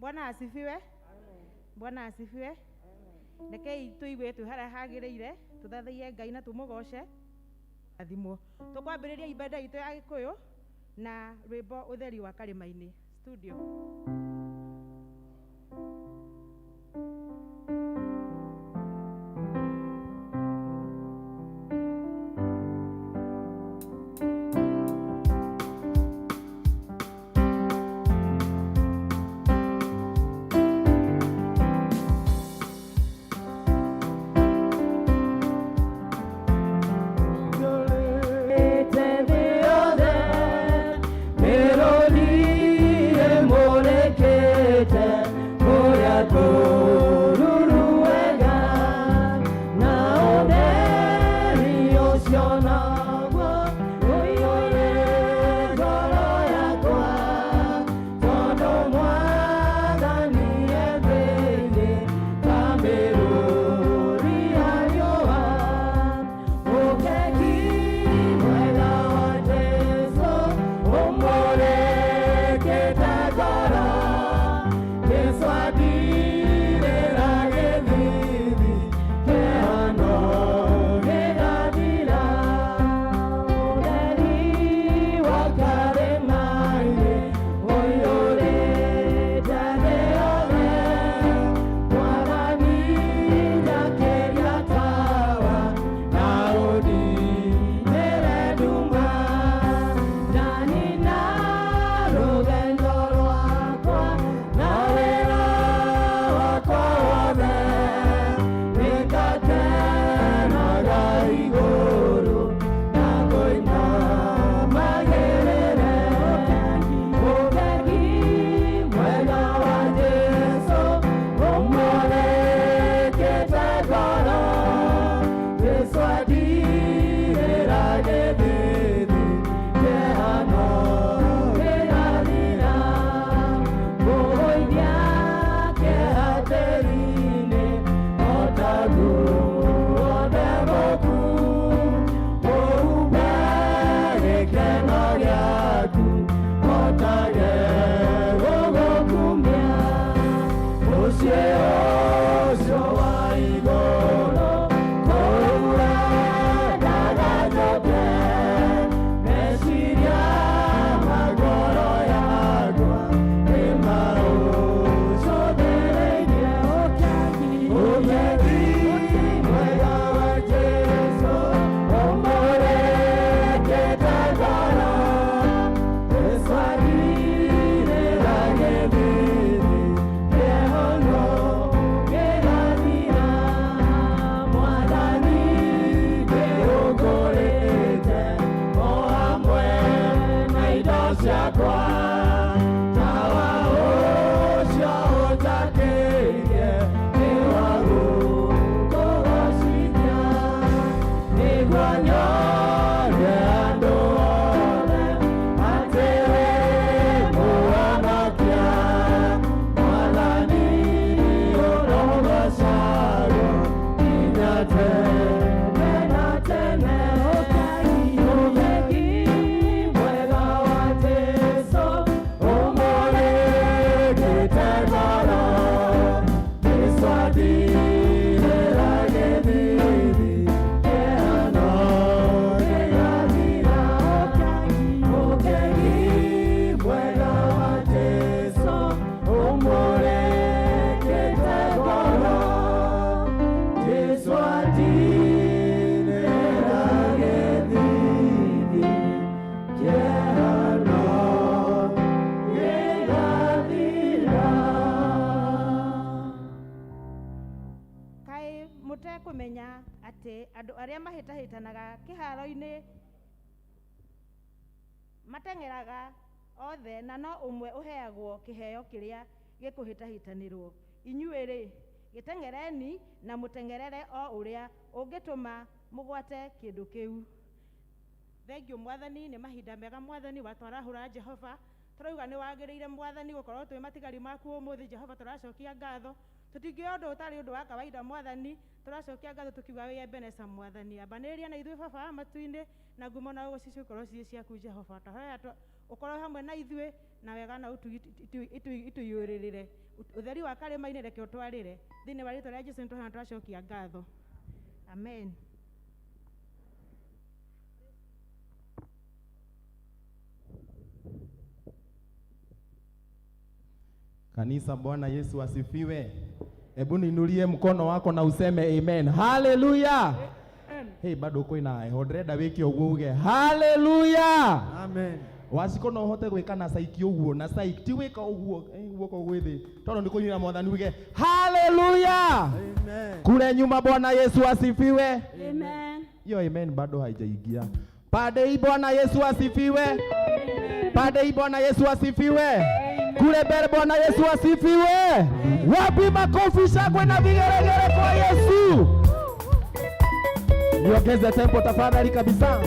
Bwana asifiwe. Bwana asifiwe. Rekei tuigue twĩ harĩa hagĩrĩire, tũthathaiye Ngai na tũmũgoce athimwo. Tũkwambĩrĩria ibada itũ ya Gĩkũyũ na rwĩmbo Ũtheri wa Karĩma-inĩ. Studio. Melodie. Mũtekũmenya atĩ andũ arĩa mahĩtahĩtanaga kĩharo-inĩ mateng'eraga othe na no ũmwe ũheagwo kĩheo kĩrĩa gĩkũhĩtahĩtanĩrwo? Inyuĩ-rĩ, gĩteng'ereni na mũteng'erere o ũrĩa ũngĩtũma mũgwate kĩndũ kĩu. Thengiũ Mwathani, nĩ mahinda mega Mwathani watwarahũra Jehova. Tũrauga nĩ wagĩrĩire Mwathani gũkorwo twĩ matigari maku ũmũthĩ Jehova, tũracokia ngatho. Tũtingĩoya ũndũ ũtarĩ ũndũ wa kawaida Mwathani, tũracokia ngatho tũkiuga wĩ Ebeneza Mwathani. Ambanĩrĩria na ithuĩ Baba wa matu-inĩ, na ngumo na ũgoci cikorwo ciĩ ciaku Jehova. Twahoya ũkorwo hamwe na ithuĩ, na wega na ũtugi itũiyũrĩrĩre. Ũtheri wa karĩma-inĩ reke ũtwarĩre. Thĩinĩ wa rĩtwa rĩa Jesu nĩtwahoya na twacokia ngatho. Amen. Kanisa, Bwana Yesu asifiwe. Hebu niinulie mkono wako na useme amen. Haleluya. Hey, bado kwina heho ndĩrenda wĩke ũguo uge haleluya. Amen. Waciko no ũhote gwĩka na saiki ũguo na saiki ti gwĩka ũguo guoko gwĩ thĩ tondũ nĩ kũinĩra Mwathani uge haleluya. Amen. Kule nyuma Bwana Yesu asifiwe. Amen. Hiyo amen bado haijaingia. Pande hii Bwana Yesu asifiwe. Pande hii Bwana Yesu asifiwe. Kule mbele Bwana Yesu asifiwe. Wapi makofi, shangwe na vigelegele kwa Yesu. Niongeze tempo tafadhali kabisa.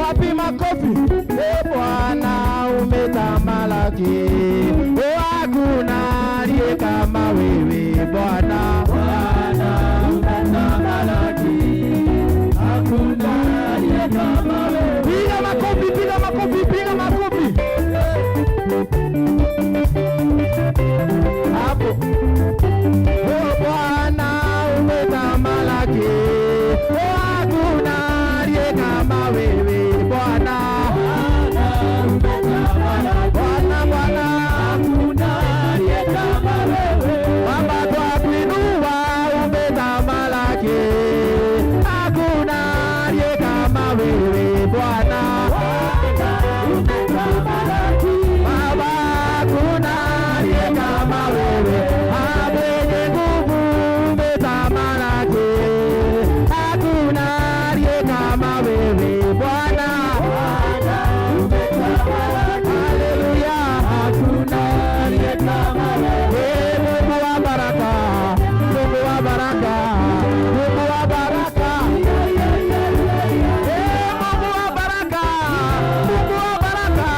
Wapi makofi? E Bwana umetamalaki, hakuna aliye kama wewe Bwana. Bwana umetamalaki, hakuna aliye kama wewe. Piga makofi, piga makofi, piga makofi. Hapo. O Bwana umetamalaki, hakuna aliye kama wewe Bwana. Bwana umetamalaki, Bwana, Bwana, hakuna aliye kama wewe. Baba twakuinua, umetamalaki, hakuna aliye kama wewe Bwana. Bwana umetamalaki, Baba, hakuna aliye kama wewe, mwenye nguvu umetamalaki, hakuna aliye kama wewe Bwana. Bwana umetamalaki, Haleluya, hakuna aliye kama wewe. Eh, Mungu wa baraka, Mungu wa baraka, Mungu wa baraka. Eh, Mungu wa baraka, Mungu wa baraka,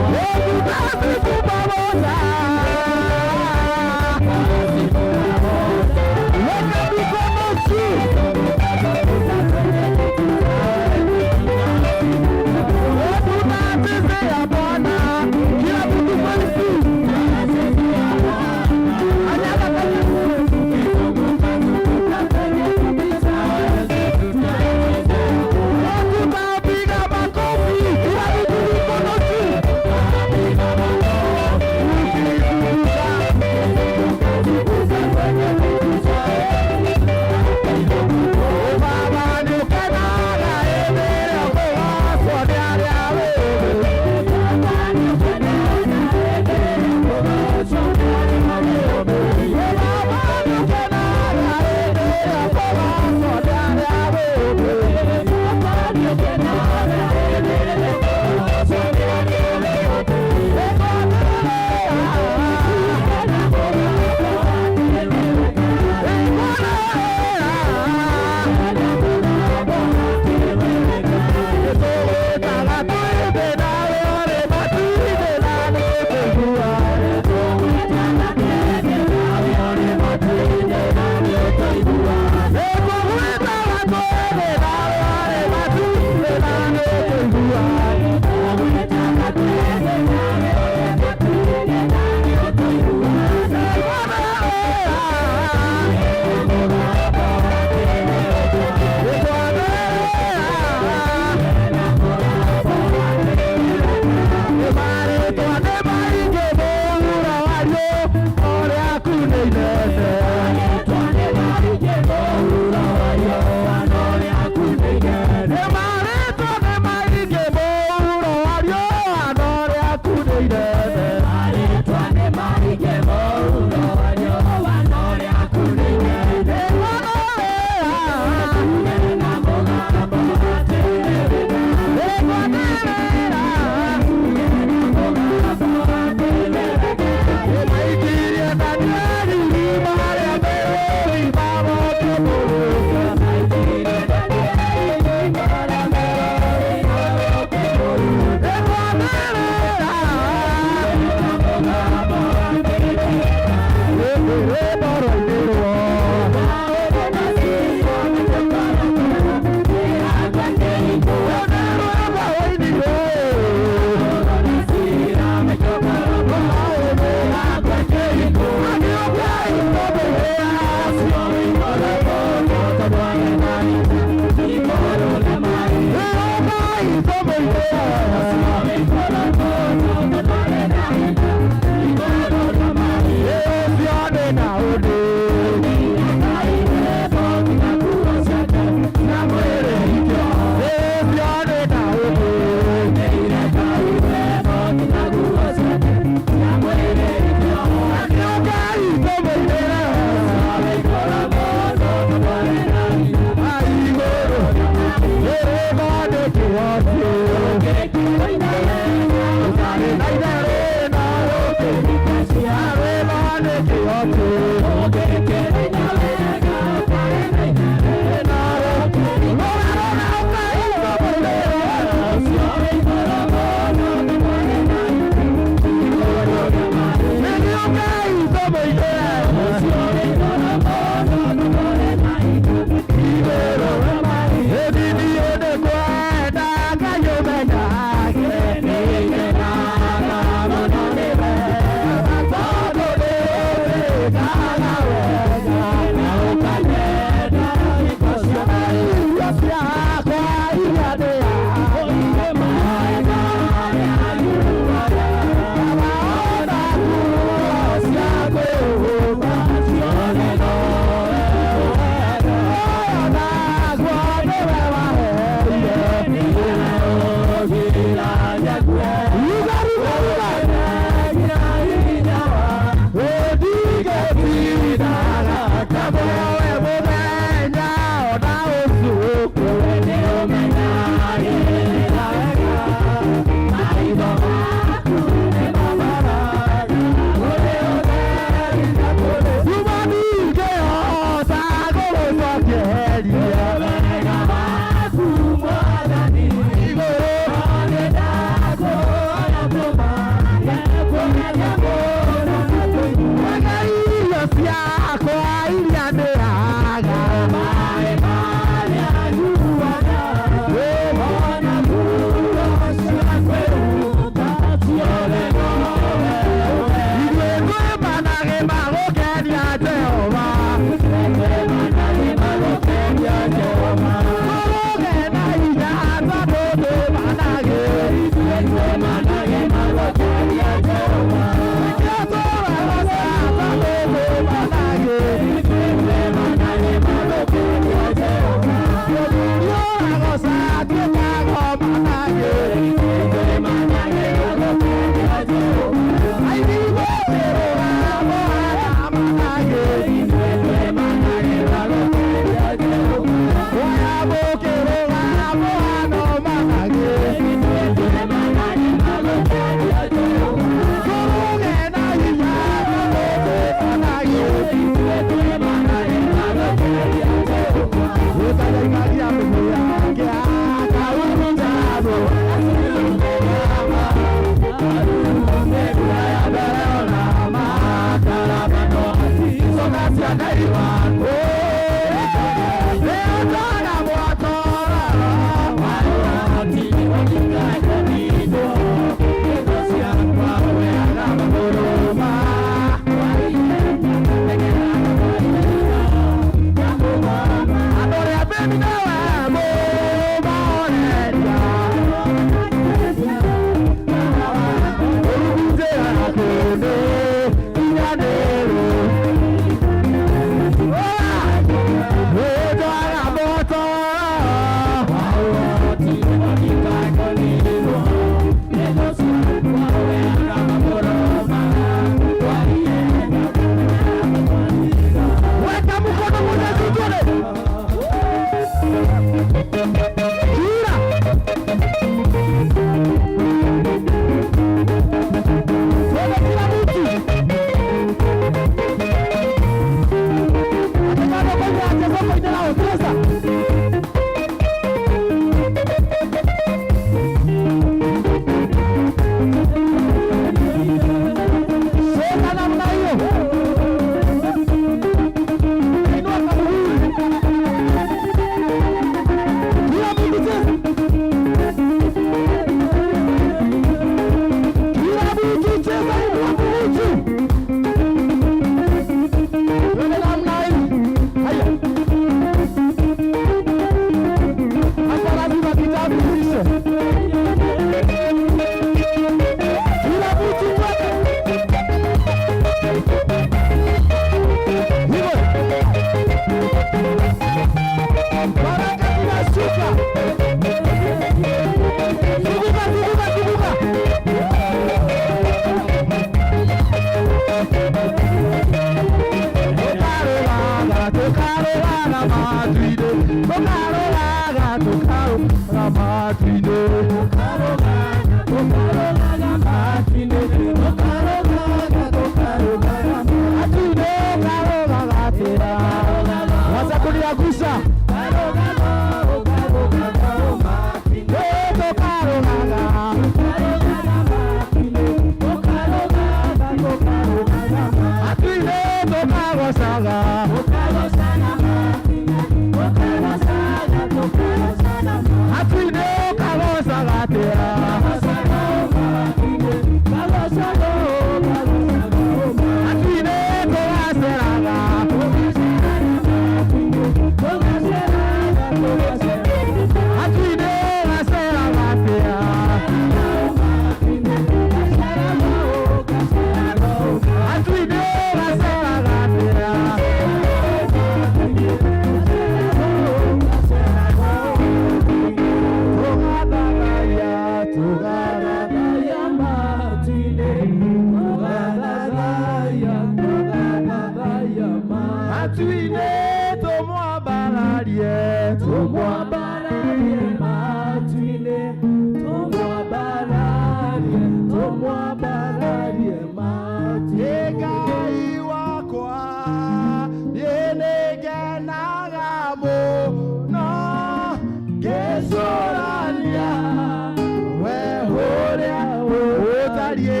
Ũtariĩ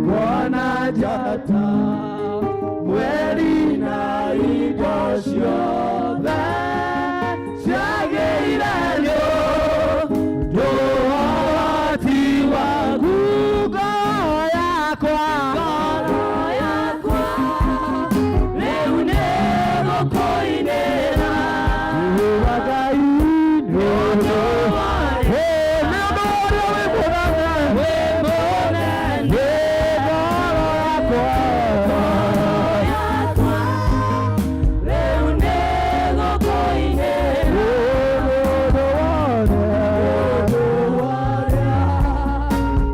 kuona njata mweri na indo ciothe ciagĩire nĩ ũhoti waku. Ngoro yakwa, Ngoro yakwa rĩu nĩgũkũinĩra. Jehova Ngai, nĩ ũndũ nĩ ũndũ ũrĩa wĩ mũnene, Wĩ mũnene. Nĩ ngoro yakwa. Ngoro yakwa rĩu nĩgũkũinĩra.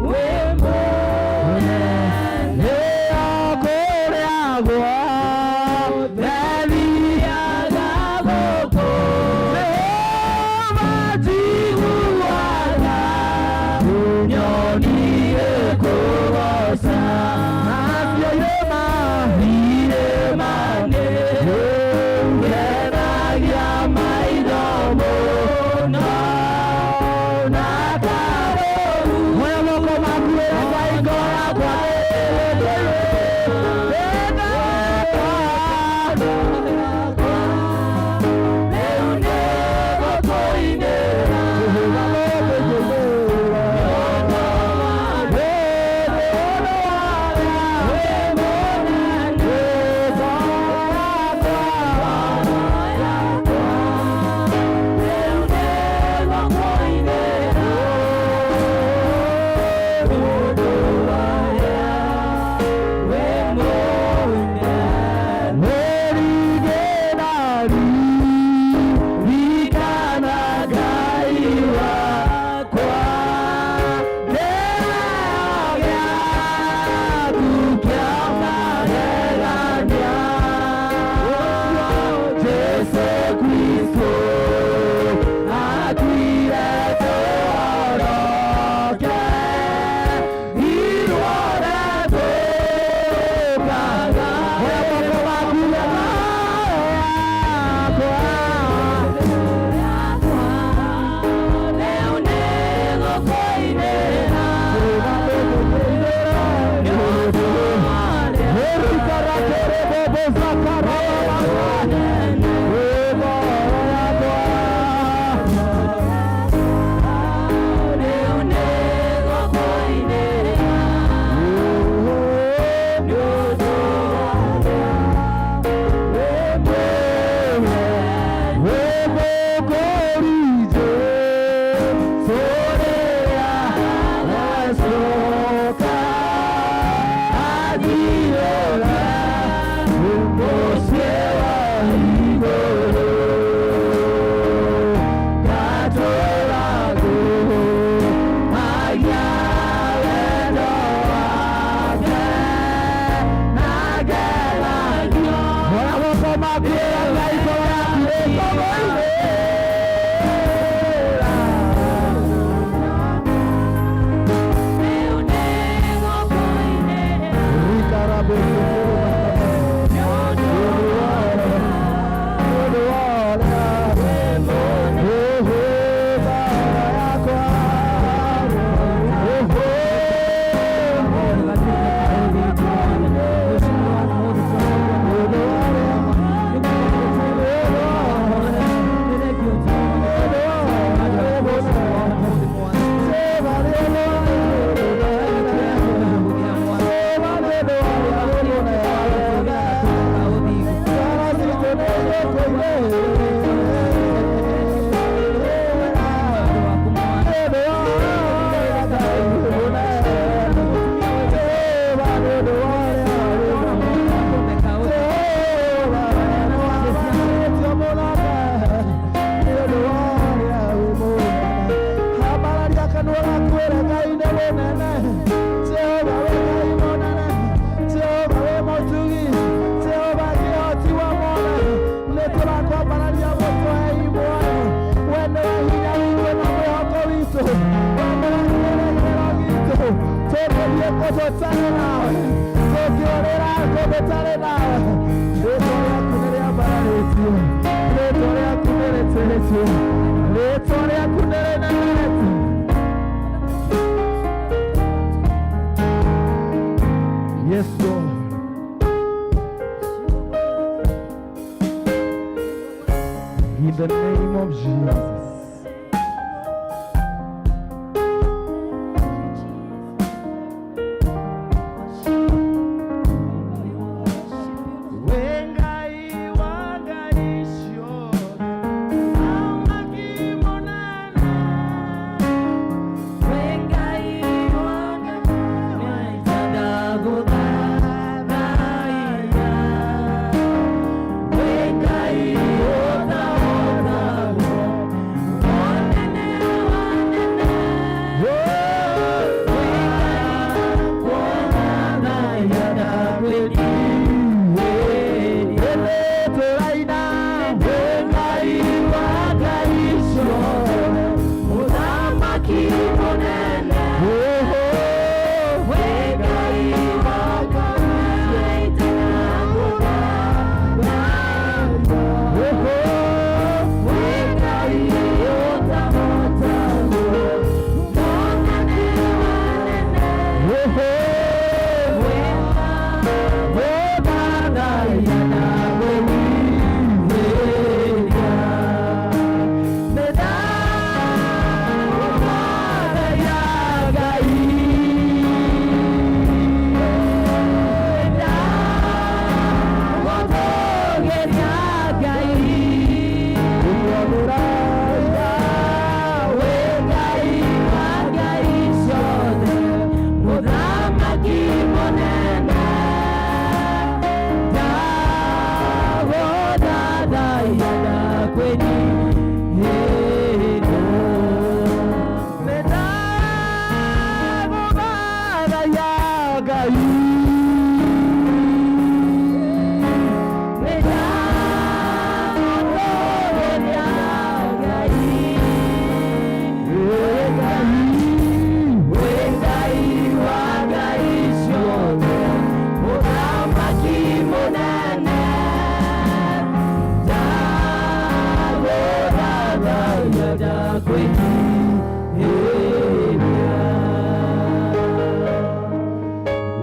Wĩ mũnene. Thiaga gũkũ njiguaga nyoni ĩkũgoca irĩma nĩngenagia maitho mũno na karũru. Rĩu nĩgũkũinĩra. Rĩtwa rĩaku nĩ rĩnene. of Jesus. Wengai wangaisho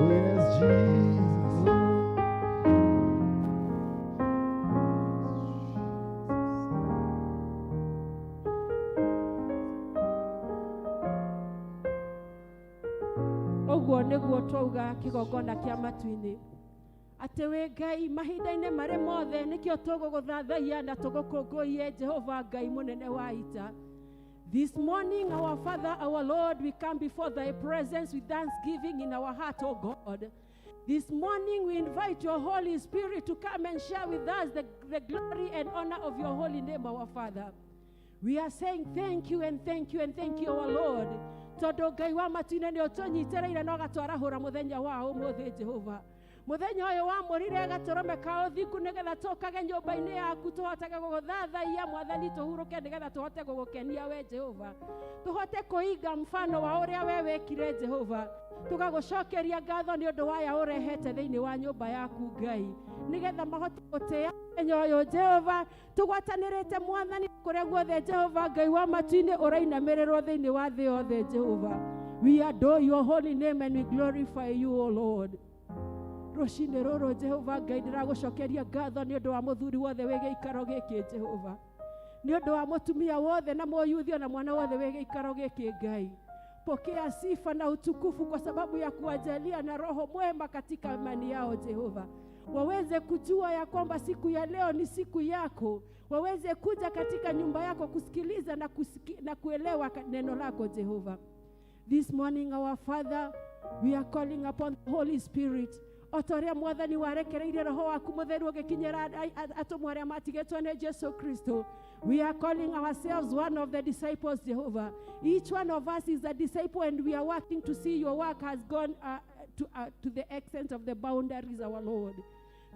Yes, Jesus. Ũguo nĩguo twauga kĩgongona kĩa matu-inĩ atĩ wĩ Ngai mahinda-inĩ marĩ mothe, nĩkĩo tũgũgũthathaiya na tũgũkũngũiye Jehova Ngai mũnene wa ita. This morning, our Father, our Lord, we come before thy presence with thanksgiving in our heart, O God. This morning, we invite your Holy Spirit to come and share with us the glory and honor of your holy name, our Father. We are saying thank you and thank you and thank you, our Lord. Tondũ Ngai wa matu-inĩ nĩ ũtũnyitĩrĩire na ũgatwarahũra mũthenya wa ũmũthĩ, Jehova. Mũthenya ũyũ wamũrire gatũrũme ka ũthingu nĩgetha tũkage nyũmba-inĩ yaku, tũhotage gũgũthathaiya Mwathani, tũhurũke nĩgetha tũhote gũgũkenia we Jehova, tũhote kũiga mfano wa ũrĩa we wĩkire Jehova. Tũgagũcokeria ngatho nĩ ũndũ waya ũrehete thĩinĩ wa nyũmba yaku Ngai, nĩgetha mahote gũtĩĩa mũthenya ũyũ Jehova. Tũgwatanĩrĩte Mwathani kũrĩa guothe Jehova Ngai wa matu-inĩ ũrainamĩrĩrwo thĩinĩ wa thĩ yothe Jehova. We adore your holy name and we glorify you, O Lord. Rũcinĩ rũrũ Jehova Ngai, ndĩragũcokeria ngatho nĩ ũndũ wa mũthuri wothe wĩ gĩikaro gĩkĩ Jehova, nĩ ũndũ wa mũtumia wothe na mũyuthi na mwana wothe wĩ gĩikaro gĩkĩ Ngai. Pokea sifa na utukufu kwa sababu ya kuwajalia na roho mwema katika imani yao Jehova, waweze kujua ya kwamba siku ya leo ni siku yako, waweze kuja katika nyumba yako kusikiliza na kuelewa neno lako Jehova. This morning, our Father, we are calling upon the Holy Spirit. O ta ũrĩa Mwathani warekereirie roho waku mũtheru ũgĩkinyĩra atũmwo arĩa matigĩtwo nĩ Jesu Kristo. We are calling ourselves one of the disciples, Jehovah. Each one of us is a disciple, and we are working to see your work has gone to the extent of the boundaries, our Lord.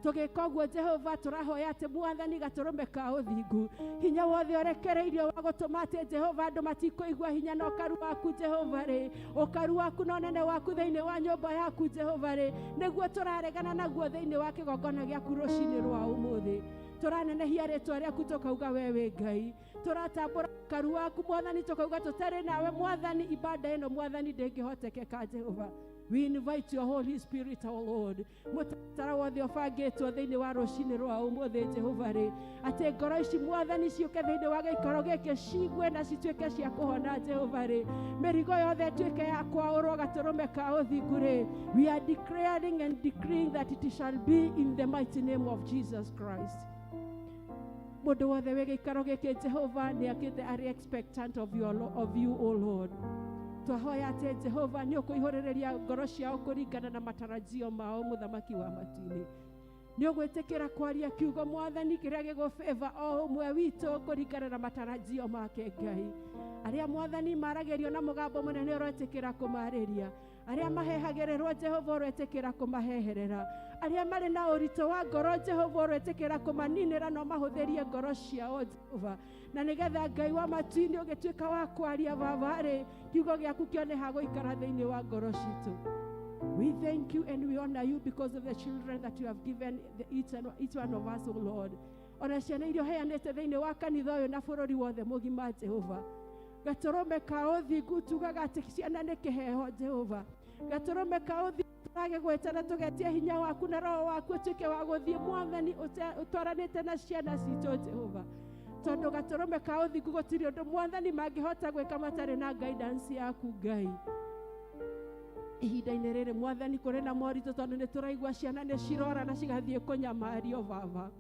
Tũgĩka ũguo Jehova, tũrahoya atĩ Mwathani gatũrũme ka ũthingu, hinya wothe ũrekereirio wa gũtũma atĩ Jehova andũ matikũigua hinya na ũkaru waku Jehova rĩ, ũkaru waku na ũnene waku thĩinĩ wa nyũmba yaku Jehova rĩ, nĩguo tũraregana naguo thĩinĩ wa kĩgongona gĩaku rũcinĩ rwa ũmũthĩ. Tũranenehia rĩtwa rĩaku tũkauga we wĩ Ngai. Tũratambũra karu waku Mwathani, tũkauga tũtarĩ nawe Mwathani, ibada ĩno Mwathani ndĩngĩhotekeka Jehova. We invite your Holy Spirit, our Lord. Mũtaratara wothe ũbangĩtwo thĩinĩ wa rũcinĩ rwa ũmũthĩ Jehova rĩ, atĩ ngoro ici Mwathani ciũke thĩinĩ wa gĩikaro gĩkĩ cigue na cituĩke cia kũhona Jehova rĩ, mĩrigo yothe ĩtuĩke ya kwaũrwo gatũrũme ka ũthingu rĩ. We are declaring and decreeing that it shall be in the mighty name of Jesus Christ. Mũndũ wothe wĩ gĩikaro gĩkĩ Jehova nĩ akĩte arĩ expectant of your, of you, O Lord. Twahoya atĩ Jehova nĩ ũkũihũrĩrĩria ngoro ciao kũringana na matarajio mao mũthamaki wa matu-inĩ. Nĩ ũgwĩtĩkĩra kwaria kiugo Mwathani kĩrĩa gĩgũbĩva o ũmwe witũ kũringana na matarajio make Ngai. Arĩa Mwathani maragĩrio na mũgambo mũnene ũretĩkĩra kũmarĩria, arĩa mahehagĩrĩrwo Jehova ũretĩkĩra kũmaheherera, arĩa marĩ na ũritũ wa ngoro Jehova ũretĩkĩra kũmaninĩra no mahũthĩrie ngoro ciao Jehova, na nĩgetha Ngai wa matu-inĩ ũgĩtuĩka wa kwaria baba rĩ, kiugo gĩaku kĩone ha gũikara thĩinĩ wa ngoro citũ. We thank you and we honor you because of the children that you have given each one of us, O Lord. Ona ciana iria ũheanĩte thĩinĩ wa kanitha ũyũ na bũrũri wothe mũgima Jehova. Gatũrũme ka ũthingu tugaga atĩ ciana nĩ kĩheo Jehova. Gatũrũme ka ũthingu tũragĩgwĩta na tũgetia hinya waku na roho waku ũtuĩke wa gũthiĩ Mwathani ũtwaranĩte na ciana citũ Jehova. Tondũ gatũrũme ka ũthingu gũtirĩ ũndũ Mwathani mangĩhota gwĩka matarĩ na guidance yaku Ngai. Ihinda-inĩ rĩrĩ Mwathani kũrĩ na moritũ tondũ nĩ tũraigua ciana nĩ cirora na cigathiĩ kũnyamario baba.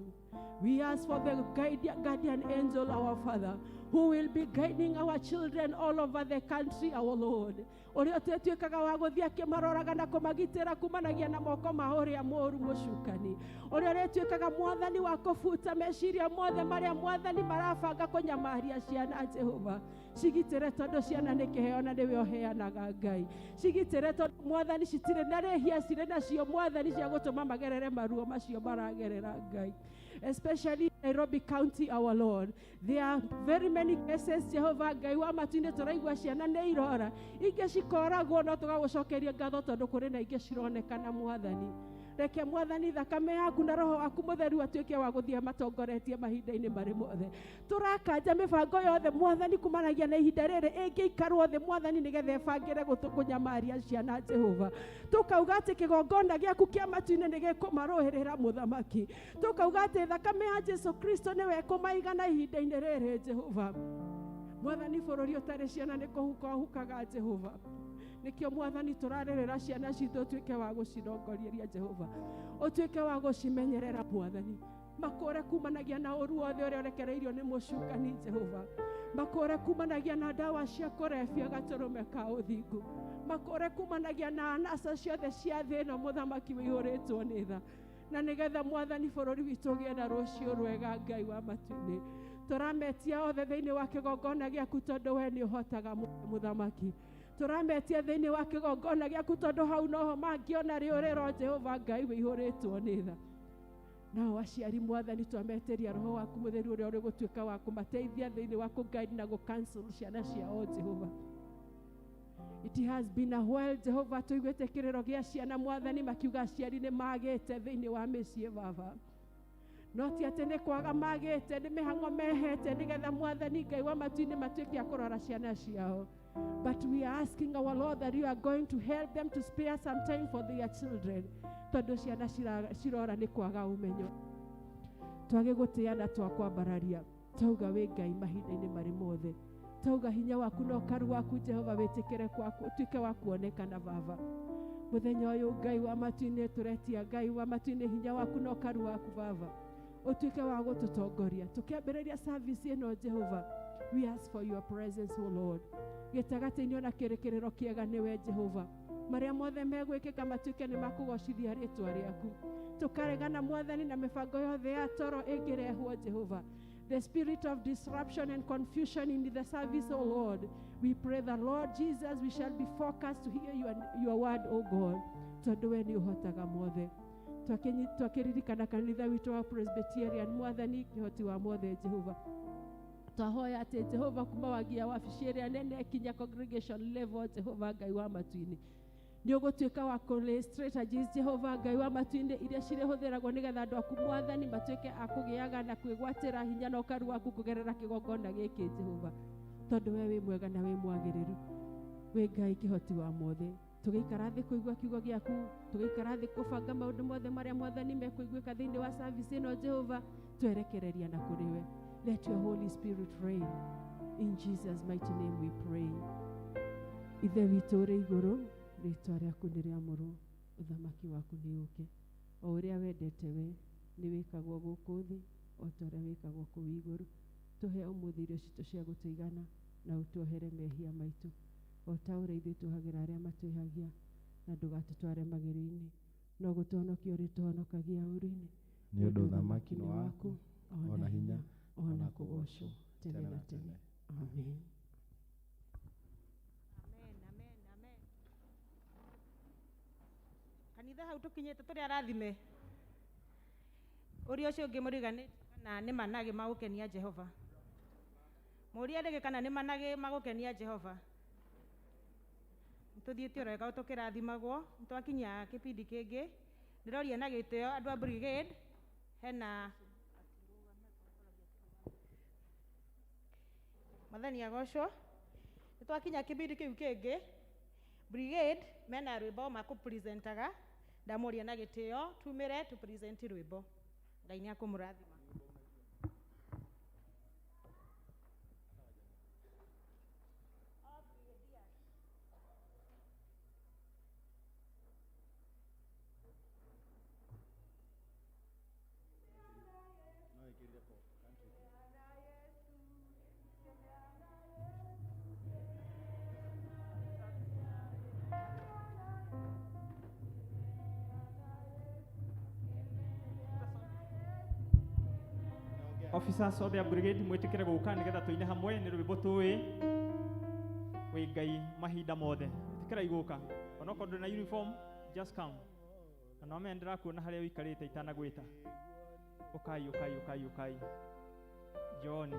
We ask for the guardian angel, our Father, who will be guiding our children all over the country, our Lord. Ũrĩa ũtuĩkaga wa gũthiĩ akĩmaroraga na kũmagitĩra kumanagia na moko ma ũrĩa mũũru mũcukani. Ũrĩa ũrĩtuĩkaga Mwathani wa kũbuta meciria mothe marĩa Mwathani marabanga kũnyamaria ciana Jehova. Cigitĩre tondũ ciana nĩ kĩheo na nĩwe ũheanaga Ngai. Cigitĩre tondũ Mwathani citirĩ na rĩhia cirĩ nacio Mwathani cia gũtũma magerere maruo macio maragerera Ngai. Especially Nairobi County, our Lord. There are very many cases, Jehovah Ngai wa matu-inĩ tũraigua ciana nĩ irora, ingĩ cikoragwo no tũgagũcokeria ngatho tondũ kũrĩ na ingĩ cironekana Mwathani. Reke Mwathani thakame yaku na roho waku mũtheru atuĩke wa gũthiĩ matongoretie mahinda-inĩ marĩ mothe. Tũrakanja mĩbango yothe Mwathani kumanagia na ihinda rĩrĩ ĩngĩikarwo thĩ Mwathani nĩgetha ĩbangĩre kũnyamaria ciana Jehova. Tũkauga atĩ kĩgongona gĩaku kĩa matu-inĩ nĩ gĩkũmarũĩrĩra mũthamaki. Tũkauga atĩ thakame ya Jesu Kristo nĩwe ĩkũmaigana ihinda-inĩ rĩrĩ Jehova. Mwathani bũrũri ũtarĩ ciana nĩ kũhuka ũhukaga Jehova. Nĩkĩo Mwathani tũrarĩrĩra ciana citũ ũtuĩke wa gũcirongoreria Jehova, ũtuĩke wa gũcimenyerera Mwathani, makũre kumanagia na ũru wothe ũrĩa ũrekereirio nĩ mũcukani Jehova, makũre kumanagia na ndawa cia kũrebia gatũrũme ka ũthingu, makũre kumanagia na anasa ciothe cia thĩ ĩno mũthamaki wĩihũrĩtwo nĩ tha, na nĩgetha Mwathani bũrũri witũ ũgĩe na rũciũ rwega Ngai wa matu-inĩ. Tũrametia othe thĩinĩ wa kĩgongona gĩaku tondũ we nĩ ũhotaga mũthamaki. Tũrametia thĩinĩ wa kĩgongona gĩaku tondũ hau noho mangĩona rĩũrĩro Jehova Ngai wĩihũrĩtwo nĩ tha. Nao aciari Mwathani twametĩria roho waku mũtheru ũrĩa ũrĩ gũtuĩka wa kũmateithia thĩinĩ wa kũguide na gũ-counsel ciana ciao Jehova. It has been a while Jehova tũiguĩte kĩrĩro gĩa ciana Mwathani makiuga aciari nĩ magĩte thĩinĩ wa mĩciĩ baba. No ti atĩ nĩ kwaga magĩte, nĩ mĩhang'o mehete nĩgetha Mwathani Ngai wa matu-inĩ matuĩke a kũrora ciana ciao. But we are asking our Lord that you are going to help them to spare some time for their children. Tondũ ciana cirora nĩ kwaga ũmenyo. Twagĩgũtĩĩa na twakwambararia. Twauga wĩ Ngai mahinda-inĩ marĩ mothe. Twauga hinya waku na ũkaru waku Jehova wĩtĩkĩre kwaku, ũtuĩke wa kuonekana baba. Mũthenya ũyũ Ngai wa matu-inĩ tũretia Ngai wa matu-inĩ hinya waku na ũkaru waku baba. Ũtuĩke wa gũtũtongoria. Tũkĩambĩrĩria service ĩno Jehova, we ask for your presence, O Lord. Gĩtagatĩ-inĩ ona kĩrĩkĩrĩro kĩega nĩwe Jehova. Marĩa mothe megwĩkĩka matuĩke nĩ makũgocithia rĩtwa rĩaku. Tũkaregana Mwathani na mĩbango yothe ya toro ĩngĩrehwo Jehova. The spirit of disruption and confusion in the service, O Lord. We pray the Lord Jesus, we shall be focused to hear your word, O God. Tondũ we nĩ ũhotaga mothe. Twakĩririkana kanitha witũ wa Presbyterian, Mwathani kĩhoti wa mothe Jehova. Twahoya atĩ Jehova kuma wagia wabici ĩrĩa nene kinya congregation level Jehova Ngai wa matu-inĩ. Nĩ ũgũtuĩka wa kũlay strategies Jehova Ngai wa matu-inĩ iria cirĩhũthĩragwo nĩgetha andũ aku Mwathani matuĩke a kũgĩaga na kwĩgwatĩra hinya na ũkaru waku kũgerera kĩgongona gĩkĩ Jehova, tondũ we wĩ mwega na wĩ mwagĩrĩru, wĩ Ngai kĩhoti wa mothe. Tũgĩikara thĩ kũigua kiugo gĩaku, tũgĩikara thĩ kũbanga maũndũ mothe marĩa Mwathani mekũiguĩka thĩinĩ wa service ĩno Jehova, twerekereria na kũrĩ we. Let your Holy Spirit reign. In Jesus' mighty name we pray. Ithe witũ ũrĩ igũrũ, rĩtwa rĩaku nĩ rĩamũrwo, ũthamaki waku nĩ ũke, o ũrĩa wendete we nĩ wĩkagwo gũkũ thĩ o ta ũrĩa wĩkagwo kũu igũrũ. Tũhe ũmũthĩ irio citũ cia gũtũigana, na ũtuohere mehia maitũ o ta ũrĩa ithuĩ tuohagĩra arĩa matwĩhagia, na ndũgatũtware magerio-inĩ, no gũtũhonokia ũrĩtũhonokagia ũũru-inĩ. Nĩ ũndũ ũthamaki nĩ waku, ona hinya, ona kũgoocwo tene na tene. Amen. Amen, amen, amen. Kanitha hau tũkinyĩte tũrĩ arathime. Ũria ũcio ũngĩ mũriganĩtie kana nĩ managĩ magũkenia Jehova. Mũũria rĩngĩ kana nĩ managĩ magũkenia Jehova. Tũthiĩte oro wega tũkĩrathimagwo, nĩtwakinya kĩbindi kĩngĩ. Ndĩroria na gĩtĩo andũ a brigade, hena Mwathani agocwo. Nĩtwakinya kĩbindi kĩu kĩngĩ. Brigade mena rwĩmbo makũpresentaga, ndamũria na gĩtĩo tumĩre tũpresent rwĩmbo. Ngai nĩ akũmũrathima. Officers othe a brigade mwĩtĩkĩre gũka nĩgetha tũine hamwe nĩ rwĩmbo tũĩ wĩ Ngai mahinda mothe. Ĩtĩkĩrai gũka onokorwo ndũrĩ na uniform, just come. Na no menya ndĩrakuona harĩa ũikarĩte itanagwĩta. Ũkai, ũkai, ũkai, ũkai. John.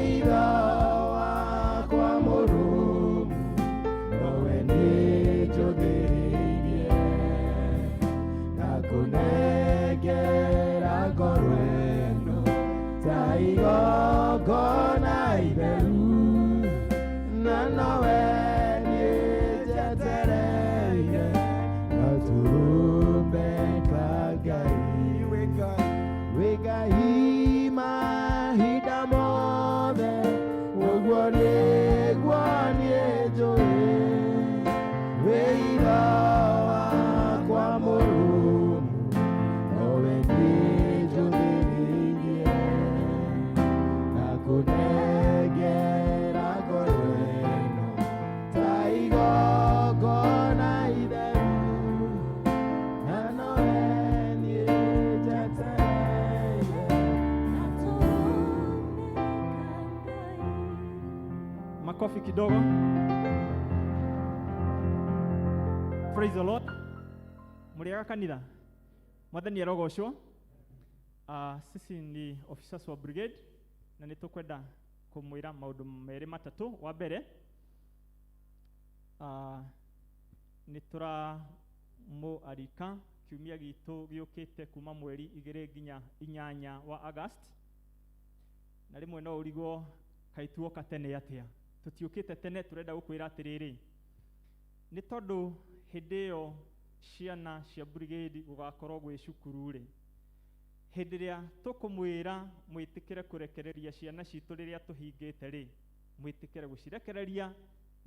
Wĩitho wakwa mũrũmu nowe nĩnjũthĩrĩirie, ngakũnengera ngoro ĩno ta igongona itheru, na nowe niĩ njetereire gatũrũme ka Ngai. Wĩ Ngai mahinda mothe, ũguo nĩguo niĩ njũĩ. Wĩira wakwa mũrũmu nowe niĩ njũthĩrĩirie, ngakũnengera ngoro ĩno ta igongona itheru, na nowe niĩ njetereire. Makofi kidogo. Praise the Lord. Mũrĩega kanitha. Mwathani arogocwo. Sisi ni officers wa brigade na nĩ tũkwenda kũmwĩra maũndũ merĩ matatũ. Wa mbere, nĩ tũramũarika kiumia gitũ gĩũkĩte kuma mweri 2 nginya 8 wa August, na rĩmwe no ũrigwo kaĩ tuoka tene atĩa. Tũtiũkĩte tene, tũrenda gũkwĩra atĩrĩrĩ, nĩ tondũ hĩndĩ ĩyo ciana cia brigade gũgakorwo gwĩ cukuru rĩ, hĩndĩ ĩrĩa tũkũmwĩra mwĩtĩkĩre kũrekereria ciana citũ rĩrĩa tũhingĩte rĩ, mwĩtĩkĩre gũcirekereria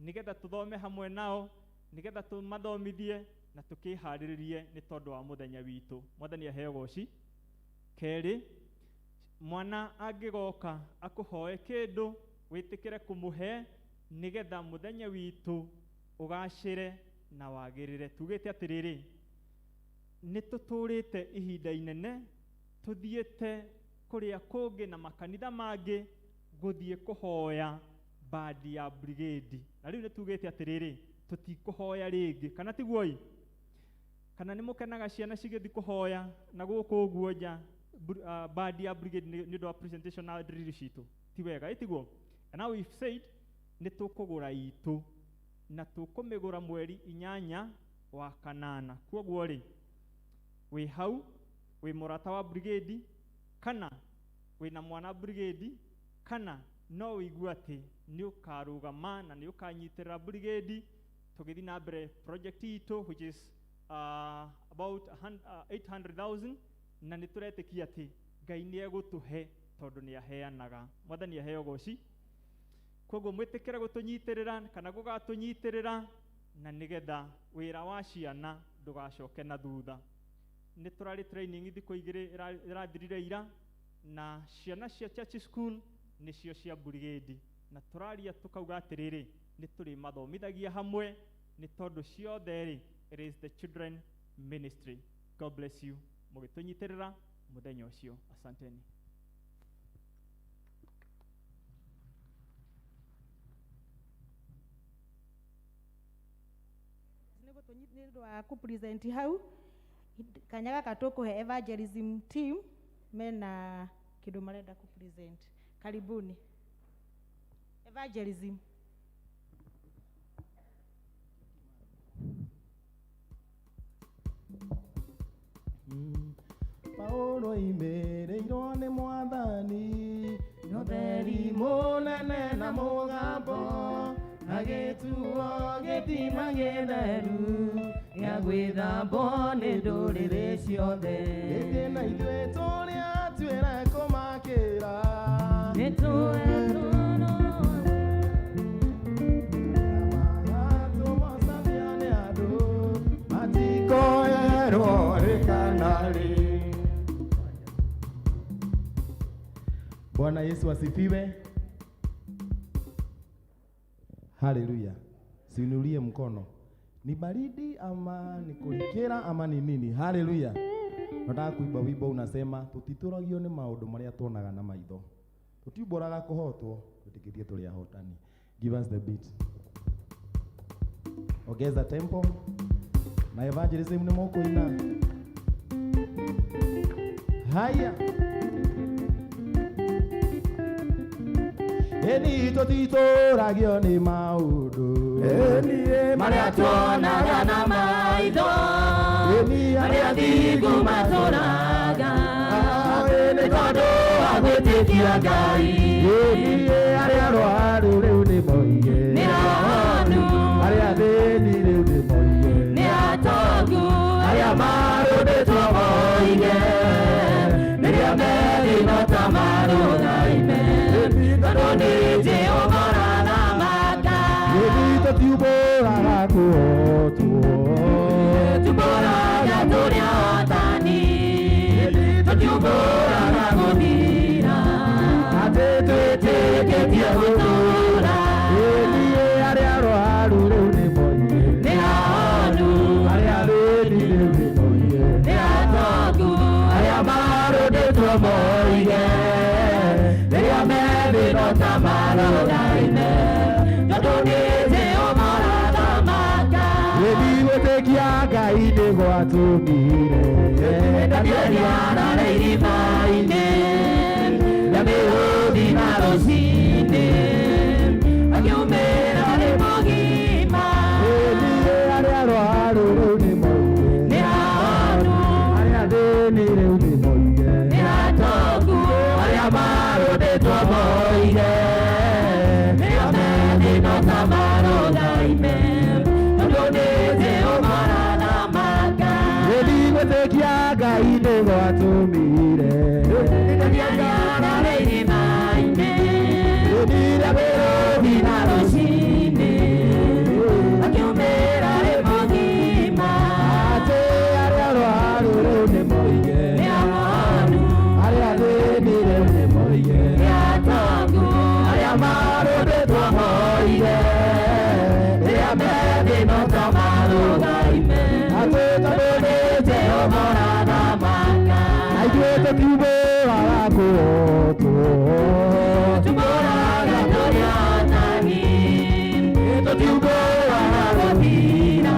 nĩgetha tũthome hamwe nao, nĩgetha tũmathomithie na tũkĩharĩrĩrie nĩ tondũ wa mũthenya witũ. Mwathani aheo goci. Kerĩ, mwana angĩgoka akũhoe kĩndũ wĩtĩkĩre kũmũhe nĩgetha mũthenya witũ ũgacĩre na wagĩrĩre. Tugĩte atĩrĩrĩ, nĩ tũtũrĩte ihinda inene tũthiĩte kũrĩa kũngĩ na makanitha mangĩ gũthiĩ kũhoya bandi ya brigade, na rĩu nĩ tugĩte atĩrĩrĩ, tũtikũhoya rĩngĩ, kana tiguo-ĩ? Kana nĩ mũkenaga ciana cigĩthiĩ kũhoya na gũkũ ũguo nja bandi ya brigade nĩ ũndũ wa presentation na drill citũ? Ti wega, ĩ tiguo? And now we've said nĩ tũkũgũra itũ na tũkũmĩgũra mweri 8 wa kanana. Kwoguo rĩ, wĩ hau wĩ mũrata wa brigade, kana wĩna mwana brigade, kana no wĩigue atĩ nĩ ũkarũgama na nĩ ũkanyitĩrĩra brigade tũgĩthiĩ na mbere project itũ, which is about 800,000, na nĩ tũretĩkia atĩ Ngai nĩ egũtũhe tondũ nĩ aheanaga. Mwathani aheo goci. Koguo mwĩtĩkĩre gũtũnyitĩrĩra kana gũgatũnyitĩrĩra, na nĩgetha wĩra wa ciana ndũgacoke na thutha. Nĩ tũrarĩ training thikũ 2 ĩrathirire ira, na ciana cia church school nĩcio cia brigade, na tũraria tũkauga atĩrĩrĩ, nĩ tũrĩmathomithagia hamwe nĩ tondũ ciothe rĩ, it is the children ministry. God bless you mũgĩtũnyitĩrĩra mũthenya ũcio. Asanteni. Nĩ ũndũ wa kũ-present hau kanya gaka tũkũhe evangelism team mena kĩndũ marenda kũ-present. Karibuni evangelism. Paulo oimĩrĩirwo nĩ Mwathani ũtheri mũnene na mũgambo, agĩtuo gĩtima gĩtheru gĩa gwĩthambwo nĩ ndũrĩrĩ ciothe. Ĩndĩ na ithuĩ tũrĩa twĩre kũmakĩra, nĩtũetwo matũmocabio nĩ andũ matikoerwo rĩ kana rĩ. Bwana Yesu asifiwe. Haleluya. Sinulie mkono. Ni baridi ama ni kulikira ama ni nini? Haleluya. Nataka kuimba wimbo unasema tutitũragio nĩ maũndũ marĩa tuonaga na maitho. Tutiumbũraga kũhotwo, twĩtĩkĩtie tũrĩ ahotani. Give us the beat. Ongeza tempo. Na evangelism nĩ mũkũina. Haya. Ĩni tũtitũragio nĩ maũndũ marĩa tuonaga na maitho, Ĩni arĩa thingu matũraga nĩ nĩ tondũ wa gwĩtĩkia Ngai. Ĩni arĩa arwaru rĩu nĩ moige, Nĩ ahonu, arĩa athĩni rĩu nĩ moige, nĩ atongu, arĩa marũndĩtwo moige, rĩrĩa methĩna ta marũgaime, tondũ nĩ Jehova ũrathamaka. Ĩni tũtiumbũraga kũhotwo, Tũmbũraga tũrĩ ahotani, tũtiumbũraga gũthira, atĩ twĩtĩkĩtie gũtũũra. Ĩni arĩa arwaru rĩu nĩ moige, Nĩ ahonu, arĩa athĩni rĩu nĩ moige, nĩ atongu, arĩa marũndĩtwo moige, rĩrĩa methĩna ta marũgaime, tondũ nĩ Jehova ũrathamaka. Ĩni gwĩtĩkia Ngai nĩ gwatũmire Danieli arare irima-inĩ rĩa mĩrũthi na rũcinĩ, akiumĩra arĩ mũgima. Ĩni arĩa arwaru rĩu nĩ moige, Nĩ ahonu, arĩa athĩni rĩu nĩ moige, nĩ atongu, arĩa marũndĩtwo moige, rĩrĩa methĩna ta marũgaime, tondũ nĩ Jehova ũrathamaka. Ĩni gwĩtĩkia Ngai nĩ gwatũmire Danieli arare irima-inĩ Ĩni rĩa mĩrũthi na rũcinĩ, akiumĩra arĩ mũgima. Atĩ arĩa arwaru rĩu nĩ moige, Nĩ ahonu, arĩa athĩni rĩu nĩ moige, nĩ atongu, arĩa marũndĩtwo moige, rĩrĩa methĩna ta marũgaime, atĩ tondũ tondũ nĩ Jehova ũrathamaka. Na ithuĩ tũtiumbũraga kũhotwo, Tũmbũraga tũrĩ ahotani, tũtiumbũraga gũthira,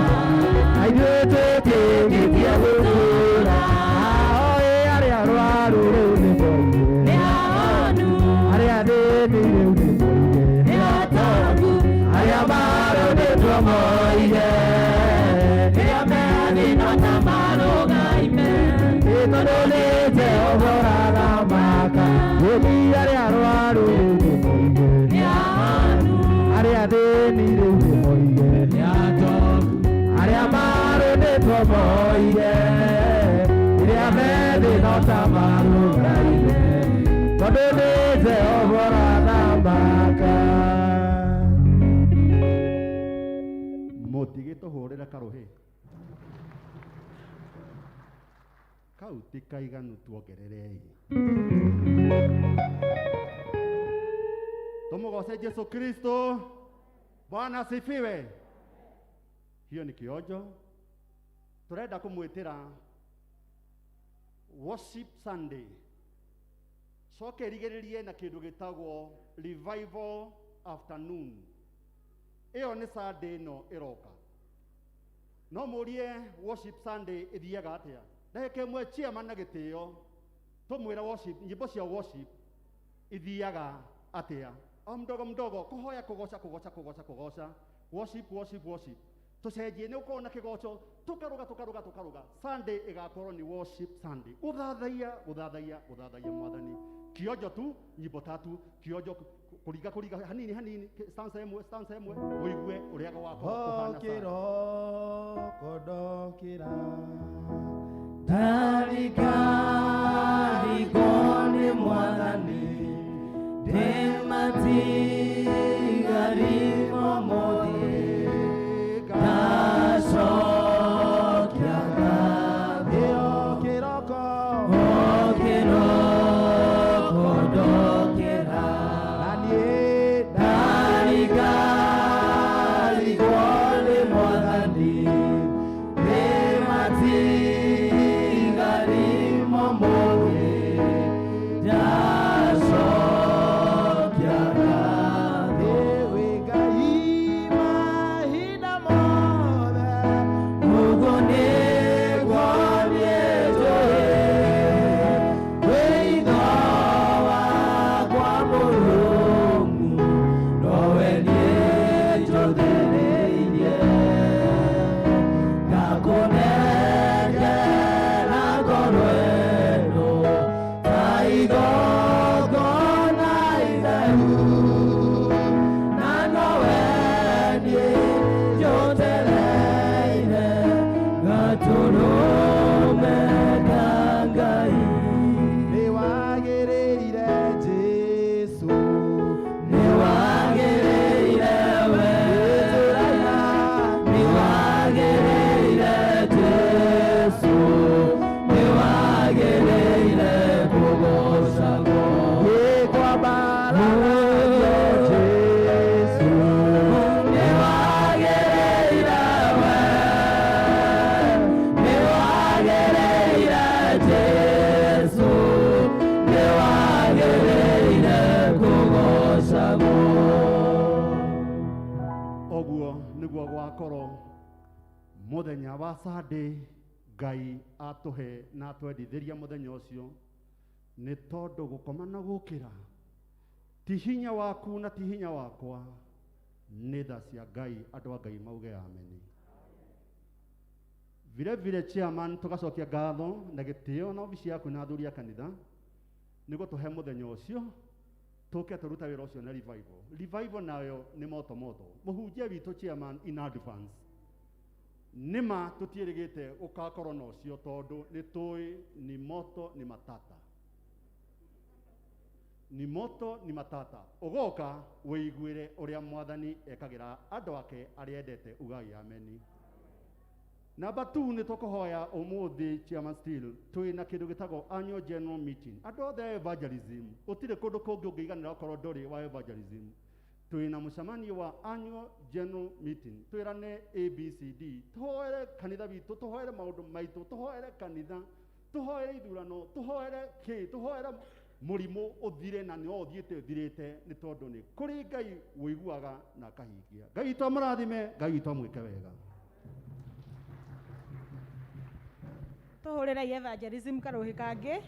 na ithuĩ twĩtĩkĩtie gũtũũra. Ao ĩ arĩa arwaru rĩu nĩ moige, Nĩ ahonu, arĩa athĩni rĩu nĩ moige, nĩ atongu, arĩa marũndĩtwo moige, rĩrĩa methĩna ta marũgaime, tondũ nĩ Jehova ũrathamaka. Ĩni arĩa arwaru rĩu nĩ moige, nĩ ahonu, arĩa athĩni rĩu nĩ moige, nĩ atongu, arĩa marũndĩtwo moige, rĩrĩa methĩna ta marũgaime, tondũ nĩ Jehova ũrathamaka. Mũtigĩtũhũrĩre karũhĩ kau ti kaiganu, tuongererei tumugoce Jesu Kristo. Bwana asifiwe. Hiyo ni kionjo turenda kumwitira Worship Sunday, coke rigiririe na kindu gitagwo Revival Afternoon. Iyo ni Sunday ino iroka. No murie Worship Sunday ithiaga atia? Ndagĩka ĩmwe chairman na gĩtĩo tũmwĩre worship, nyĩmbo cia worship ithiaga atĩa, o mdogo mdogo, kũhoya, kũgoca, kũgoca, kũgoca, kũgoca, worship, worship, worship, tũcenjie nĩ ũkorwo na kĩgoco, tũkarũga, tũkarũga, tũkarũga. Sunday ĩgakorwo nĩ Worship Sunday, gũthathaiya, gũthathaiya, gũthathaiya Mwathani. Kionjo tu nyimbo tatu, kionjo kũringa, kũringa hanini hanini, stanza ĩmwe, stanza ĩmwe, ũigue ũrĩa gwakorwo kũhana Sunday. Okĩroko ndokĩra, Ndarika nĩ Mwathani, ndĩmatigarimo mũthĩ, ndacokia ngatho. Okĩroko Okĩroko ndokĩra, na niĩ ndarigarigwo nĩ Mwathani, ndĩmatigarimo mũthĩ, ndacokia ngatho. Ũguo nĩguo gwakorwo mũthenya wa Sunday Ngai atũhe na atwendithĩria mũthenya ũcio, nĩ tondũ gũkoma na gũkĩra ti hinya waku na ti hinya wakwa, nĩ tha cia Ngai. Andũ a Ngai mauge ameni. Vile vile chairman, tugacokia ngatho na gĩtĩo na obici yaku na athuri a kanitha nĩguo tũhe mũthenya ũcio tũke tũrute wĩra ũcio na revival. Revival nayo nĩ moto moto. Mũhunjia witũ chairman in advance, nĩma tũtiĩrĩgĩte ũgakorwo na ũcio tondũ nĩ tũĩ ni moto ni matata, ni moto ni matata. Ũgoka wĩiguĩre ũrĩa mwathani ekagĩra andũ ake arĩa endete. Ugai ameni. Number 2, nĩ tũkũhoya ũmũthĩ chairman still twĩ na kĩndũ gĩtagwo annual general meeting. Andũ othe a evangelism, gũtirĩ kũndũ kũngĩ ũngĩiganĩra okorwo ndũrĩ wa evangelism. Twĩ na mũcemanio wa annual general meeting, twĩrane ABCD, tũhoere kanitha witũ, tũhoere maũndũ maitũ, tũhoere kanitha, tũhoere ithurano, tũhoere kĩ, tũhoere mũrimũ ũthire, na no ũthiĩte ũthirĩte, nĩ tondũ nĩ kũrĩ Ngai wĩiguaga na akahingia. Ngai witũ amũrathime, Ngai witũ amwĩke wega. Tũhũrĩrei evangelism karũhĩ kangĩ,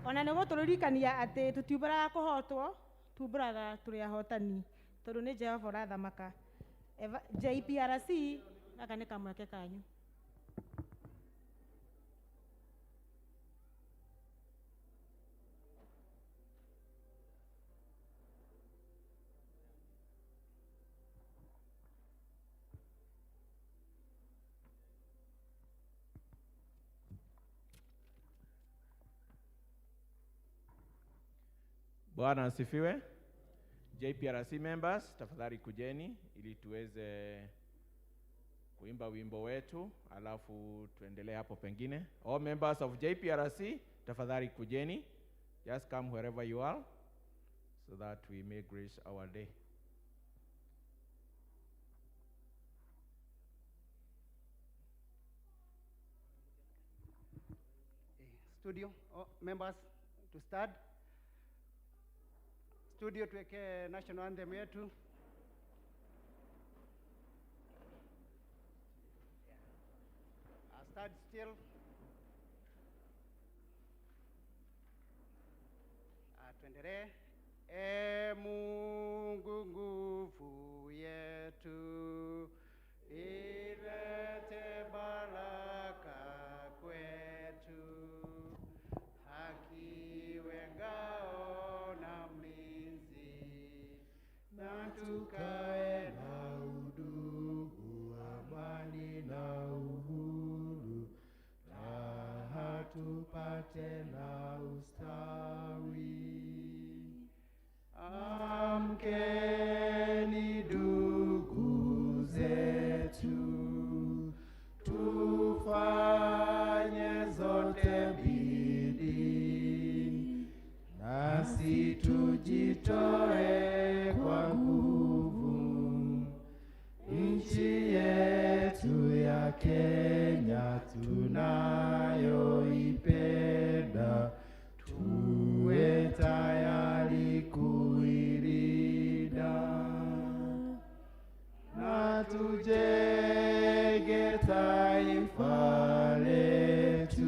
ona nĩ gũtũririkania atĩ tũtiumbũraga kũhotwo, tumbũraga tũrĩ ahotani, tondũ nĩ Jehova ũrathamaka. JPRC, gaka nĩ kamweke kanyu. Bwana asifiwe. JPRC members, tafadhali kujeni ili tuweze kuimba wimbo wetu, alafu tuendelee hapo pengine. All members of JPRC, tafadhali kujeni. Just come wherever you are so that we may grace our day. Studio, oh, members to start. Studio tuweke national anthem yetu. Start still. Tuendelee. E Mungu nguvu yetu, ilete baraka kwetu, haki iwe ngao na mlinzi, na tukae na udugu, amani na uhuru, raha tupate na ustawi. Amkeni ndugu zetu, tufanye zote bidii, nasi tujitoe kwa nguvu, nchi yetu ya Kenya tunayoipenda, tuwe tayari kuilinda, na tujenge taifa letu,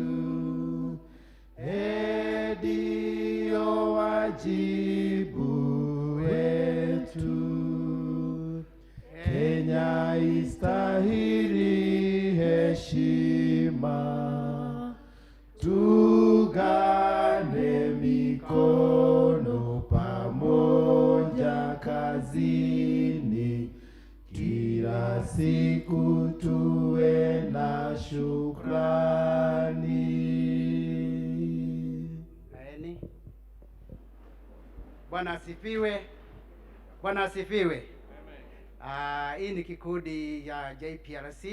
ndio wajibu wetu. Kenya istahili heshima, tugane mikono pamoja kazini, kila siku tuwe na shukrani. Aeni. Bwana asifiwe. Bwana asifiwe. Hii ni kikundi ya JPRC,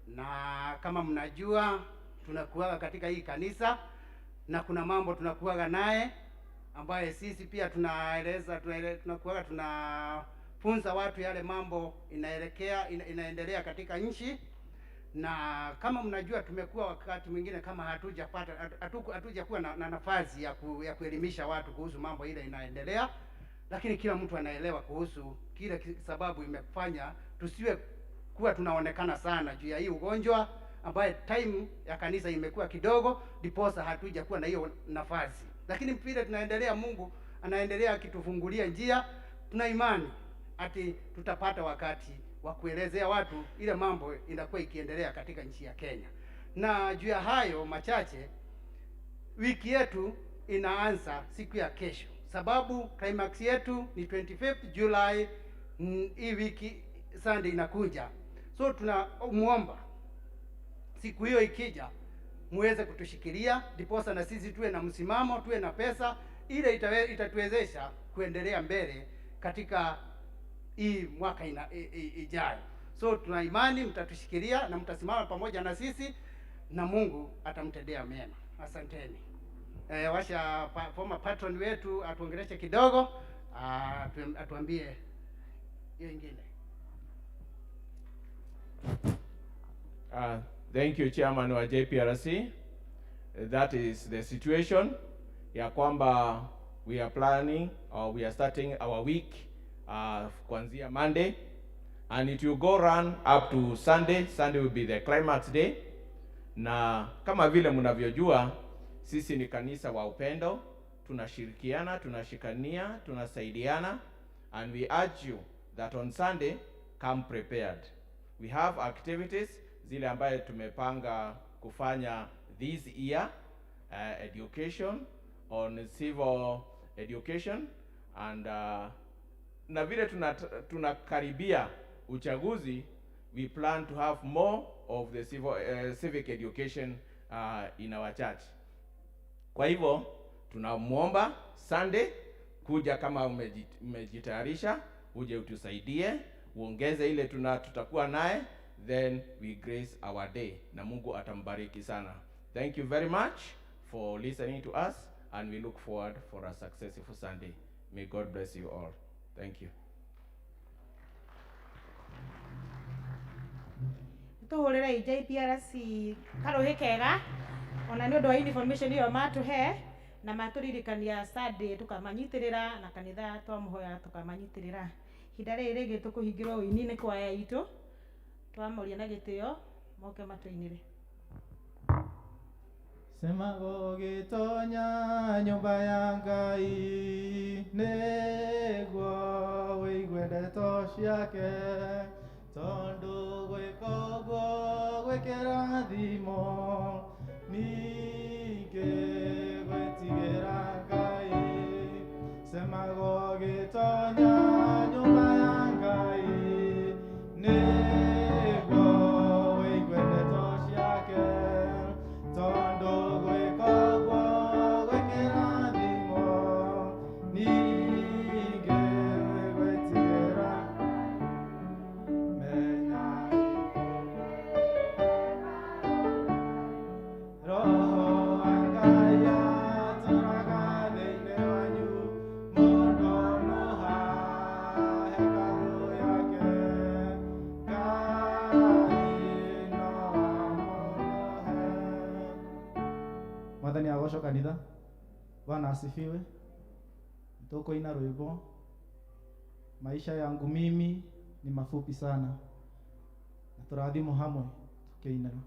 na kama mnajua tunakuaga katika hii kanisa na kuna mambo tunakuaga naye ambaye sisi pia tunaeleza, tunakuaga tunafunza watu yale mambo inaendelea katika nchi. Na kama mnajua tumekuwa wakati mwingine kama hatujakuwa na nafasi ya kuelimisha watu kuhusu mambo ile inaendelea. Lakini kila mtu anaelewa kuhusu kile sababu imefanya tusiwe kuwa tunaonekana sana juu ya hii ugonjwa ambaye time ya kanisa imekuwa kidogo, ndiposa hatuja kuwa na hiyo nafasi. Lakini vile tunaendelea, Mungu anaendelea akitufungulia njia, tuna imani ati tutapata wakati wa kuelezea watu ile mambo inakuwa ikiendelea katika nchi ya Kenya. Na juu ya hayo machache, wiki yetu inaanza siku ya kesho, sababu climax yetu ni 25th July, hii wiki Sunday inakuja. So tunamuomba siku hiyo ikija muweze kutushikilia, ndiposa na sisi tuwe na msimamo, tuwe na pesa ile itatuwezesha kuendelea mbele katika hii mwaka ijayo. So tuna imani mtatushikilia na mtasimama pamoja na sisi na Mungu atamtendea mema. Asanteni. Washa former patron wetu atuongeleshe kidogo, atuambie hiyo ingine. Thank you, Chairman wa JPRC. That is the situation ya kwamba we are planning or we are starting our week kuanzia Monday, and it will go run up to Sunday. Sunday will be the climax day. Na kama vile mnavyojua, sisi ni kanisa wa upendo, tunashirikiana, tunashikania, tunasaidiana, and we urge you that on Sunday come prepared. We have activities zile ambaye tumepanga kufanya this year, education on civil education, and na vile tunakaribia uchaguzi, we plan to have more of the civic education in our church. Kwa hivyo tunamuomba Sunday kuja kama umejitayarisha, uje utusaidie, uongeze ile tutakuwa naye, then we grace our day na Mungu atambariki sana. Thank you very much for listening to us, and we look forward for a successful Sunday. May God bless you all. Thank you. Tuhurire JPRC karuhi kega ona nĩ ũndũ wa information ĩyo matuhe na maturirikania Sunday tukamanyitirira na kanitha twamuhoya tukamanyitirira. Ihinda rĩrĩ rĩngĩ tũkũhingĩrwo ũini nĩ kwaya itũ, twamoria na gĩtĩo moke matũinĩre. Sema gũgĩtonya nyũmba ya Ngai nĩguo wĩigue ndeto ciake, tondũ gwĩka ũguo gwĩ kĩrathimo, ningĩ gwĩtigĩra Ngai. Sema gũgĩtonya nyũmba ya Ngai nĩguo wĩigue ndeto ciake, tondũ gwĩka ũguo gwĩ kĩrathimo, ningĩ gwĩtigĩra. Menya Roho wa Ngai atũũraga thĩinĩ wanyu, mũndũ nũha hekarũ yake, Ngai no amũnũhe. Mwathani agocwo kanitha. Bwana asifiwe. Tukoina rwimbo maisha yangu mimi ni mafupi sana, na tũrathimwo hamwe tukiinaga.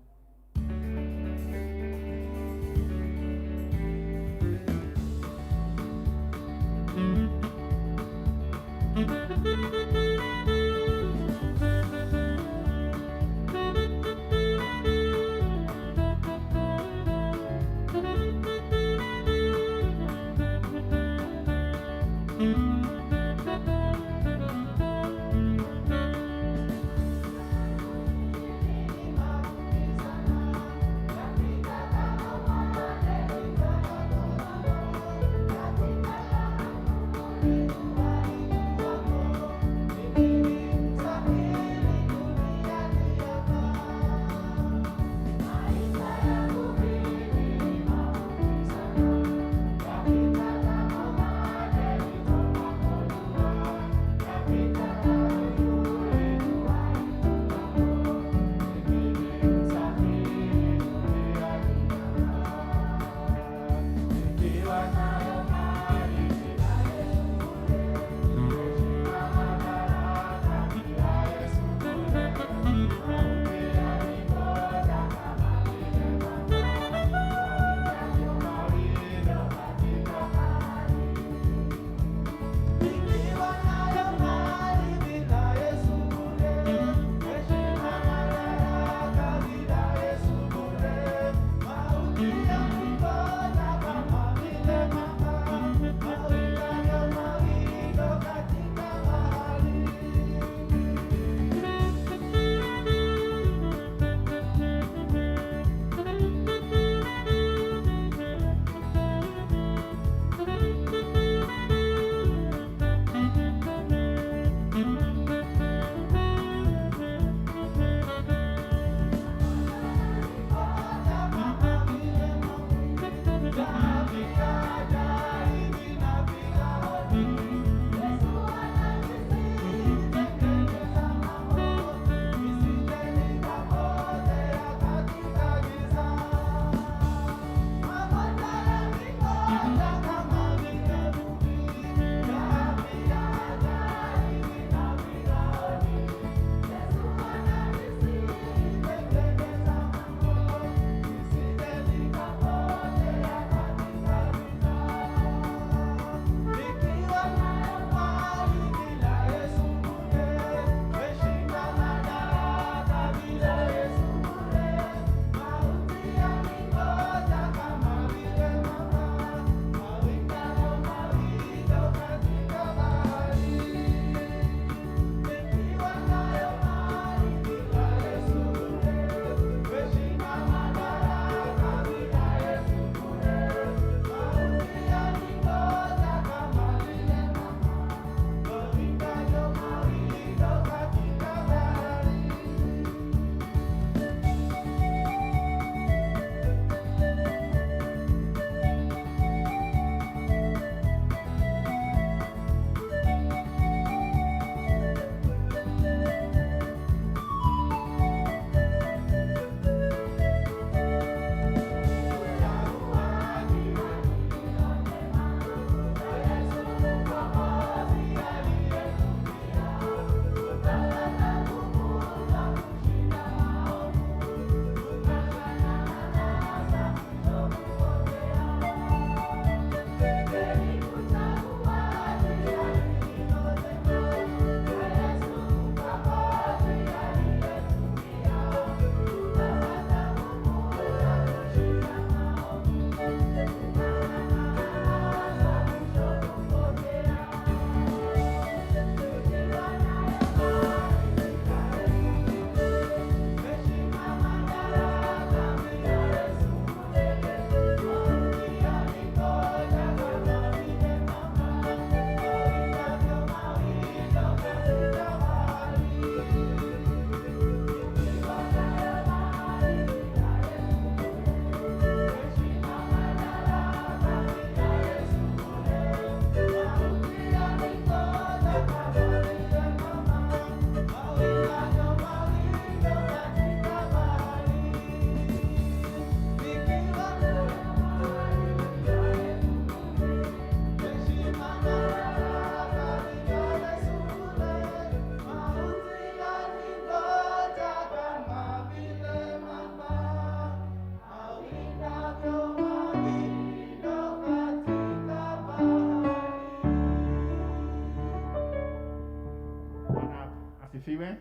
Bwana asifiwe.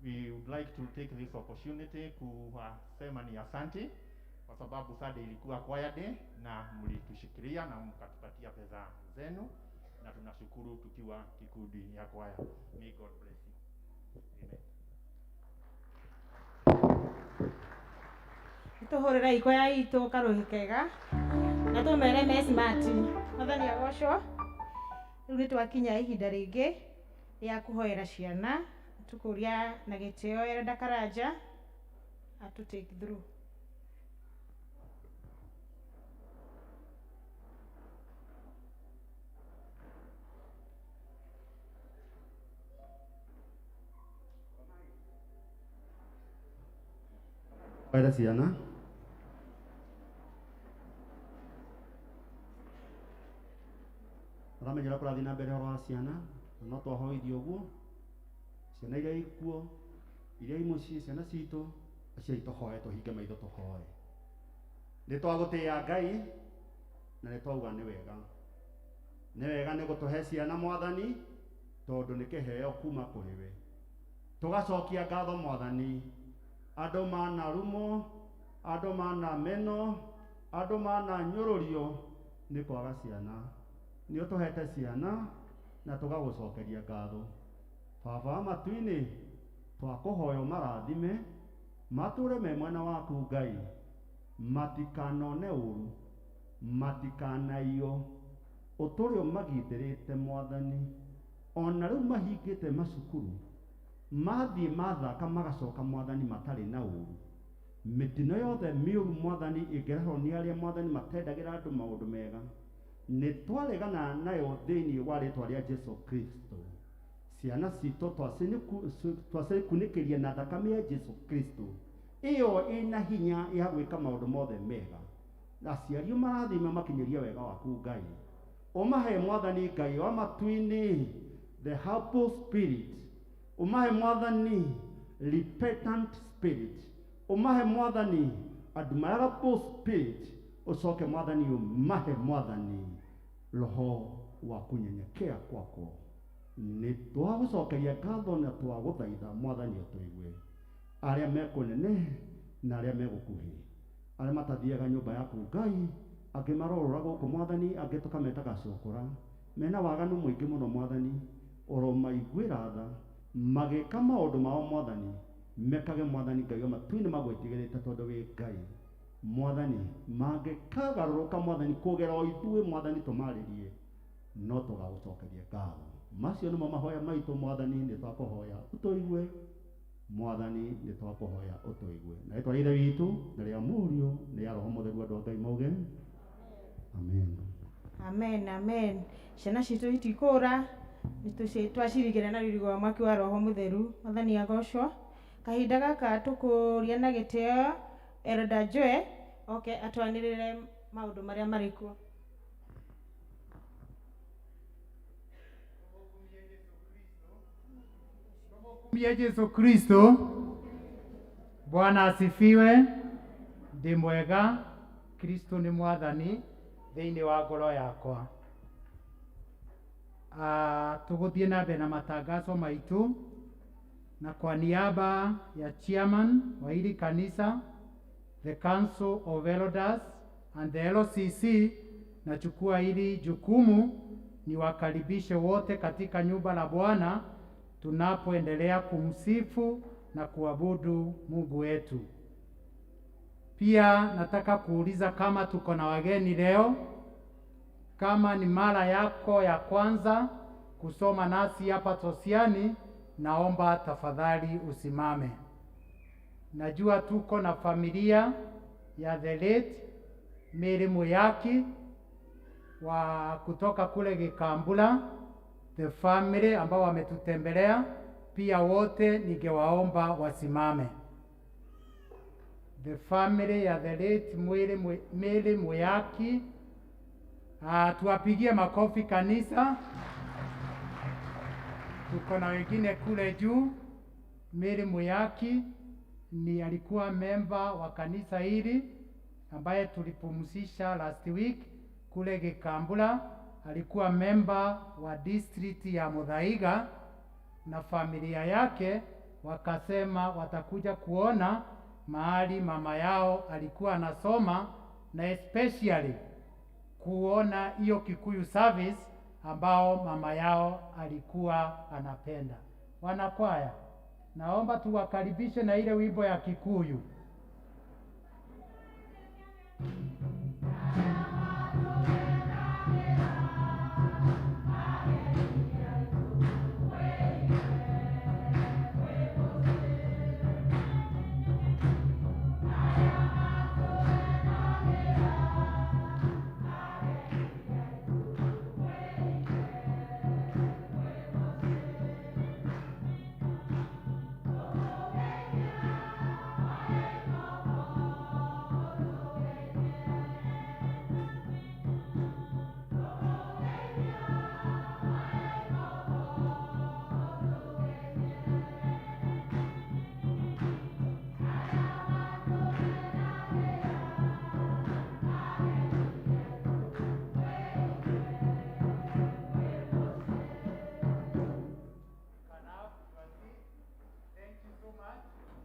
We would like to take this opportunity kusema ni asanti kwa sababu Sunday ilikuwa choir day na mlitushikilia na mkatupatia pesa zenu, na tunashukuru tukiwa kikundi ya kwaya. May God bless you. Amen. Tũhũrĩre ikwaya itũ karũhĩ kega na tũmere me smart. Mwathani agocwo. Rĩu nĩ twakinya ihinda rĩngĩ rĩa kũhoera ciana, tũkũria na gĩtĩo Elder Karanja atu take through. Hoera ciana. Ũramenya ũrĩa kũrathiĩ na mbere ũhoro wa ciana, na no twahoithio ũguo. Ciana iria ikuo, iria i mũciĩ, ciana citũ, aciari tũhoe, tũhinge maitho tũhoe. Nĩ twagũtĩĩa Ngai, na nĩ twauga nĩ wega. Nĩ wega nĩ gũtũhe ciana Mwathani, tondũ nĩ kĩheo kuma kũrĩ we. Tũgacokia ngatho Mwathani, andũ manarumwo, andũ manamenwo, andũ mananyũrũrio nĩ kwaga ciana. Nĩ ũtũhete ciana na tũgagũcokeria ngatho. Baba wa matu-inĩ, twakũhoya ũmarathime, matũre me mwena waku Ngai, matikanone ũru, matikanaiywo, ũtũre ũmagitĩrĩte Mwathani. Ona rĩu mahingĩte macukuru, mathiĩ mathaka magacoka Mwathani matarĩ na ũru. Mĩtino yothe mĩũru Mwathani ĩngĩrehwo nĩ arĩa Mwathani matendagĩra andũ maũndũ mega, nĩ twaregana nayo thĩinĩ wa rĩtwa rĩa Jesu Kristo. Ciana citũ twacikunĩkĩria na thakame ya Jesu Kristo, ĩyo ĩna hinya ya gwĩka maũndũ mothe mega. Aciari ũmarathime makinyĩrie wega waku Ngai, ũmahe Mwathani Ngai wa matu-inĩ the humble spirit, ũmahe Mwathani repentant spirit, ũmahe Mwathani admirable spirit, ũcoke Mwathani ũmahe Mwathani roho wa kunyenyekea kwako. Nĩ twagũcokeria ngatho na twagũthaitha Mwathani ũtũigue, arĩa me kũnene na arĩa me gũkuhĩ, arĩa matathiaga nyũmba yaku Ngai, angĩ marorũra gũkũ Mwathani, angĩ tũkametaga cũkũra, mena waganu mũingĩ mũno Mwathani, ũromaiguĩra tha, magĩka maũndũ mao Mwathani, mekage Mwathani Ngai wa matu-inĩ magwĩtigĩrĩte tondũ wĩ Ngai. Mwathani mangĩkagarũrũka Mwathani kũgera o ithuĩ Mwathani tũmarĩrie, no tũgagũcokeria ngatho. Macio nĩmo mahoya maitũ Mwathani, nĩ twakũhoya ũtũigue. Mwathani nĩ twakũhoya ũtũigue. Na rĩtwa rĩa Ithe witũ na rĩa Mũriũ na rĩa Roho Mũtheru, andũ a Ngai mauge amen. Amen, amen. Ciana citũ itikũra, twacirigĩra na rũirigo rwa mwaki wa Roho Mũtheru. Mwathani agocwo. Kahinda gaka tũkũria na gĩtĩo Elder Joe oke atwanĩrĩre maũndũ marĩa marĩ kuo. Mie Jesu Kristo. Bwana asifiwe. Ndĩ mwega, Kristo nĩ Mwathani thĩinĩ wa ngoro yakwa. Tũgũthiĩ na mbere na matangazo maitũ, na kwa niaba ya chairman wa hili kanisa, the Council of Elders and the LCC, nachukua hili jukumu niwakaribishe wote katika nyumba la Bwana tunapoendelea kumsifu na kuabudu Mungu wetu. Pia nataka kuuliza kama tuko na wageni leo. Kama ni mara yako ya kwanza kusoma nasi hapa Tosiani, naomba tafadhali usimame. Najua tuko na familia ya the late Mary Muyaki wa kutoka kule Gikambula, the family ambao wametutembelea pia, wote ningewaomba wasimame. The family ya the late Mary Muyaki. Tuwapigie makofi kanisa. Tuko na wengine kule juu. Mary Muyaki ni alikuwa memba wa kanisa hili ambaye tulipumzisha last week kule Gikambula. Alikuwa memba wa district ya Muthaiga na familia yake wakasema watakuja kuona mahali mama yao alikuwa anasoma na especially kuona hiyo Kikuyu service ambao mama yao alikuwa anapenda. Wanakwaya, naomba tuwakaribishe na ile wimbo ya Kikuyu.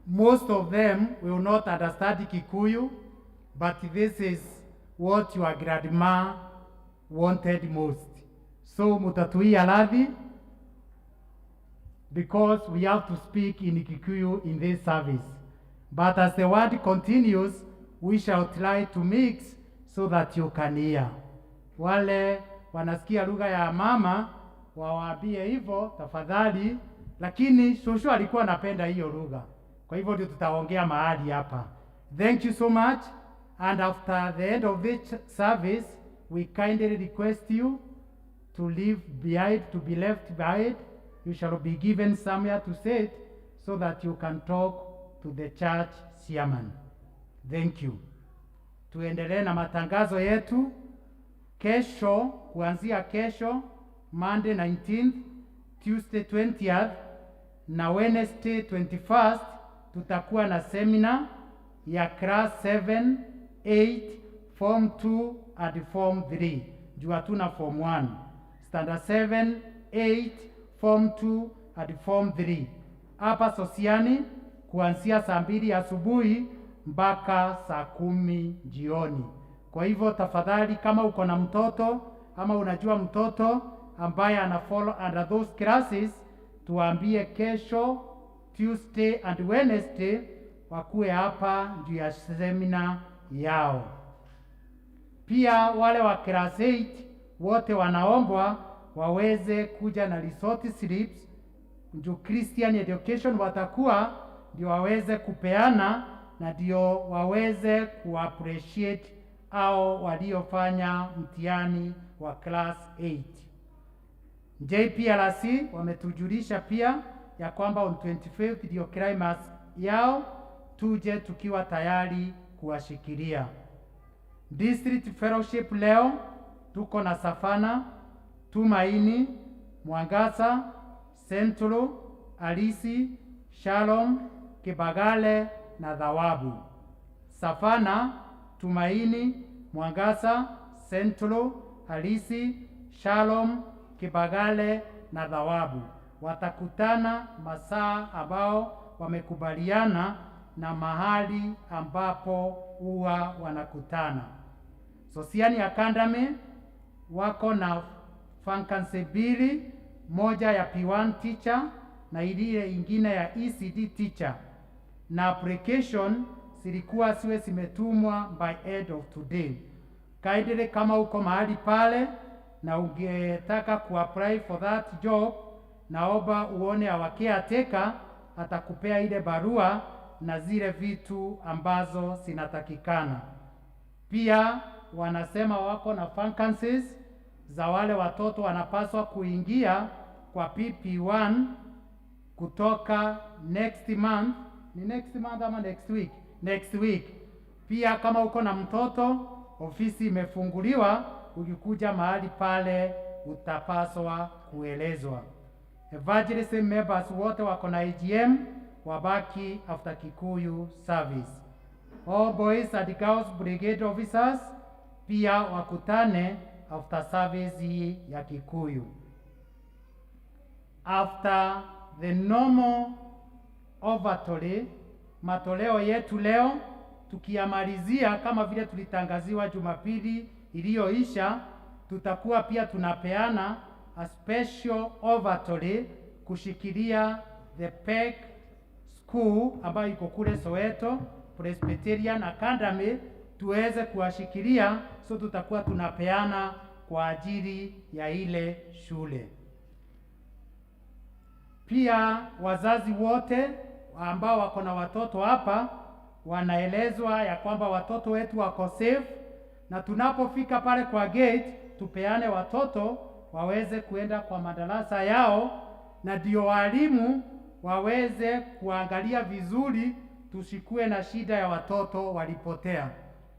Most of them will not understand Kikuyu, but this is what your grandma wanted most. So mutatuia radhi, because we have to speak in Kikuyu in this service. But as the word continues, we shall try to mix so that you can hear. Wale wanasikia lugha ya mama wawaambie hivyo tafadhali, lakini shosho alikuwa anapenda hiyo lugha. Kwa hivyo ndio tutaongea mahali hapa. Thank you so much. And after the end of this service, we kindly request you to leave behind, to be left behind. You shall be given somewhere to sit so that you can talk to the church chairman. Thank you. Tuendelee na matangazo yetu kesho, kuanzia kesho Monday 19th, Tuesday 20th na Wednesday 21st tutakuwa na seminar ya class 7, 8, form 2 and form 3. Juu hatuna form 1. Standard 7, 8, form 2 and form 3. Hapa Sosiani kuanzia saa 2 asubuhi mpaka saa 10 jioni. Kwa hivyo tafadhali, kama uko na mtoto ama unajua mtoto ambaye ana follow under those classes, tuambie kesho Tuesday and Wednesday wakuwe hapa juu ya semina yao. Pia wale wa class 8 wote wanaombwa waweze kuja na resort slips juu Christian Education watakuwa ndio waweze kupeana na ndio waweze kuappreciate au waliofanya mtihani wa class 8. JPRC wametujulisha pia ya kwamba on 25th ndio climax yao, tuje tukiwa tayari kuwashikilia. District Fellowship leo tuko na Safana, Tumaini, Mwangaza, Central, Alisi, Shalom, Kibagale na Thawabu. Safana, Tumaini, Mwangaza, Central, Alisi, Shalom, Kibagale na Thawabu watakutana masaa ambao wamekubaliana na mahali ambapo huwa wanakutana. Sosiani Academy wako na vacancy mbili, moja ya P1 teacher na ile ingine ya ECD teacher, na application zilikuwa siwe zimetumwa by end of today. Kindly, kama uko mahali pale na ungetaka kuapply for that job, naomba uone our caretaker, atakupea ile barua na zile vitu ambazo zinatakikana. Pia wanasema wako na vacancies za wale watoto wanapaswa kuingia kwa PP1 kutoka next month. Ni next month ama next week? Next week. Pia kama uko na mtoto, ofisi imefunguliwa, ukikuja mahali pale utapaswa kuelezwa. Evangelism members wote wako na AGM wabaki after Kikuyu service. All boys and girls brigade officers pia wakutane after service hii ya Kikuyu. After the normal offertory, matoleo yetu leo tukiyamalizia kama vile tulitangaziwa Jumapili iliyoisha, tutakuwa pia tunapeana a special offertory kushikilia the PEC School ambayo iko kule Soweto, Presbyterian Academy, tuweze kuwashikilia. So tutakuwa tunapeana kwa ajili ya ile shule. Pia wazazi wote ambao wako na watoto hapa wanaelezwa ya kwamba watoto wetu wako safe, na tunapofika pale kwa gate tupeane watoto waweze kuenda kwa madarasa yao, na ndio walimu waweze kuangalia vizuri, tusikue na shida ya watoto walipotea.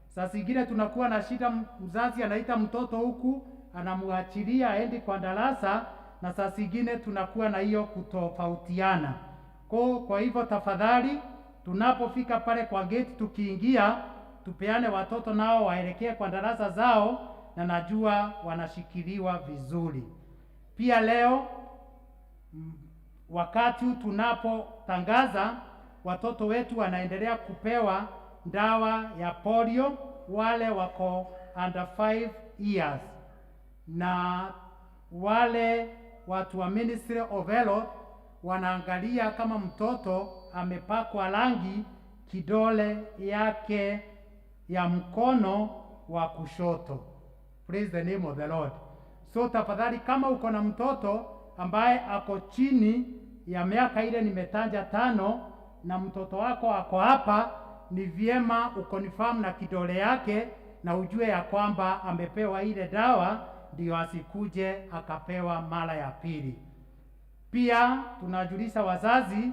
Saa zingine tunakuwa na shida, mzazi anaita mtoto huku anamwachilia aende kwa darasa, na saa zingine tunakuwa na hiyo kutofautiana. Kwa hivyo tafadhali, tunapofika pale kwa gate tukiingia, tupeane watoto nao waelekee kwa darasa zao, na najua wanashikiliwa vizuri. Pia leo wakati tunapotangaza, watoto wetu wanaendelea kupewa dawa ya polio, wale wako under 5 years, na wale watu wa Ministry of Health wanaangalia kama mtoto amepakwa rangi kidole yake ya mkono wa kushoto. Praise the name of the Lord. So tafadhali, kama uko na mtoto ambaye ako chini ya miaka ile nimetaja 5 na mtoto wako ako hapa, ni vyema ukonfirm na kidole yake na ujue ya kwamba amepewa ile dawa, ndio asikuje akapewa mara ya pili. Pia tunajulisha wazazi,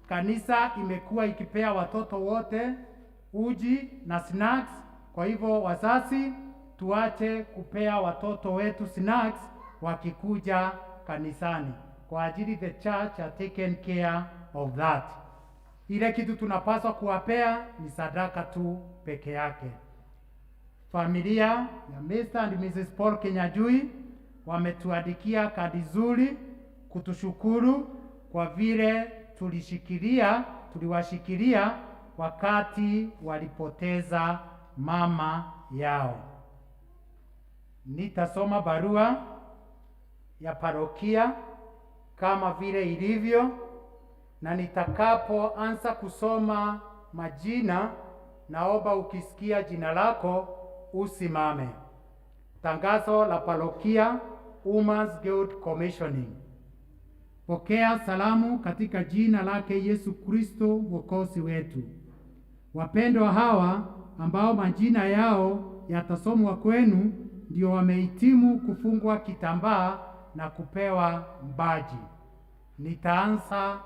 kanisa imekuwa ikipea watoto wote uji na snacks. Kwa hivyo wazazi, tuache kupea watoto wetu snacks wakikuja kanisani, kwa ajili the church are taken care of that. Ile kitu tunapaswa kuwapea ni sadaka tu peke yake. Familia ya Mr. and Mrs. Paul Kenyajui wametuandikia kadi nzuri kutushukuru kwa vile tuliwashikilia wakati walipoteza mama yao. Nitasoma barua ya parokia kama vile ilivyo, na nitakapoanza kusoma majina, naomba ukisikia jina lako usimame. Tangazo la parokia, Women's Guild Commissioning. Pokea salamu katika jina lake Yesu Kristo Mwokozi wetu. Wapendwa hawa ambao majina yao yatasomwa kwenu ndio wamehitimu kufungwa kitambaa na kupewa mbaji. Nitaanza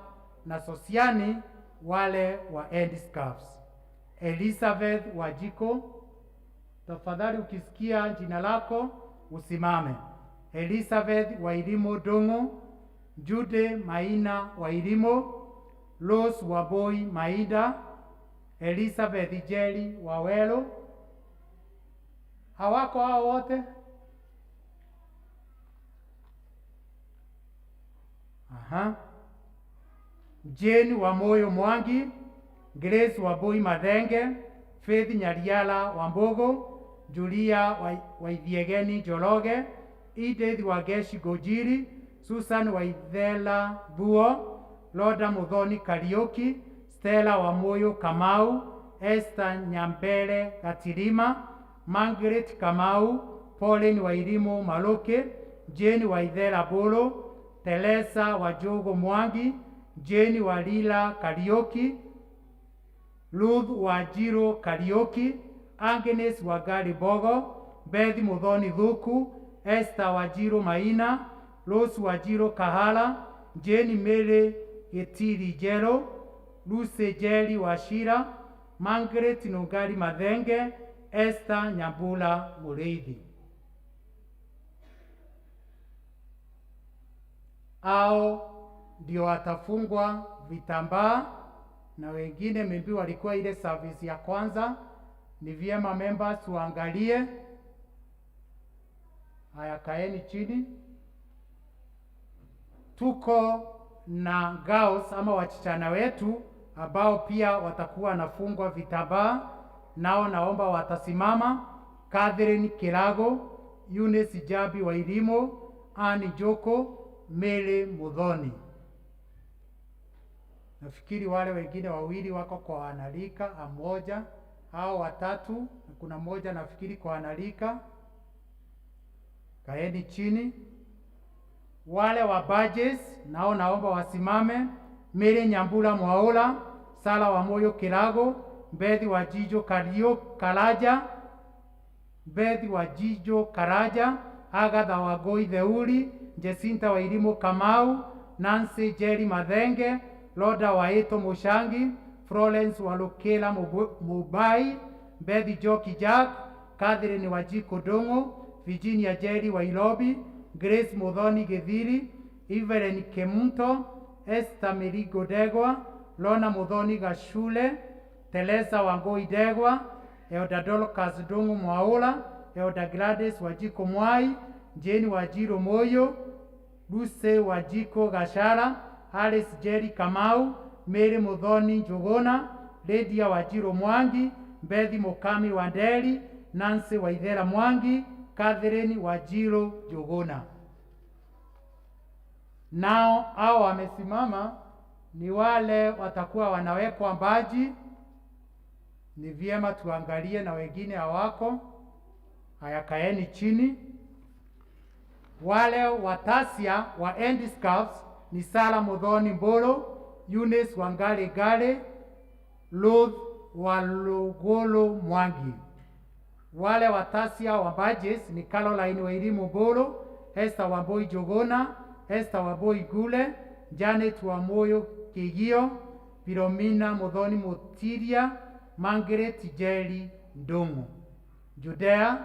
na Sosiani, wale wa headscarves. Elizabeth Wajiko, tafadhali ukisikia jina lako usimame. Elizabeth Wairimo Dongo, Jude Maina Wairimo, Rose Waboi Maida, Elizabeth Jeri Wawelo. Hawako hao wote? Aha. Jane Wamoyo Mwangi, Grace Waboi Mathenge, Faith Nyariala Wambogo, Julia Waithiegeni Njoroge, Edith Wageshi Gojiri, Susan Waithela Buo, Loda Muthoni Kariuki, Stella Wamoyo Kamau, Esther Nyambere Gatirima, Margaret Kamau, Pauline Wairimu Maluke, Jane Waithera Bolo, Teresa Wajogo Mwangi, Jane Walila Kariuki, Ruth Wanjiru Kariuki, Agnes Wangari Bogo, Beth Muthoni Thuku, Esther Wanjiru Maina, Rose Wanjiru Kahala, Jane Mary Gitiri Jero, Lucy Njeri Wachira, Margaret Nungari Mathenge, Esther Nyambura Muriithi. Hao ndio watafungwa vitambaa na wengine maybe walikuwa ile service ya kwanza. Ni vyema members waangalie. Haya, kaeni chini. Tuko na girls ama wasichana wetu ambao pia watakuwa wanafungwa vitambaa, nao naomba watasimama. Catherine Kirago, Eunice Jabi Wairimo, Anne Joko, Mary Muthoni. Nafikiri wale wengine wawili wako kwa wanalika mmoja hao watatu, kuna mmoja nafikiri kwa wanalika. Kaeni chini. Wale wa badges nao naomba wasimame. Mary Nyambura Mwaola, Sala wa Moyo Kirago, Mbethi wa Jijo Kario Karaja, Mbethi wa Jijo Karaja, Agatha Wangui Theuri, Jacinta Wairimu Kamau, Nancy Jerry Mathenge, Loda Waito Mushangi, Florence Walukila Mubai, Mbethi Joki Jack, Catherine Wajiko Ndung'u, Virginia Jerry Wairobi, Grace Muthoni Githiri, Evelyn Kemunto, Esther Mirigo Ndegwa, Lona Muthoni Gashule, Teresa Wangui Ndegwa, Elder Dorcas Ndung'u Mwaura, Elder Gladys Wajiko Mwai, Jane Wajiro Moyo, Lucy Wajiko Gashara, Alice Jerry Kamau, Mary Muthoni Njuguna, Lydia Wajiro Mwangi, Mbethi Mukami Wanderi, Nancy Waithera Mwangi, Catherine Wajiro Njuguna. Nao hao wamesimama ni wale watakuwa wanawekwa mbaji. Ni vyema tuangalie na wengine hawako. Haya, kaeni chini. Wale watasia wa End Scouts ni Sara Muthoni Mburu, Eunice Wangari Gale, Ruth Walugulu Mwangi. Wale watasia wa badges ni Caroline Wairimu Mburu, Esther Wambui Njuguna, Esther Wambui Gule, Janet Wamuyu Kigio, Philomena Muthoni Mutiria, Margaret Jerry Ndung'u. Judea,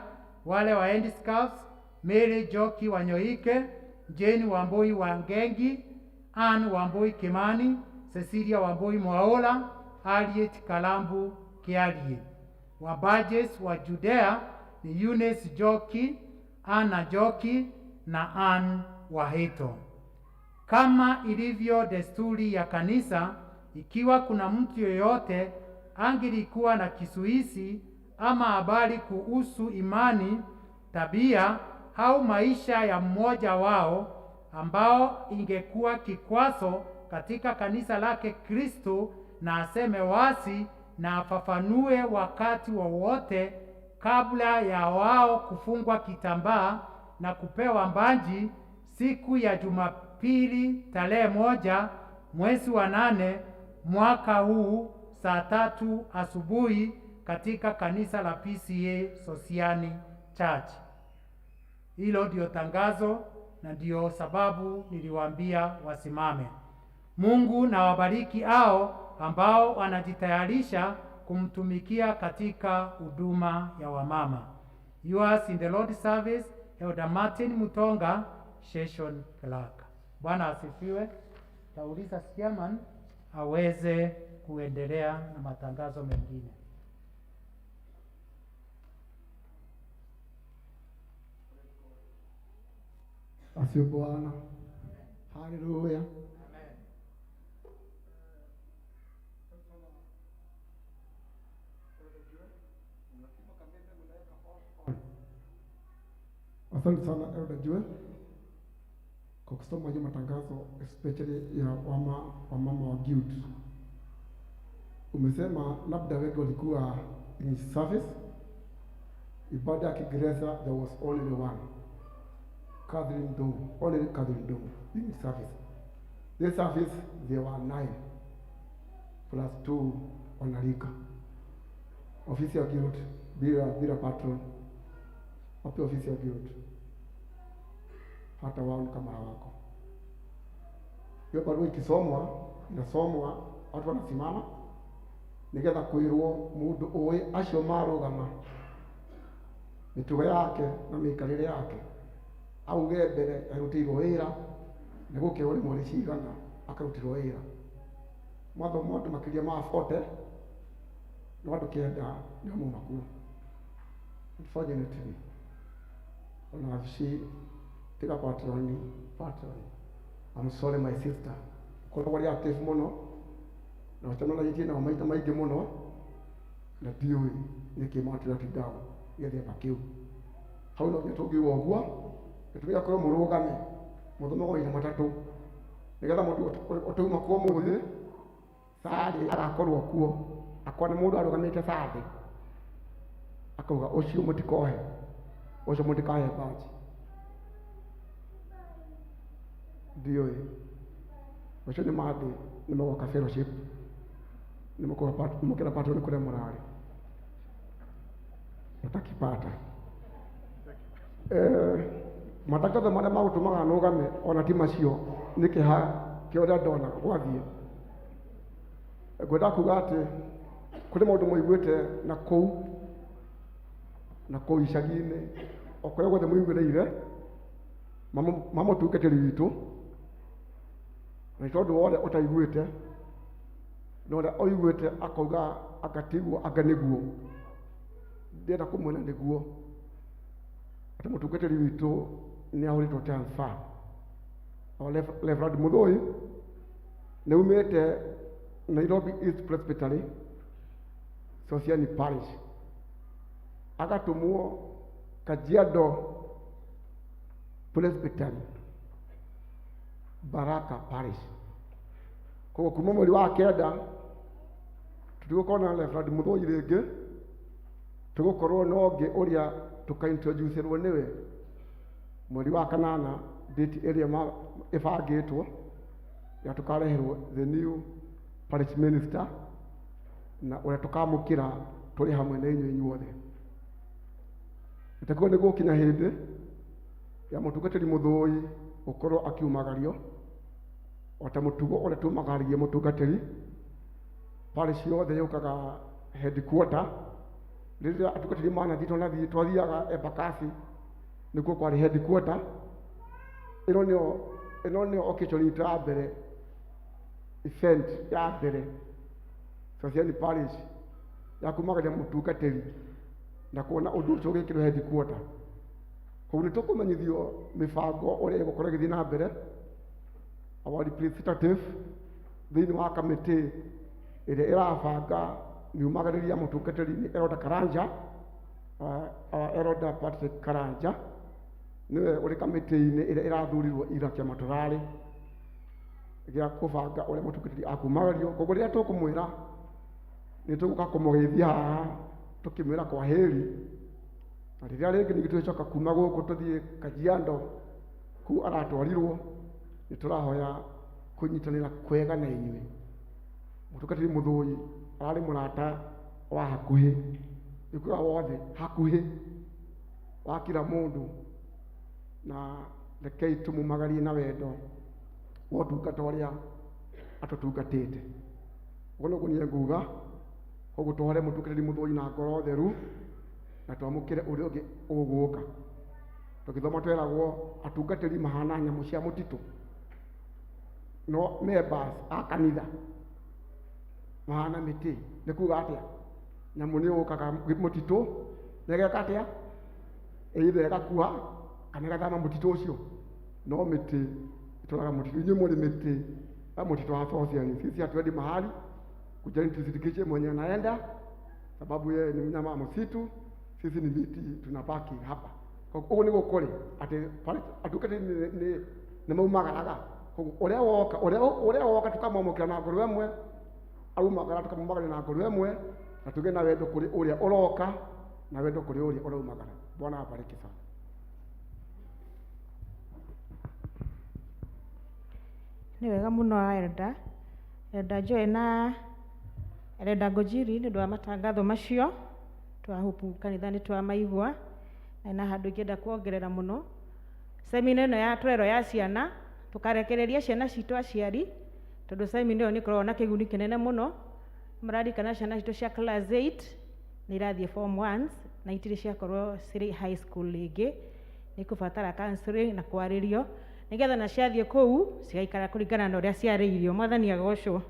wale wa End Scouts, Mary Joki Wanyoike, Jane Wambui Wangengi, Ann Wambui Kimani, Cecilia Wambui Mwaola, Harriet Kalambu Kiarie. Wa badges wa Judea ni Eunice Joki, Anna Joki na Ann Wahito. Kama ilivyo desturi ya kanisa, ikiwa kuna mtu yoyote angelikuwa na kisuisi ama habari kuhusu imani, tabia au maisha ya mmoja wao ambao ingekuwa kikwazo katika kanisa lake Kristo, na aseme wazi na afafanue wakati wowote kabla ya wao kufungwa kitambaa na kupewa mbaji siku ya Jumapili tarehe 1 mwezi wa 8 mwaka huu saa 3 asubuhi katika kanisa la PCA Sosiani Church. Hilo ndio tangazo na ndio sababu niliwaambia wasimame. Mungu na wabariki hao ambao wanajitayarisha kumtumikia katika huduma ya wamama. Yours in the Lord service, Elder Martin Mutonga, Session Clerk. Bwana asifiwe. Tauliza chairman aweze kuendelea na matangazo mengine. Asifiwe Bwana. Haleluya. Asante sana Elder Jue kwa kusoma hiyo matangazo especially ya wamama wa guild. Umesema labda wengi walikuwa in service. Ibada ya Kiingereza there was only one. Catherine Ndung'u, only Catherine Ndung'u in service. This service there were 9 plus 2 wanalika. Ofisi ya guild bila patron. Wapi ofisi ya guild? Hata wao kama hawako. Hiyo barua ikisomwa, inasomwa, watu wanasimama nigetha kwirwo mundu uwi acio marugama mitugo yake na miikarire yake auge mbere arutirwo wira ni gukirwo ni mweri cigana akarutirwo wira mwathoma andu makiria ma 40 no andu 9 nio mauma kuo. Unfortunately ona wabici tiga patroni, I'm sorry my sister, Koragwo arĩ active mũno na ũcemanĩtie nao maita maingĩ mũno na ndiũĩ nĩkĩ matũra down gĩthemba kĩu. Hau no nginya tũngiuga ũguo, gĩtũmi gĩa korwo mũrũgame mũthomagwo maita matatũ nĩgetha mũndũ ũtauma kuo mũthĩ Sunday agakorwo kuo akona mũndũ arũgamĩte Sunday akauga ũcio mũtikohe, ũcio mũtikahe badge. Ndiũĩ ũcio nĩ Monday nĩ magoka fellowship nĩ mũkĩra patron kũrĩa mũrarĩ ũtakipata. Matangatho marĩa magũtũmaga nũgame ona ti macio nĩ kĩeha kĩa ũrĩa ndona gwathiĩ. Ngwenda kuga atĩ kũrĩ maũndũ mũiguĩte na kũu na kũu icagi-inĩ o kũrĩa guothe mũiguĩrĩire ma mũtungatĩri witũ, na nĩ tondũ wa ũrĩa ũtaiguĩte na ũrĩa ũiguĩte akauga anga tiguo anga nĩguo, ndĩrenda kũmwĩra nĩguo atĩ mũtungatĩri witũ nĩ ahũrĩtwo transfer. O Reverend Mũthũi nĩ aumĩte Nairobi East Presbytery Sosiani Parish agatũmwo Kajiado Presbytery Baraka Parish. Koguo kuma mweri wa kenda tũtigũkorwo na Reverend Mũthũi rĩngĩ, tũgũkorwo na ũngĩ ũrĩa tũkaintroducerwo nĩwe mweri wa kanana, date ĩrĩa ĩbangĩtwo ya tũkareherwo the new parish minister na ũrĩa tũkamũkĩra tũrĩ hamwe na inyuĩ inyuothe. Nĩtekuo nĩ gũkinya hĩndĩ ya mũtungatĩri Mũthũi gũkorwo akiumagario o ta mũtugo ũrĩa tumagaragia mũtungatĩri. Parish yothe yũkaga headquarter rĩrĩa atungatĩri manathiĩ twanathiĩ twathiaga Embakasi nĩkuo kwarĩ headquarter. Ĩno nĩyo ĩno nĩyo occasion itũ ya mbere, event ya mbere Sosiani Parish ya kumagaria mũtungatĩri na kuona ũndũ ũcio ũgĩkĩrwo headquarter. Koguo nĩ tũkũmenyithio mĩbango ũrĩa ĩgũkorwo ĩgĩthiĩ na mbere. Our representative thĩinĩ wa kamĩtĩ ĩrĩa ĩrabanga miumagĩrĩria mũtungatĩri nĩ Elder Karanja, Elder Patrick Karanja nĩwe ũrĩ kamĩtĩ-inĩ ĩrĩa ĩrathurirwo ira kĩama tũrarĩ gĩa kũbanga ũrĩa mũtungatĩri akumagario. Koguo rĩrĩa tũkũmwĩra nĩ tũgũka kũmũgeithia haha tũkĩmwĩra kwa heri, na rĩrĩa rĩngĩ ningĩ tũgĩcoka kuma gũkũ tũthiĩ Kajiado kũu aratwarirwo, nĩ tũrahoya kũnyitanĩra kwega na inyuĩ. Mũtungatĩri Mũthũi ararĩ mũrata wa hakuhĩ, nĩkuga wothe hakuhĩ wa kila mũndũ, na rekei tũmumagarie na wendo wa ũtungata ũrĩa atũtungatĩte. Ũguo nĩguo niĩ nguga. Koguo tũhore mũtungatĩri Mũthũi na ngoro theru na twamũkĩre ũrĩa ũngĩ ũgũka. Tũgĩthoma tweragwo atungatĩri mahana nyamũ cia mũtitũ, no members a kanitha mahana mĩtĩ. Nĩ kuga atĩa? Nyamũ nĩ yũkaga mũtitũ na ĩgeka atĩa? Either ĩgakua kana ĩgathama mũtitũ ũcio, no mĩtĩ ĩtũraga mũtitũ. Inyuĩ mũrĩ mĩtĩ ya mũtitũ wa Sosiani. Sisi hatuendi mahali kujani, tusindikishe mwenye anaenda, sababu yeye ni mnyama wa msitu, sisi ni miti tunabaki hapa. Koguo ũguo nĩguo kũrĩ atĩ atungatĩri nĩ maumagaraga. Koguo ũrĩa woka ũrĩa woka tũkamwamũkĩra na ngoro ĩmwe, aumagara tũkamumagaria na ngoro ĩmwe, na tũgĩe na wendo kũrĩ ũrĩa ũroka na wendo kũrĩ ũrĩa ũraumagara. Bwana abariki sana. Nĩ wega mũno Elda Elda Joy na Elda Ngũnjiri nĩ ũndũ wa matangatho macio. Twahope kanitha nĩ twamaigua na na handũ ingĩenda kuongerera mũno. Semina ĩno ya twerwo ya ciana, tũkarekereria ciana citũ aciari, tondũ semina ĩyo nĩ ĩkoragwo na kĩguni kĩnene mũno. Mũraririkana ciana citũ cia class 8 nĩ irathiĩ form 1 na itirĩ ciakorwo cirĩ high school rĩngĩ, nĩ ikũbatara counseling na kwarĩrio nĩgetha na ciathiĩ kũu cigaikara kũringana na ũrĩa ciarĩirio. Mwathani agocwo.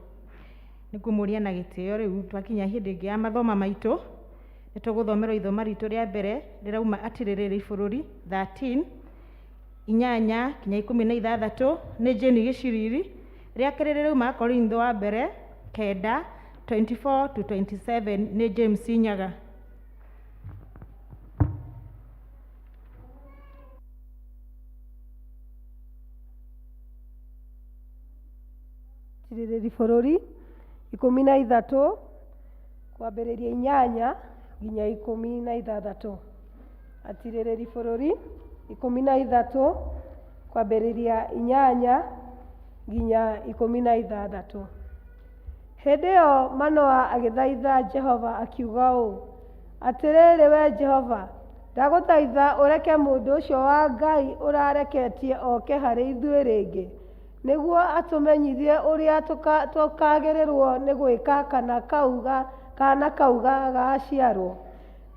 Nĩ ngũmũria na gĩtĩo rĩu twakinya hĩndĩ ĩngĩ ya mathoma maitũ, nĩ tũgũthomerwo ithoma ritũ rĩa mbere rĩrauma Atirĩrĩri Bũrũri 13 8 kinya 16 nĩ Jane Gĩciriri, Rĩa kerĩ rĩrauma Korintho wa mbere 9 24 to 27 nĩ James Nyaga. Tirĩrĩri bũrũri 13 kwambĩrĩria 8 nginya 16. Atirĩrĩri bũrũri 13 kwambĩrĩria 8 nginya 16. Hĩndĩ ĩyo Manoa agĩthaitha Jehova akiuga ũũ, Atĩrĩrĩ wee Jehova, ndagũthaitha ũreke mũndũ ũcio wa Ngai ũrareketie oke harĩ ithuĩ rĩngĩ, nĩguo atũmenyithie ũrĩa tũkaagĩrĩrũo nĩ gwĩka kaana kau gagaaciarũo.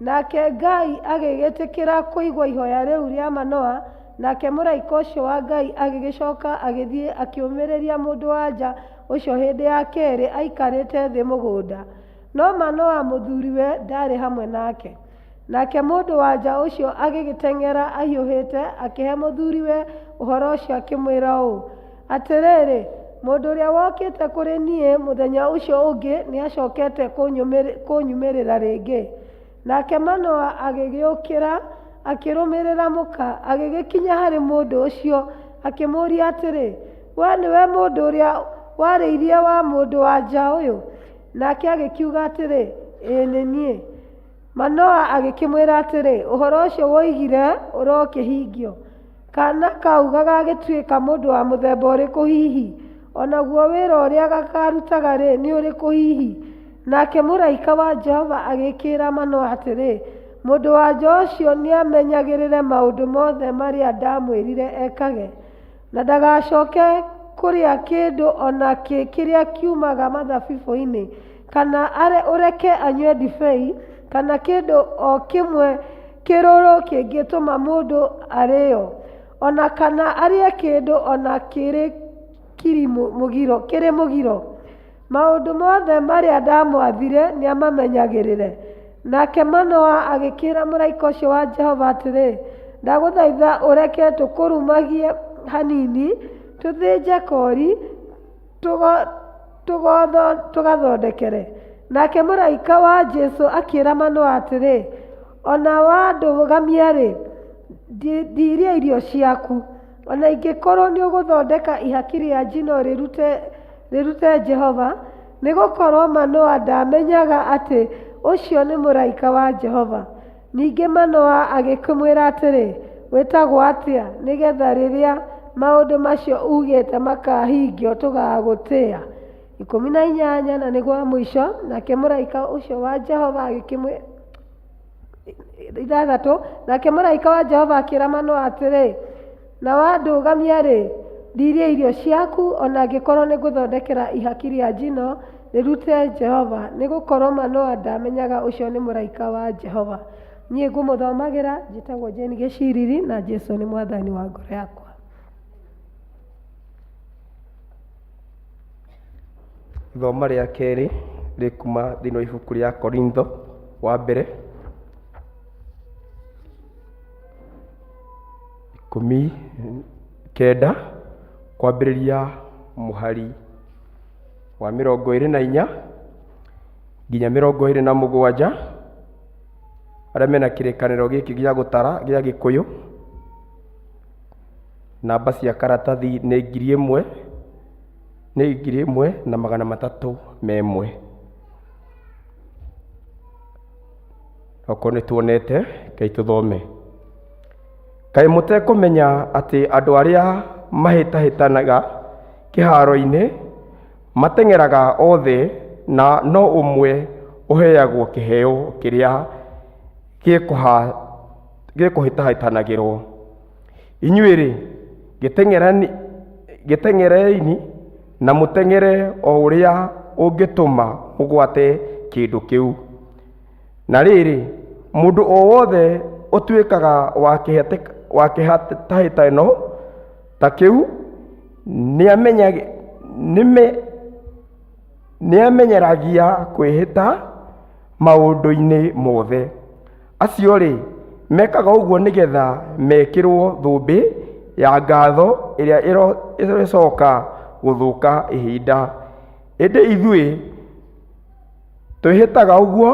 Nake Ngai agĩgĩtĩkĩra kũigua ihoya rĩu rĩa Manoa, nake mũraika ũcio wa Ngai agĩgĩcoka agĩthiĩ akĩũmĩrĩria mũndũ-wa-nja ũcio hĩndĩ ya kerĩ aikarĩte thĩ mũgũnda, no Manoa mũthuriwe ndaarĩ hamwe nake. Nake mũndũ-wa-nja ũcio agĩgĩteng'era ahiũhĩte akĩhe mũthuriwe ũhoro ũcio akĩmwĩra ũũ, Atĩrĩrĩ, mũndũ ũrĩa wokĩte kũrĩ niĩ mũthenya ũcio ũngĩ nĩacokete kũnyumĩrĩra rĩngĩ. Nake Manoa agĩgĩũkĩra, akĩrũmĩrĩra mũka, agĩgĩkinya harĩ mũndũ ũcio, akĩmũũria atĩrĩ, Wee nĩwe mũndũ ũrĩa warĩirie wa mũndũ-wa-nja ũyũ? Nake agĩkiuga atĩrĩ, Ĩĩ nĩ niĩ. Manoa agĩkĩmwĩra atĩrĩ, Ũhoro ũcio woigire ũrokĩhingio. Kaana kau gagagĩtuĩka mũndũ wa mũthemba ũrĩkũ hihi? O naguo wĩra ũrĩa gakarutaga-rĩ, nĩ ũrĩkũ hihi? Nake mũraika wa Jehova agĩkĩĩra Manoa atĩrĩ, Mũndũ-wa-nja ũcio nĩamenyagĩrĩre maũndũ mothe marĩa ndamwĩrire ekage, na ndagacoke kũrĩa kĩndũ o na kĩ kĩrĩa kiumaga mathabibũ-inĩ, kana ũreke anyue ndibei, kana kĩndũ o kĩmwe kĩrũrũ kĩngĩtũma mũndũ arĩĩo, o na kana arĩe kĩndũ o na kĩrĩ mũgiro. Maũndũ mothe marĩa ndamwathire nĩamamenyagĩrĩre. Nake Manoa agĩkĩĩra mũraika ũcio wa Jehova atĩrĩ, Ndagũthaitha ũreke tũkũrumagie hanini, tũthĩnje koori tũgathondekere. Nake mũraika wa Jesũ akĩĩra Manoa atĩrĩ, O na wandũgamia-rĩ, ndirĩa irio ciaku, o na ingĩkorũo nĩũgũthondeka ihaki rĩa njino rĩrute Jehova, nĩ gũkorũo Manoa ndaamenyaga atĩ ũcio nĩ mũraika wa Jehova. Ningĩ Manoa agĩkĩmwĩra atĩrĩ, Wĩtagwo atĩa, nĩ getha rĩrĩa maũndũ macio uugĩte makahingio tũgagũtĩa? 18 na nĩguo wa mũico, nake mũraika ũcio wa Jehova agĩkĩmwĩra 6 nake mũraika wa Jehova akĩĩra Manoa atĩrĩ, Na wandũgamia-rĩ, ndirĩe irio ciaku, o na angĩkorũo nĩngũthondekera ihaki rĩa njino rĩrute Jehova, nĩ gũkorũo Manoa ndaamenyaga ũcio nĩ mũraika wa Jehova. Niĩ ngũmũthomagĩra, njĩtagwo Jane Gĩciriri, na Jesu nĩ mwathani wa ngoro yakwa. Ithoma rĩa kerĩ rĩkuma thĩinĩ wa ibuku rĩa Korintho wa mbere 19 kwambĩrĩria mũhari wa 24 nginya 27. Arĩa mena kĩrĩkanĩro gĩkĩ gĩa gũtara gĩa Gĩkũyũ, namba cia karatathi nĩ 1000, nĩ 1301. Okorwo nĩ tuonete, rekei tũthome. Kaĩ mũtekũmenya atĩ andũ arĩa mahĩtahĩtanaga kĩhaaro-inĩ mateng'eraga othe na no ũmwe ũheagwo kĩheo kĩrĩa gĩkũhĩtahĩtanagĩrwo? Inyuĩ-rĩ, gĩteng'erei na mũteng'ere o ũrĩa ũngĩtũma mũgwate kĩndũ kĩu. Na rĩrĩ, mũndũ o wothe ũtuĩkaga wa kĩhĩtahĩtano ta kĩu nĩamenyeragia kwĩhĩta maũndũ-inĩ mothe. Acio-rĩ, mekaga ũguo nĩgetha mekĩrwo thũmbĩ ya ngatho ĩrĩa ĩrĩcoka gũthũka ihinda. Ĩndĩ ithuĩ twĩhĩtaga ũguo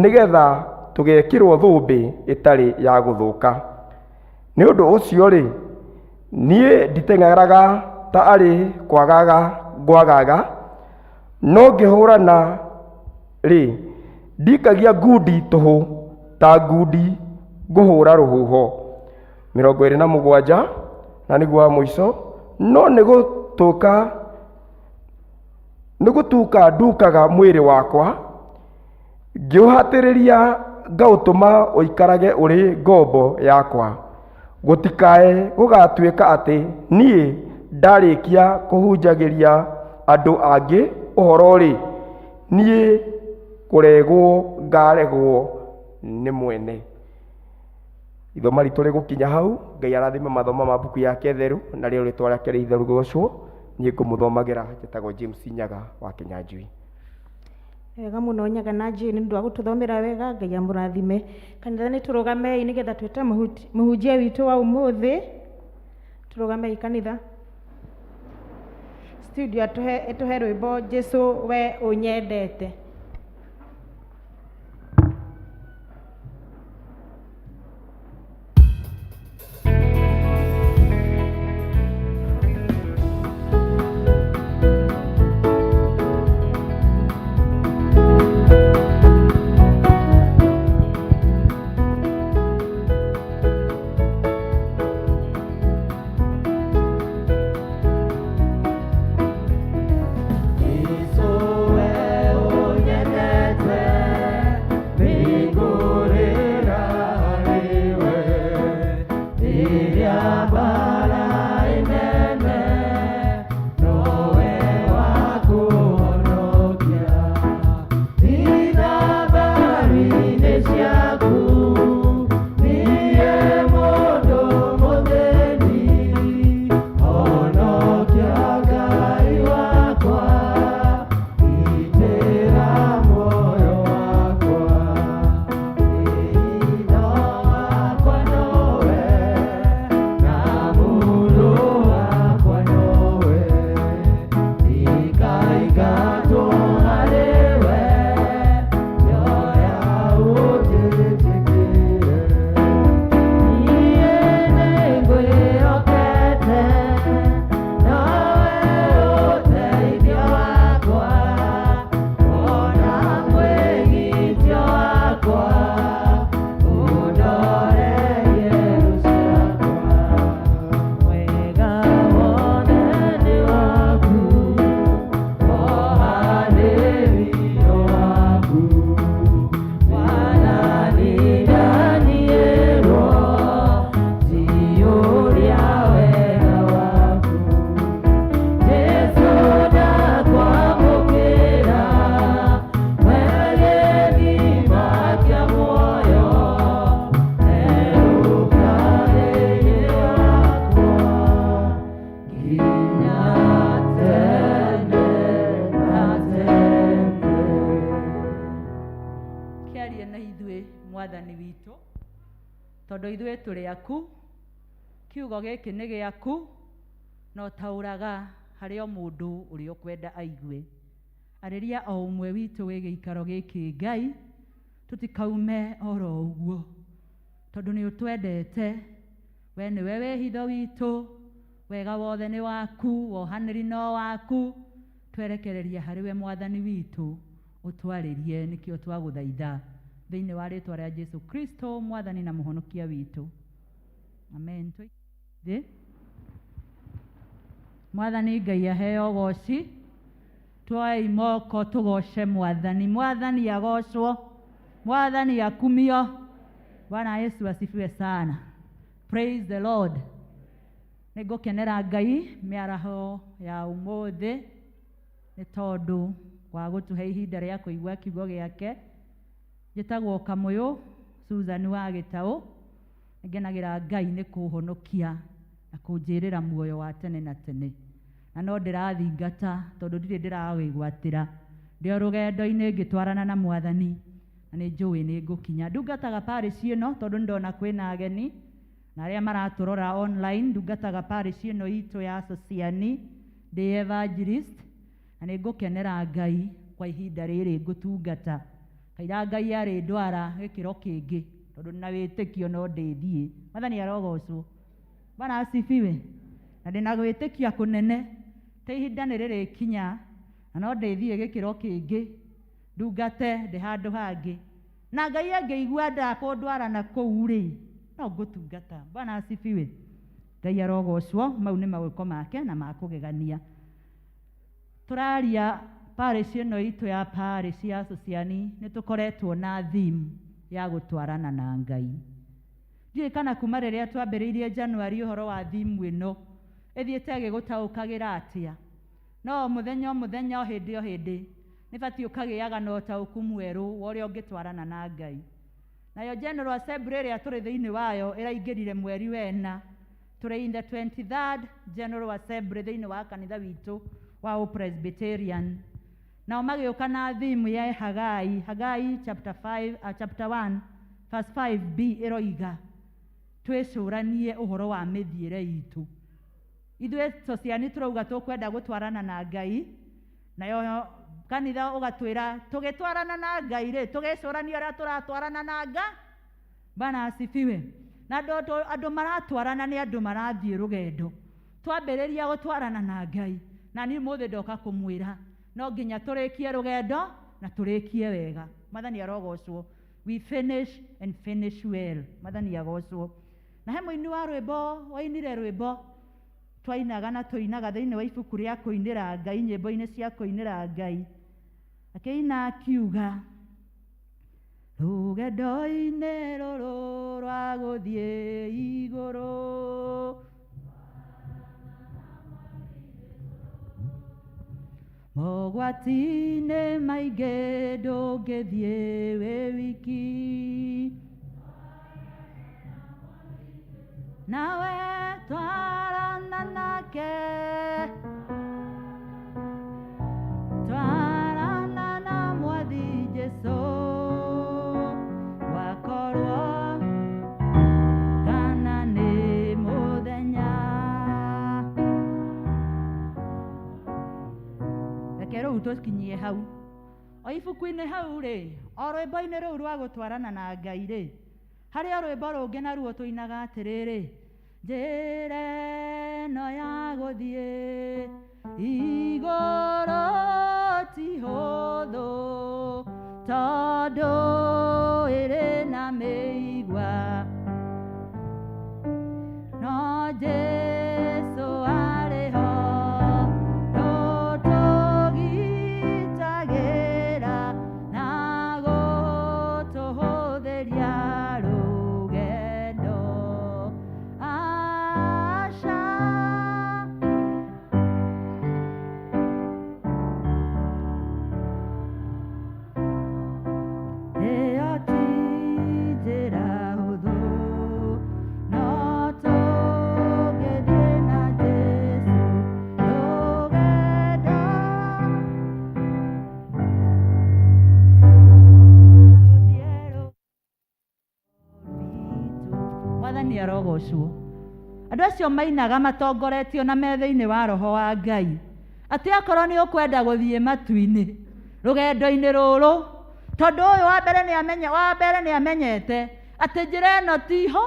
nĩgetha tũgekĩrwo thũmbĩ ĩtarĩ ya gũthũka. Nĩ ũndũ ũcio-rĩ, niĩ nditeng'eraga ta arĩ kwagaga ngwagaga, no ngĩhũrana rĩ, ndikagia ngundi tũhũ ta ngundi ngũhũra rũhuho. 27 na nĩguo wa mũico, no nĩ gũtuka nĩ gũtuka ndukaga mwĩrĩ wakwa, ngĩũhatĩrĩria ngaũtũma ũikarage ũrĩ ngombo yakwa, gũtikae gũgatuĩka atĩ niĩ ndarĩkia kũhunjagĩria andũ angĩ ũhoro-rĩ, niĩ kũregwo ngaregwo nĩ mwene. Ithoma ritũ rĩgũkinya hau. Ngai arathime mathomo ma mbuku yake theru, na rĩo rĩtwa rĩake rĩ itheru gocwo. Niĩ ngũmũthomagĩra njĩtagwo James Nyaga wa Kinyanjui. Wega mũno Nyaga na Jane nĩ ũndũ wa gũtũthomera wega. Ngai amũrathime. Kanitha nĩ tũrũgamei nĩgetha twĩte mũhunjia witũ wa ũmũthĩ. Tũrũgamei kanitha. Studio ĩtũhe rwĩmbo Jesu we ũnyendete. Yesu we unyendete, Mwathani witũ, tondũ ithuĩ tũrĩ aku, kiugo gĩkĩ nĩ gĩaku, na ũtaũraga harĩ o mũndũ ũrĩa ũkwenda aigue. Arĩria o ũmwe witũ wĩ gĩikaro gĩkĩ Ngai, tũtikaume oro ũguo, tondũ nĩ ũtwendete, we nĩwe wĩhitho witũ, wega wothe nĩ waku, wohanĩri no waku, twerekereria harĩ we Mwathani witũ, ũtwarĩrie, nĩkĩo twagũthaitha thĩinĩ wa rĩtwa rĩa Jesu Kristo Mwathani na Mũhonokia witũ, amen. Thĩ Mwathani Ngai aheo goci, tuoei moko tũgoce Mwathani. Mwathani agocwo, Mwathani akumio. Bwana Yesu asifiwe sana. Praise the Lord. Nĩ ngũkenera Ngai mĩaraho ya ũmũthĩ nĩ tondũ wa gũtũhe ihinda rĩa kũigua kiugo gĩake. Njĩtagwo Kamũyũ Susan wa Gĩtaũ. Ngenagĩra Ngai nĩ kũhonokia na kũnjĩrĩra muoyo wa tene na tene, na no ndĩrathingata tondũ ndirĩ ndĩrawĩgwatĩra, ndĩ o rũgendo-inĩ ngĩtwarana na Mwathani, na nĩ njũĩ nĩ ngũkinya. Ndungataga parish ĩno tondũ nĩndona kwĩna ageni na arĩa maratũrora online. Ndungataga parish ĩno itũ ya Sociani Ndĩ evangelist na nĩ ngũkenera Ngai kwa ihinda rĩrĩ ngũtungata. Kaira Ngai arĩndwara gĩkĩro kĩngĩ tondũ ndĩna wĩtĩkio no ndĩthiĩ. Mwathani arogocwo. Bwana asifiwe. Na ndĩna gwĩtĩkia kũnene ta ihinda nĩ rĩrĩkinya na no ndĩthiĩ gĩkĩro kĩngĩ ndungate ndĩ handũ hangĩ. Na Ngai angĩigua ndakũndwara na kũu rĩ, no ngũtungata. Bwana asifiwe. Ngai arogocwo, mau nĩ mawĩko make na makũgegania. Tũraria parish ĩno itũ ya parish ya Sosiani nĩ tũkoretwo na theme ya gũtwarana na Ngai. Ndiũĩ kana kuma rĩrĩa twambĩrĩirie January ũhoro wa theme ĩno ĩthiĩte ĩgĩgũtaũkagĩra atĩa. No o mũthenya o mũthenya o hĩndĩ o hĩndĩ nĩ batiĩ ũkagĩaga na ũtaũku mwerũ wa ũrĩa ũngĩtwarana na Ngai. Nayo General Assembly ĩrĩa tũrĩ thĩinĩ wayo ĩraingĩrire mweri wena. Tũrĩ in the 23rd General Assembly thĩinĩ wa kanitha witũ wa Presbyterian. Nao magĩũka na theme ya Hagai, Hagai chapter 5, chapter 1 verse 5b ĩroiga twĩcũranie ũhoro wa mĩthiĩre itũ. Ithuĩ Sosiani tũrauga tũkwenda gũtwarana na Ngai, nayo kanitha ũgatwĩra tũgĩtwarana na Ngai rĩ, tũgĩcũrania ũrĩa tũratwarana na Ngai. Bwana asifiwe. Na andũ maratwarana nĩ andũ marathiĩ rũgendo. Twambĩrĩria gũtwarana na Ngai, na niĩ ũmũthĩ ndoka kũmwĩra no nginya tũrĩkie rũgendo na tũrĩkie wega. Mwathani arogocwo. We finish and finish well. Mwathani agocwo. Na he mũini wa rwĩmbo wainire rwĩmbo twainaga na tũinaga thĩinĩ wa ibuku rĩa kũinĩra Ngai, nyĩmbo-inĩ cia kũinĩra Ngai. Akĩina akiuga rũgendo-inĩ rũrũ rwa gũthiĩ igũrũ, mogwati-inĩ maingĩ ndũngĩthiĩ wĩ wiki, nawe twarana nake, twarana na Mwathi Jesũ, wakorwo kana nĩ mũthenya. Reke rĩu tũkinyie hau. O ibuku-inĩ hau rĩ, o rwĩmbo-inĩ rũu rwa gũtwarana na Ngai rĩ, harĩ o rwĩmbo rũngĩ naruo tũinaga atĩrĩrĩ, njĩra ĩno ya gũthiĩ igũrũ ti hũthũ, tondũ ĩrĩ na mĩigua, no Jesũ arĩ ho, tũtũgitagĩra na gũtũhũthĩria rũgendo. Aca. Ĩyo ti njĩra hũthũ, no tũngĩthiĩ na Jesũ rũgendo Mwathani arogocwo. Andũ acio mainaga matongoretio na me thĩinĩ wa roho wa Ngai, atĩ akorwo nĩ ũkwenda gũthiĩ matu-inĩ rũgendo-inĩ rũrũ, tondũ ũyũ wa mbere nĩ amenye, wa mbere nĩ amenyete atĩ njĩra ĩno tiho.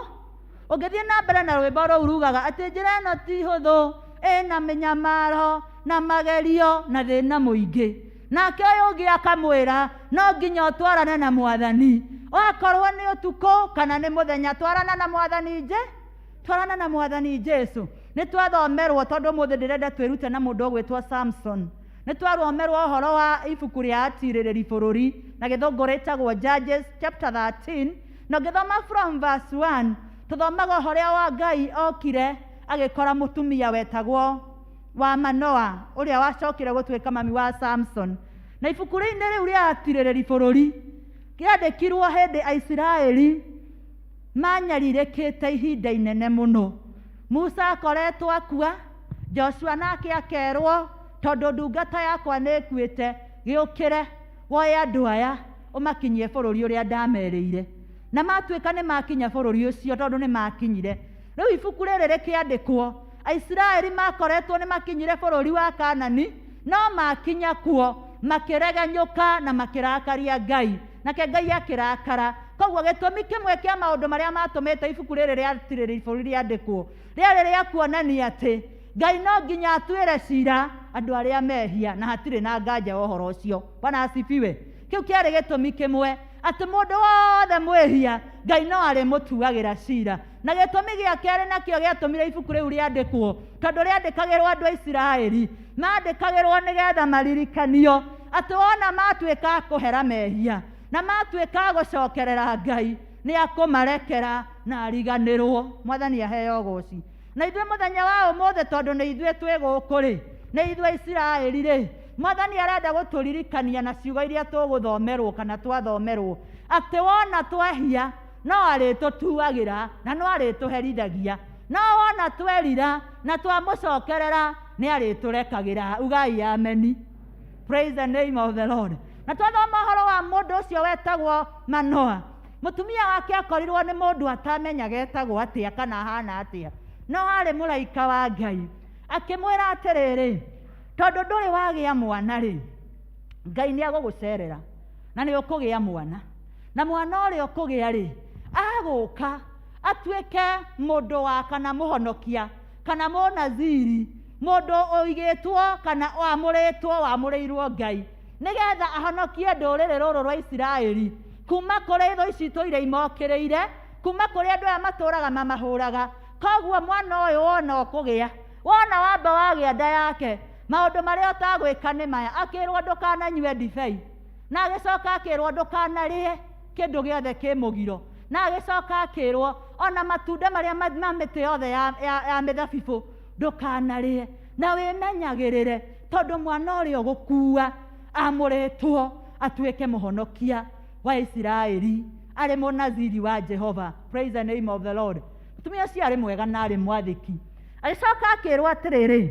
Ũngĩthiĩ na mbere na rwĩmbo rũu rugaga atĩ njĩra ĩno ti hũthũ, ĩna mĩnyamaro na magerio na thĩna mũingĩ. Nake ũyũ ũngĩ akamwĩra no nginya ũtwarane na Mwathani, wakorwo nĩ ũtukũ kana nĩ mũthenya, twarana na Mwathani nje, twarana na Mwathani Jesu. Nĩ twathomerwo, tondũ ũmũthĩ ndĩrenda twĩrute na mũndũ ũgwĩtwo Samson. Nĩ twathomerwo ũhoro wa ibuku rĩa atirĩrĩri bũrũri na gĩthũngũ rĩtagwo Judges chapter 13, na ũngĩthoma from verse 1 tũthomaga ũhoro wa Ngai okire agĩkora mũtumia wetagwo wa Manoa ũrĩa wacokire gũtuĩka mami wa Samson. Na ibuku rĩinĩ rĩu rĩa atirĩrĩri bũrũri kĩandĩkirwo hĩndĩ Aisiraeli manyarirĩkĩte ihinda inene mũno. Musa akoretwo akua, Joshua nake akerwo tondũ ndungata yakwa nĩ ĩkuĩte, gĩũkĩre woe andũ aya ũmakinyie bũrũri ũrĩa ndamerĩire. Na matuĩka nĩ makinya bũrũri ũcio, tondũ nĩ makinyire. Rĩu ibuku rĩrĩ rĩkĩandĩkwo Aisiraeli makoretwo nĩ makinyire bũrũri wa Kanani, no makinya kuo makĩregenyũka na makĩrakaria Ngai, nake Ngai akĩrakara. Koguo gĩtũmi kĩmwe kĩa maũndũ marĩa matũmĩte ibuku rĩrĩ rĩa Tirĩrĩri Bũrũri rĩandĩkwo rĩarĩ rĩa kuonania atĩ Ngai no nginya atuĩre cira andũ arĩa mehia, na hatirĩ na nganja wa ũhoro ũcio. Bwana asifiwe. Kĩu kĩarĩ gĩtũmi kĩmwe, atĩ mũndũ wothe mwĩhia Ngai no arĩmũtuagĩra cira. Na gĩtũmi gĩa kerĩ nakĩo gĩatũmire ibuku rĩu rĩandĩkwo, tondũ rĩandĩkagĩrwo andũ a Isiraeli, mandĩkagĩrwo nĩgetha maririkanio atĩ wona matuĩka a kũhera mehia na matuĩka a gũcokerera Ngai, nĩ akũmarekera na ariganĩrwo. Mwathani aheo ũgoci. Na ithuĩ mũthenya wa ũmũthĩ, tondũ nĩ ithuĩ twĩ gũkũ rĩ, nĩ ithuĩ Isiraeli rĩ, Mwathani arenda gũtũririkania na ciugo iria tũgũthomerwo kana twathomerwo, atĩ wona twehia no arĩtũtuagĩra na no arĩtũherithagia, no wona twerira na twamũcokerera nĩ arĩtũrekagĩra. Ugai ameni. Praise the name of the Lord. Na twathoma ũhoro wa mũndũ ũcio wetagwo Manoa, mũtumia wake akorirwo nĩ mũndũ atamenyaga etagwo atĩa kana ahana atĩa, no arĩ mũraika wa Ngai akĩmwĩra atĩrĩrĩ, tondũ ndũrĩ wagĩa mwana rĩ, Ngai nĩ agũgũcerera na nĩ ũkũgĩa mwana, na mwana ũrĩa ũkũgĩa rĩ, agũka atuĩke mũndũ wa kana mũhonokia kana mũnaziri, mũndũ ũigĩtwo kana wamũrĩtwo, wamũrĩirwo Ngai, nĩgetha ahonokie ndũrĩrĩ rũrũ rwa Isiraeli kuma kũrĩ thũ ici itũire imokĩrĩire, kuma kũrĩ andũ aya matũraga mamahũraga. Koguo mwana ũyũ wona ũkũgĩa, wona wamba wagĩa nda yake, maũndũ marĩa ũtagwĩka nĩ maya. Akĩrwo ndũkananyue ndibei, na agĩcoka akĩrwo ndũkanarĩe kĩndũ gĩothe kĩ mũgiro, na agĩcoka akĩrwo ona matunda marĩa ma mĩtĩ yothe ya mĩthabibũ ndũkanarĩe, na wĩmenyagĩrĩre, tondũ mwana ũrĩa ũgũkua amũrĩtwo atuĩke mũhonokia wa Isiraeli, arĩ mũnaziri wa Jehova. Praise the name of the Lord. Mũtumia ũcio arĩ mwega na arĩ mwathĩki. Agĩcoka akĩrwo atĩrĩrĩ,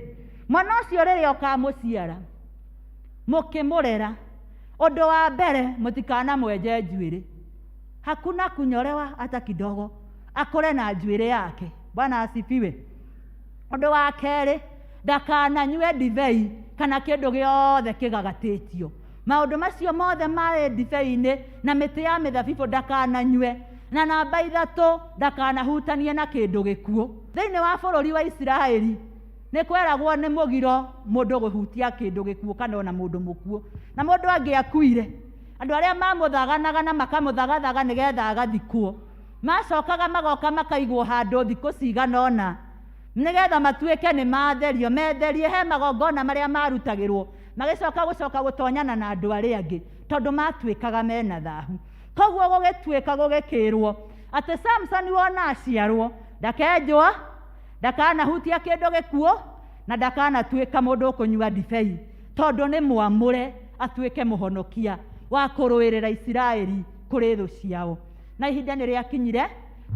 mwana ũcio rĩrĩa ũkamũciara mũkĩmũrera, ũndũ wa mbere mũtikanamwenje njuĩrĩ, hakuna kunyolewa hata kidogo, akũre na njuĩrĩ yake. Bwana asifiwe. Ũndũ wa kerĩ, ndakananyue ndibei kana kĩndũ gĩothe kĩgagatĩtio. Maũndũ macio mothe marĩ ndibei-inĩ na mĩtĩ ya mĩthabibũ ndakananyue. Na namba ithatũ, ndakanahutanie na kĩndũ gĩkuũ. Thĩinĩ wa bũrũri wa Isiraeli nĩ kweragwo nĩ mũgiro mũndũ kũhutia kĩndũ gĩkuũ kana ona mũndũ mũkuũ. Na mũndũ angĩakuire, andũ arĩa mamũthaganaga na makamũthagathaga nĩgetha agathikwo, macokaga magoka makaigwo handũ thikũ cigana ũna nĩgetha matuĩke nĩ matherio, metherie he magongona marĩa marutagĩrwo, magĩcoka gũcoka gũtonyana na andũ arĩa angĩ tondũ matuĩkaga mena thahu. Koguo gũgĩtuĩka gũgĩkĩrwo atĩ Samson wona aciarwo ndakenjwo, ndakanahutia kĩndũ gĩkuũ, na ndakanatuĩka mũndũ ũkũnyua ndibei, tondũ nĩ mwamũre atuĩke mũhonokia wa kũrũĩrĩra Isiraeli kũrĩ thũ ciao. Na ihinda nĩ rĩakinyire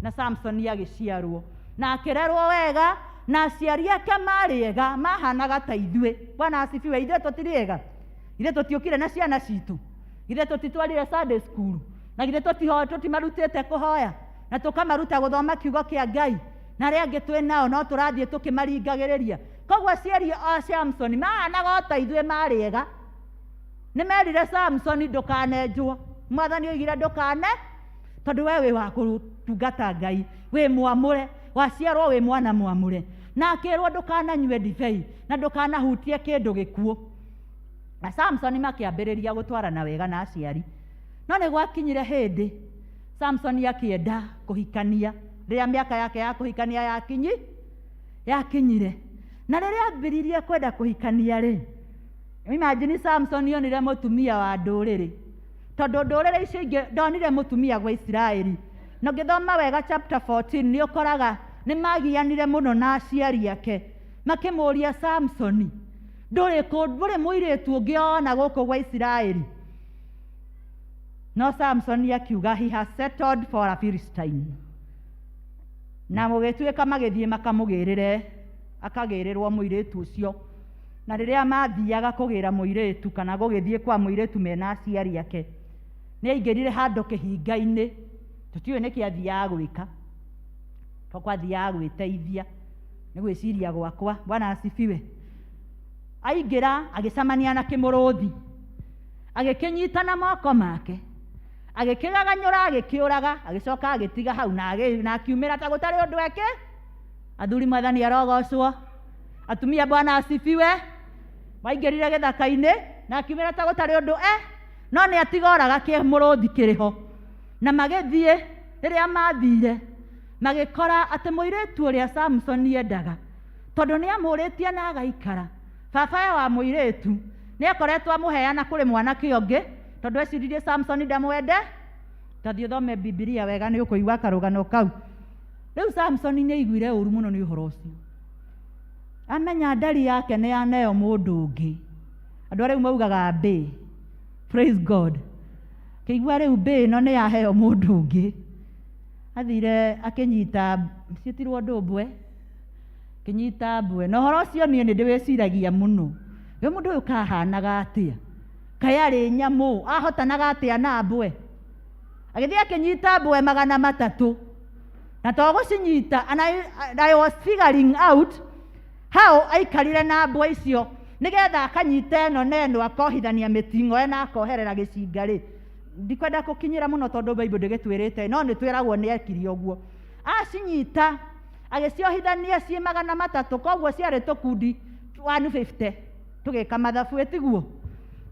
na Samson agĩciarwo na akĩrerwo wega, na aciari ake marĩ ega, mahanaga ta ithuĩ. Bwana asifiwe. Ithuĩ tũtirĩ ega, ithuĩ tũtiũkire na ciana citũ, ithuĩ tũtitwarire Sunday school, na ithuĩ tũtimarutĩte kũhoya na tũkamaruta gũthoma kiugo kĩa Ngai, na arĩa angĩ twĩ nao no tũrathiĩ tũkĩmaringagĩrĩria. Koguo aciari a Samson mahanaga o ta ithuĩ, marĩ ega. Nĩ merire Samson ndũkanenjwo, Mwathani oigire ndũkane, tondũ we wĩ wa kũtungata Ngai, wĩ mwamũre, waciarwo wĩ mwana mwamũre. Na akĩrwo ndũkananyue ndibei na ndũkanahutie kĩndũ gĩkuũ. Na Samson makĩambĩrĩria gũtwarana wega na aciari. No nĩ gwakinyire hĩndĩ Samson akĩenda kũhikania, rĩrĩa mĩaka yake ya kũhikania yakinyire. Na rĩrĩa ambĩrĩirie kwenda kũhikania rĩ, imagine Samson onire mũtumia wa ndũrĩrĩ, tondũ ndũrĩrĩ icio ingĩ ndonire mũtumia gwa Isiraeli. Na ũngĩthoma wega chapter 14 nĩ ũkoraga nĩ magianire mũno na aciari ake, makĩmũria Samson, ndũrĩ mũirĩtu ũngĩ ona gũkũ gwa Isiraeli? No Samson akiuga he has settled for a Philistine. Na gũgĩtuĩka magĩthiĩ makamũgĩrĩre, akagĩrĩrwo mũirĩtu ũcio. Na rĩrĩa mathiaga kũgĩra mũirĩtu kana gũgĩthiĩ kwa mũirĩtu mena aciari ake, nĩ aingĩrire handũ kĩhinga-inĩ, tũtiũĩ nĩkĩ athiaga gwĩka, to kwathiaga gwĩteithia. Nĩ gwĩciria gwakwa. Bwana asifiwe. Aingĩra agĩcemania na kĩmũrũthi, agĩkĩnyita na moko make, agĩkĩgaganyũra, agĩkĩũraga, agĩcoka agĩtiga hau na akiumĩra ta gũtarĩ ũndũ eke. Athuri, Mwathani arogocwo. Atumia, Bwana asifiwe. Maingĩrire gĩthaka-inĩ na akiumĩra ta gũtarĩ ũndũ no nĩ atigoraga kĩmũrũthi kĩrĩ ho. Na magĩthiĩ, rĩrĩa mathire magĩkora atĩ mũirĩtu ũrĩa Samson endaga, tondũ nĩ amũrĩtie na agaikara, baba wa mũirĩtu nĩ akoretwo amũheana kũrĩ mwanake ũngĩ, tondũ eciririe Samson ndamwende. Tathiĩ ũthome Bibilia wega nĩ ũkũigua karũgano kau. Rĩu Samson nĩ aiguire ũru mũno nĩ ũhoro ũcio, amenya ndari yake nĩ yaneo mũndũ ũngĩ. Andũ arĩa rĩu maugaga mbĩ, praise God, kĩigua rĩu mbĩ ĩno nĩ yaheo mũndũ ũngĩ. Athire akĩnyita, ciĩtirwo ndũmbwe, kĩnyita mbwe. Na ũhoro ũcio niĩ nĩ ndĩwĩciragia mũno, we mũndũ ũyũ kahanaga atĩa? Kaĩ arĩ nyamũ, ahotanaga atĩa na mbwe? Agĩthiĩ akĩnyita mbwe 300, na to gũcinyita, and I was figuring out how aikarire na mbwe icio nĩgetha akanyita ĩno na ĩno, akohithania mĩting'oe na akoherera gĩcinga rĩ. Ndikwenda gũkinyĩra mũno tondũ Bible ndĩgĩtwĩrĩte, no nĩ twĩragwo nĩ ekire ũguo. Acinyita agĩciohithania ciĩ 300, koguo ciarĩ tũkundi 150 tũgĩka mathabu, ĩtiguo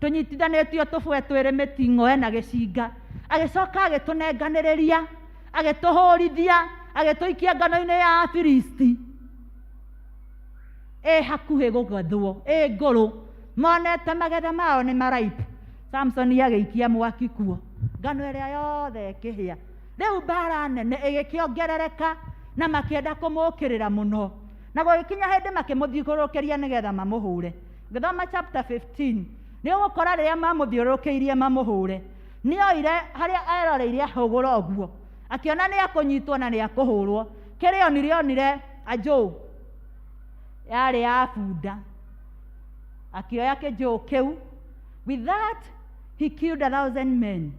tũnyitithanĩtio tũbwe twĩrĩ mĩting'oe na gĩcinga. Agĩcoka agĩtũnenganĩrĩria, agĩtũhũrithia, agĩtũikia ngano-inĩ ya Afilisti ĩ hakuhĩ gũgethwo, ĩ ngũrũ, monete magetha mao nĩ maraipu. Samson agĩikia mwaki kuo, ngano ĩrĩa yothe ĩkĩhĩa. Rĩu mbara nene ĩgĩkĩongerereka na makĩenda kũmũkĩrĩra mũno, na gũgĩkinya hĩndĩ makĩmũthiũrũrũkĩria nĩgetha mamũhũre. Ngĩthoma chapter 15 nĩ ũgũkora rĩrĩa mamũthiũrũrũkĩirie mamũhũre, nĩoire harĩa eroreire ahũgũra ũguo, akĩona nĩ akũnyitwo na nĩ akũhũrwo. Kĩrĩa onire, onire anjũ yarĩ ya bunda, akĩoya kĩnjũ kĩu. With that he killed 1,000 men.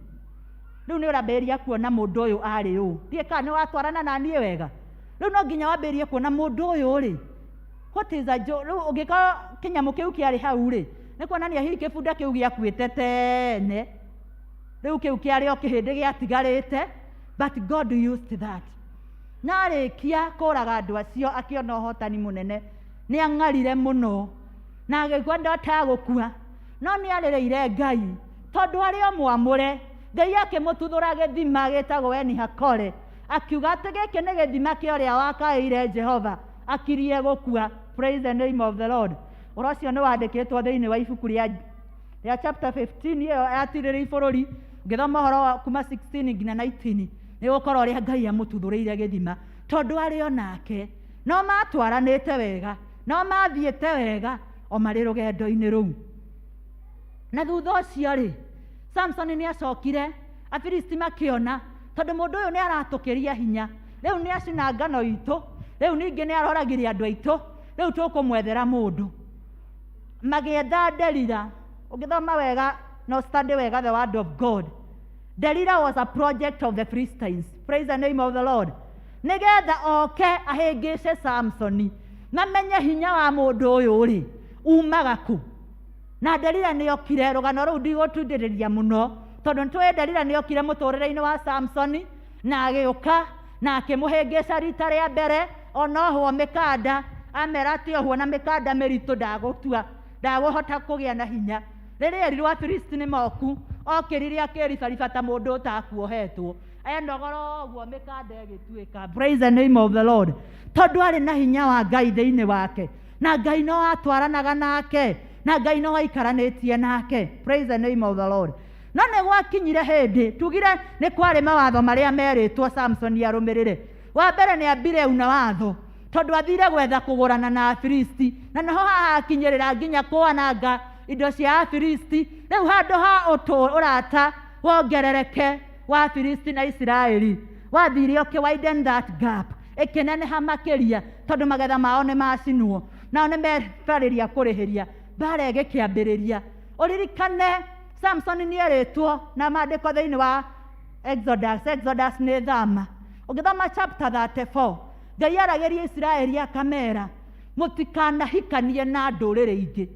Rĩu nĩ ũrambĩrĩria kuona mũndũ ũyũ arĩ ũ. Ndiĩ kana nĩ watwarana na niĩ wega. Rĩu no nginya wambĩrĩrie kuona mũndũ ũyũ rĩ, what is a joe? Rĩu ũngĩkorwo kĩnyamũ kĩu kĩarĩ hau rĩ, nĩ kuonania hihi kĩbunda kĩu gĩakuĩte tene, rĩu kĩu kĩarĩ o kĩhĩndĩ gĩatigarĩte, but God used that. Na arĩkia kũraga andũ acio, akĩona ũhotani mũnene, nĩ ang'arire mũno na agĩigua ndota gũkua, no nĩ arĩrĩire Ngai tondũ arĩ o mwamũre. Ngai akĩmũtuthũra gĩthima gĩtagwo Eni-Hakore, akiuga atĩ gĩkĩ nĩ gĩthima kĩa ũrĩa wakaĩire Jehova akirie gũkua. Praise the name of the Lord. Ũhoro ũcio nĩ wandĩkĩtwo thĩinĩ wa ibuku rĩa chapter 15 ĩyo yatirĩrĩi bũrũri. Ũngĩthoma ũhoro wa kuma 16 nginya 19 nĩ ũgũkora ũrĩa Ngai amũtuthũrĩire gĩthima, tondũ arĩ o nake. No matwaranĩte wega, no mathiĩte wega o marĩ rũgendo-inĩ rũu. Na thutha ũcio rĩ, Samson nĩ acokire, Afilisti makĩona tondũ mũndũ ũyũ nĩ aratũkĩria hinya, rĩu nĩ acina ngano itũ, rĩu ningĩ nĩ aroragire andũ aitũ, rĩu tũkũmwethera mũndũ. Magĩetha Delila. Ũngĩthoma wega no study wega the word of God. Delila was a project of the Philistines. Praise the name of the Lord. Nĩgetha oke ahĩngĩce Samsoni, mamenye hinya wa mũndũ ũyũ rĩ umaga kũ. Na Delila nĩ okire, rũgano rũu ndigũtindĩrĩria mũno tondũ nĩtũĩ Delila nĩ okire mũtũrĩre-inĩ wa Samsoni na agĩũka na akĩmũhĩngĩca rita rĩa mbere, ona ohwo mĩkanda, amera atĩ ohwo na mĩkanda mĩritũ ndagũtua, ndagũhota kũgĩa na hinya. Rĩrĩa erirwo Afilisti nĩ moku, okĩrire akĩribariba ta mũndũ ũtakuohetwo, enogora ũguo mĩkanda ĩgĩtuĩka. Praise the name of the Lord. Tondũ arĩ na hinya wa Ngai thĩinĩ wake, na Ngai no atwaranaga nake, na Ngai no aikaranĩtie nake. Praise the name of the Lord. No nĩ gwakinyire hĩndĩ tugire nĩ kwarĩ mawatho marĩa merĩtwo Samson arũmĩrĩre. Wa mbere nĩ ambire una watho, tondũ athire gwetha kũgũrana na Afilisti, na noho haha akinyĩrĩra nginya kwananga indo cia Afilisti. Rĩu handũ ha ũrata wongerereke wa Afilisti na Isiraeli, wathire ũkĩ widen that gap, ĩkĩneneha makĩria, tondũ magetha mao nĩ macinwo, nao nĩ mebarĩria kũrĩhĩria. Mbara ĩgĩkĩambĩrĩria. Ũririkane Samson nĩ erĩtwo na maandĩko thĩinĩ wa Exodus. Exodus nĩ thama. Ũngĩthoma chapter 34 Ngai aragĩria Isiraeli akamera mũtikanahikanie na ndũrĩrĩ ingĩ,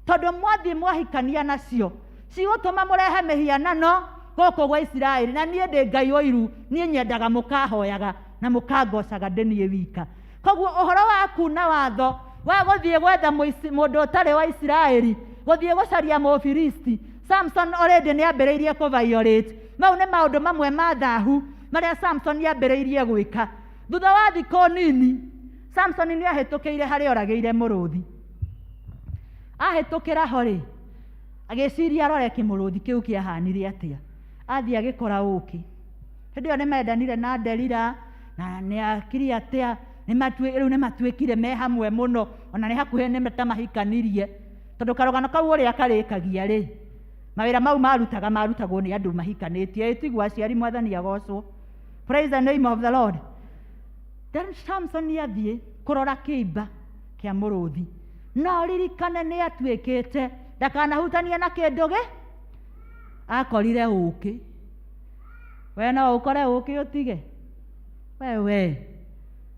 tondũ mwathiĩ mwahikania nacio cigũtũma mũrehe mĩhianano gũkũ gwa Isiraeli, na niĩ ndĩ Ngai ũiru, niĩ nyendaga mũkahoyaga na mũkangocaga ndĩ niĩ wika. Koguo ũhoro wa kuna watho wa gũthiĩ gwetha mũndũ ũtarĩ wa Isiraeli, gũthiĩ gũcaria Mũfilisti, Samson already nĩ ambĩrĩirie kũ violate. Mau nĩ maũndũ mamwe ma thahu marĩa Samson ambĩrĩirie gwĩka. Thutha wa thikũ nini Samson nĩ ahĩtũkĩire harĩa oragĩire mũrũthi. Ahĩtũkĩra ho rĩ, agĩciria arore kĩmũrũthi kĩu kĩahanire atĩa. Athiĩ agĩkora ũkĩ. Hĩndĩ ĩyo nĩ mendanire na Delila, na nĩ akiri atĩa, rĩu nĩ matuĩkire me hamwe mũno, ona nĩ hakuhĩ nĩ ta mahikanirie, tondũ karũgano kau ũrĩa karĩkagia rĩ, mawĩra mau marutaga marutagwo nĩ andũ mahikanĩtie, ĩtiguo aciari, Mwathani agocwo. Praise the name of the Lord. Then Samson athiĩ kũrora kĩimba kĩa mũrũthi, no ririkane nĩ atuĩkĩte ndakanahutanie na kĩndũ gĩ akorire ũkĩ. We no ũkore ũkĩ ũtige wewe,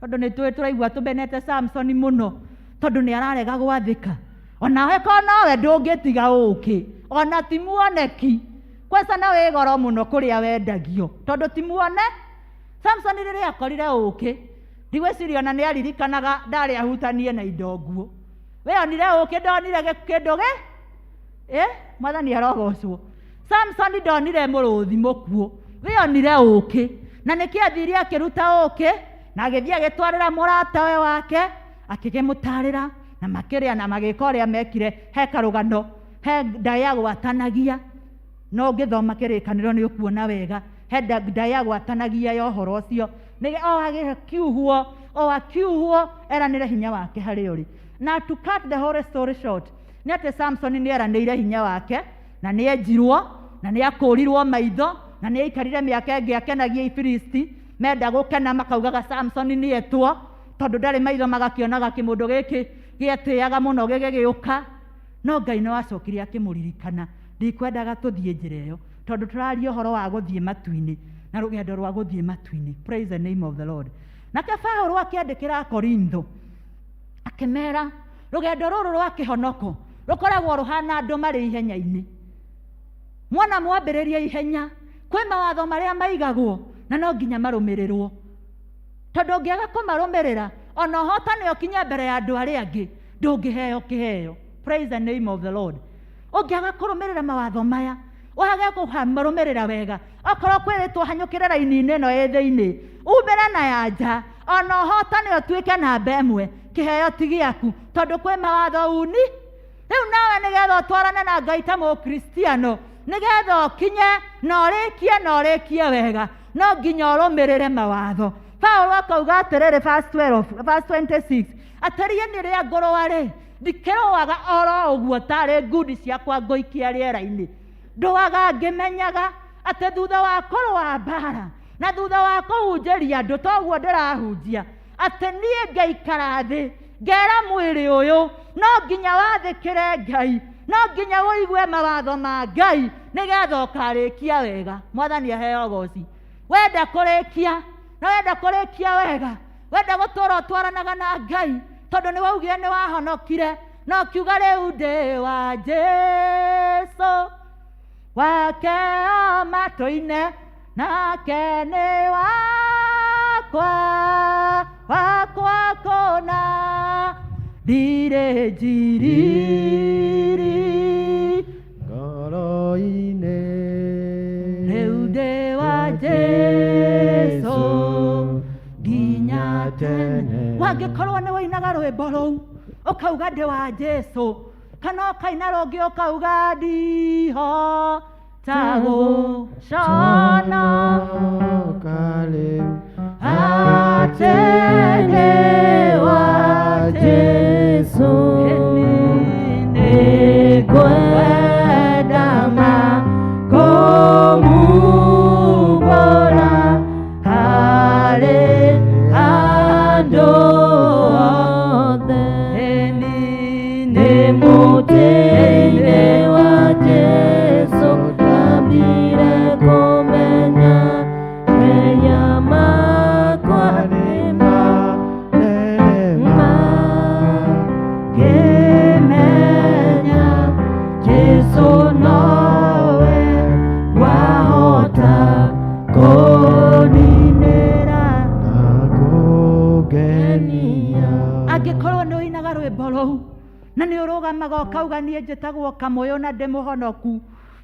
tondũ nĩ tũĩ tũraigua tũmenete Samson mũno, tondũ nĩ ararega gwathĩka. Onawe ko nowe ndũngĩtiga ũkĩ, ona ti muoneki kwanza, na wĩ goro mũno kũrĩa wendagio, tondũ ti muone. Samson rĩrĩa akorire ũkĩ, ndigwĩciria ona nĩ aririkanaga ndarĩ ahutanie na indo nguo. We onire ũkĩ, ndonire kĩndũ gĩ Mwathani arogocwo. Samson ndonire mũrũthi mũkuũ, we onire ũkĩ, na nĩkĩo athire akĩruta ũkĩ na agĩthiĩ agĩtwarĩra mũratawe wake, akĩkĩmũtarĩra na makĩrĩa na magĩka ũrĩa mekire. He karũgano, he nda gwatanagia, no ũngĩthoma kĩrĩkanĩro nĩ ũkuona wega, he nda gwatanagia ya ũhoro ũcio, nĩ o agĩkiuhwo, o akiuhwo eranĩre hinya wake harĩ ũrĩ. Na to cut the whole story short, nĩ atĩ Samson nĩ eranĩire hinya wake, na nĩ enjirwo, na nĩ akũrirwo maitho, na nĩ aikarire mĩaka ĩngĩ akenagia Ifilisti. Menda gũkena makaugaga Samson nĩ etwo, tondũ ndarĩ maitho, magakĩonaga kĩmũndũ gĩkĩ gĩetĩaga mũno gĩgĩgĩũka. No Ngai nĩ wacokire akĩmũririkana. Ndikwendaga tũthiĩ njĩra ĩyo, tondũ tũraria ũhoro wa gũthiĩ matu-inĩ na rũgendo rwa gũthiĩ matu-inĩ. Praise the name of the Lord. Nake Paũlũ akĩandĩkĩra Korintho akĩmera rũgendo rũrũ rwa kĩhonoko rũkoragwo rũhana andũ marĩ ihenya-inĩ. Mwana mwambĩrĩria ihenya, kwĩ mawatho marĩa maigagwo na no nginya marũmĩrĩrwo, tondũ ũngĩaga kũmarũmĩrĩra ona ũhotane ũkinye mbere ya andũ arĩa angĩ, ndũngĩheo kĩheo. Praise the name of the Lord. Ũngĩaga kũrũmĩrĩra mawatho maya, wage kũmarũmĩrĩra wega, okorwo kwĩrĩtwo hanyũkĩre raini-inĩ ĩno ĩ thĩinĩ, umĩre na ya nja, ona ũhotane ũtuĩke namba ĩmwe, kĩheo ti gĩaku, tondũ kwĩ mawatho uni. Rĩu nawe nĩgetha ũtwarane na Ngai ta mũkristiano, nĩgetha ũkinye na ũrĩkie na ũrĩkie wega, no nginya ũrũmĩrĩre mawatho. Paũlũ akauga atĩrĩrĩ, verse 12, verse 26, atĩrĩ nĩ rĩa ngũrũa rĩ, ndikĩrũaga oro ũguo tarĩ ngundi ciakwa ngũikia rĩera-inĩ, ndũaga ngĩmenyaga atĩ thutha wa kũrũa mbara na thutha wa kũhunjĩria andũ toguo ndĩrahunjia, atĩ niĩ ngaikara thĩ ngera mwĩrĩ ũyũ no nginya wathĩkĩre Ngai, no nginya ũigue mawatho ma Ngai nĩgetha ũkarĩkia wega. Mwathani aheo ũgoci. Wenda kũrĩkia na wenda kũrĩkia wega, wenda gũtũra ũtwaranaga na Ngai, tondũ nĩ waugire nĩ wahonokire, no kiuga rĩu ndĩ wa Jesũ, wake o matũ-inĩ, nake nĩ wakwa, wakwa kũna, ndirĩ njiriri ngoro-inĩ, rĩu ndĩ wa Jesũ nginya tene. Wangĩkorwo nĩ wĩinaga rwĩmbo rũu ũkauga ndĩ wa Jesũ, kana ũkaina rũngĩ ũkauga ndiho tagũcona rĩu atĩ ndĩ wa Jesũ, nĩngwenda ma kũmumbũra harĩ andũ othe. Nĩ mũtĩ-inĩ wa Jesũ ndambire kũmenya mehia makwa nĩ Ũrũgamaga ũkauga niĩ njĩtagwo Kamũyũ na ndĩ mũhonoku.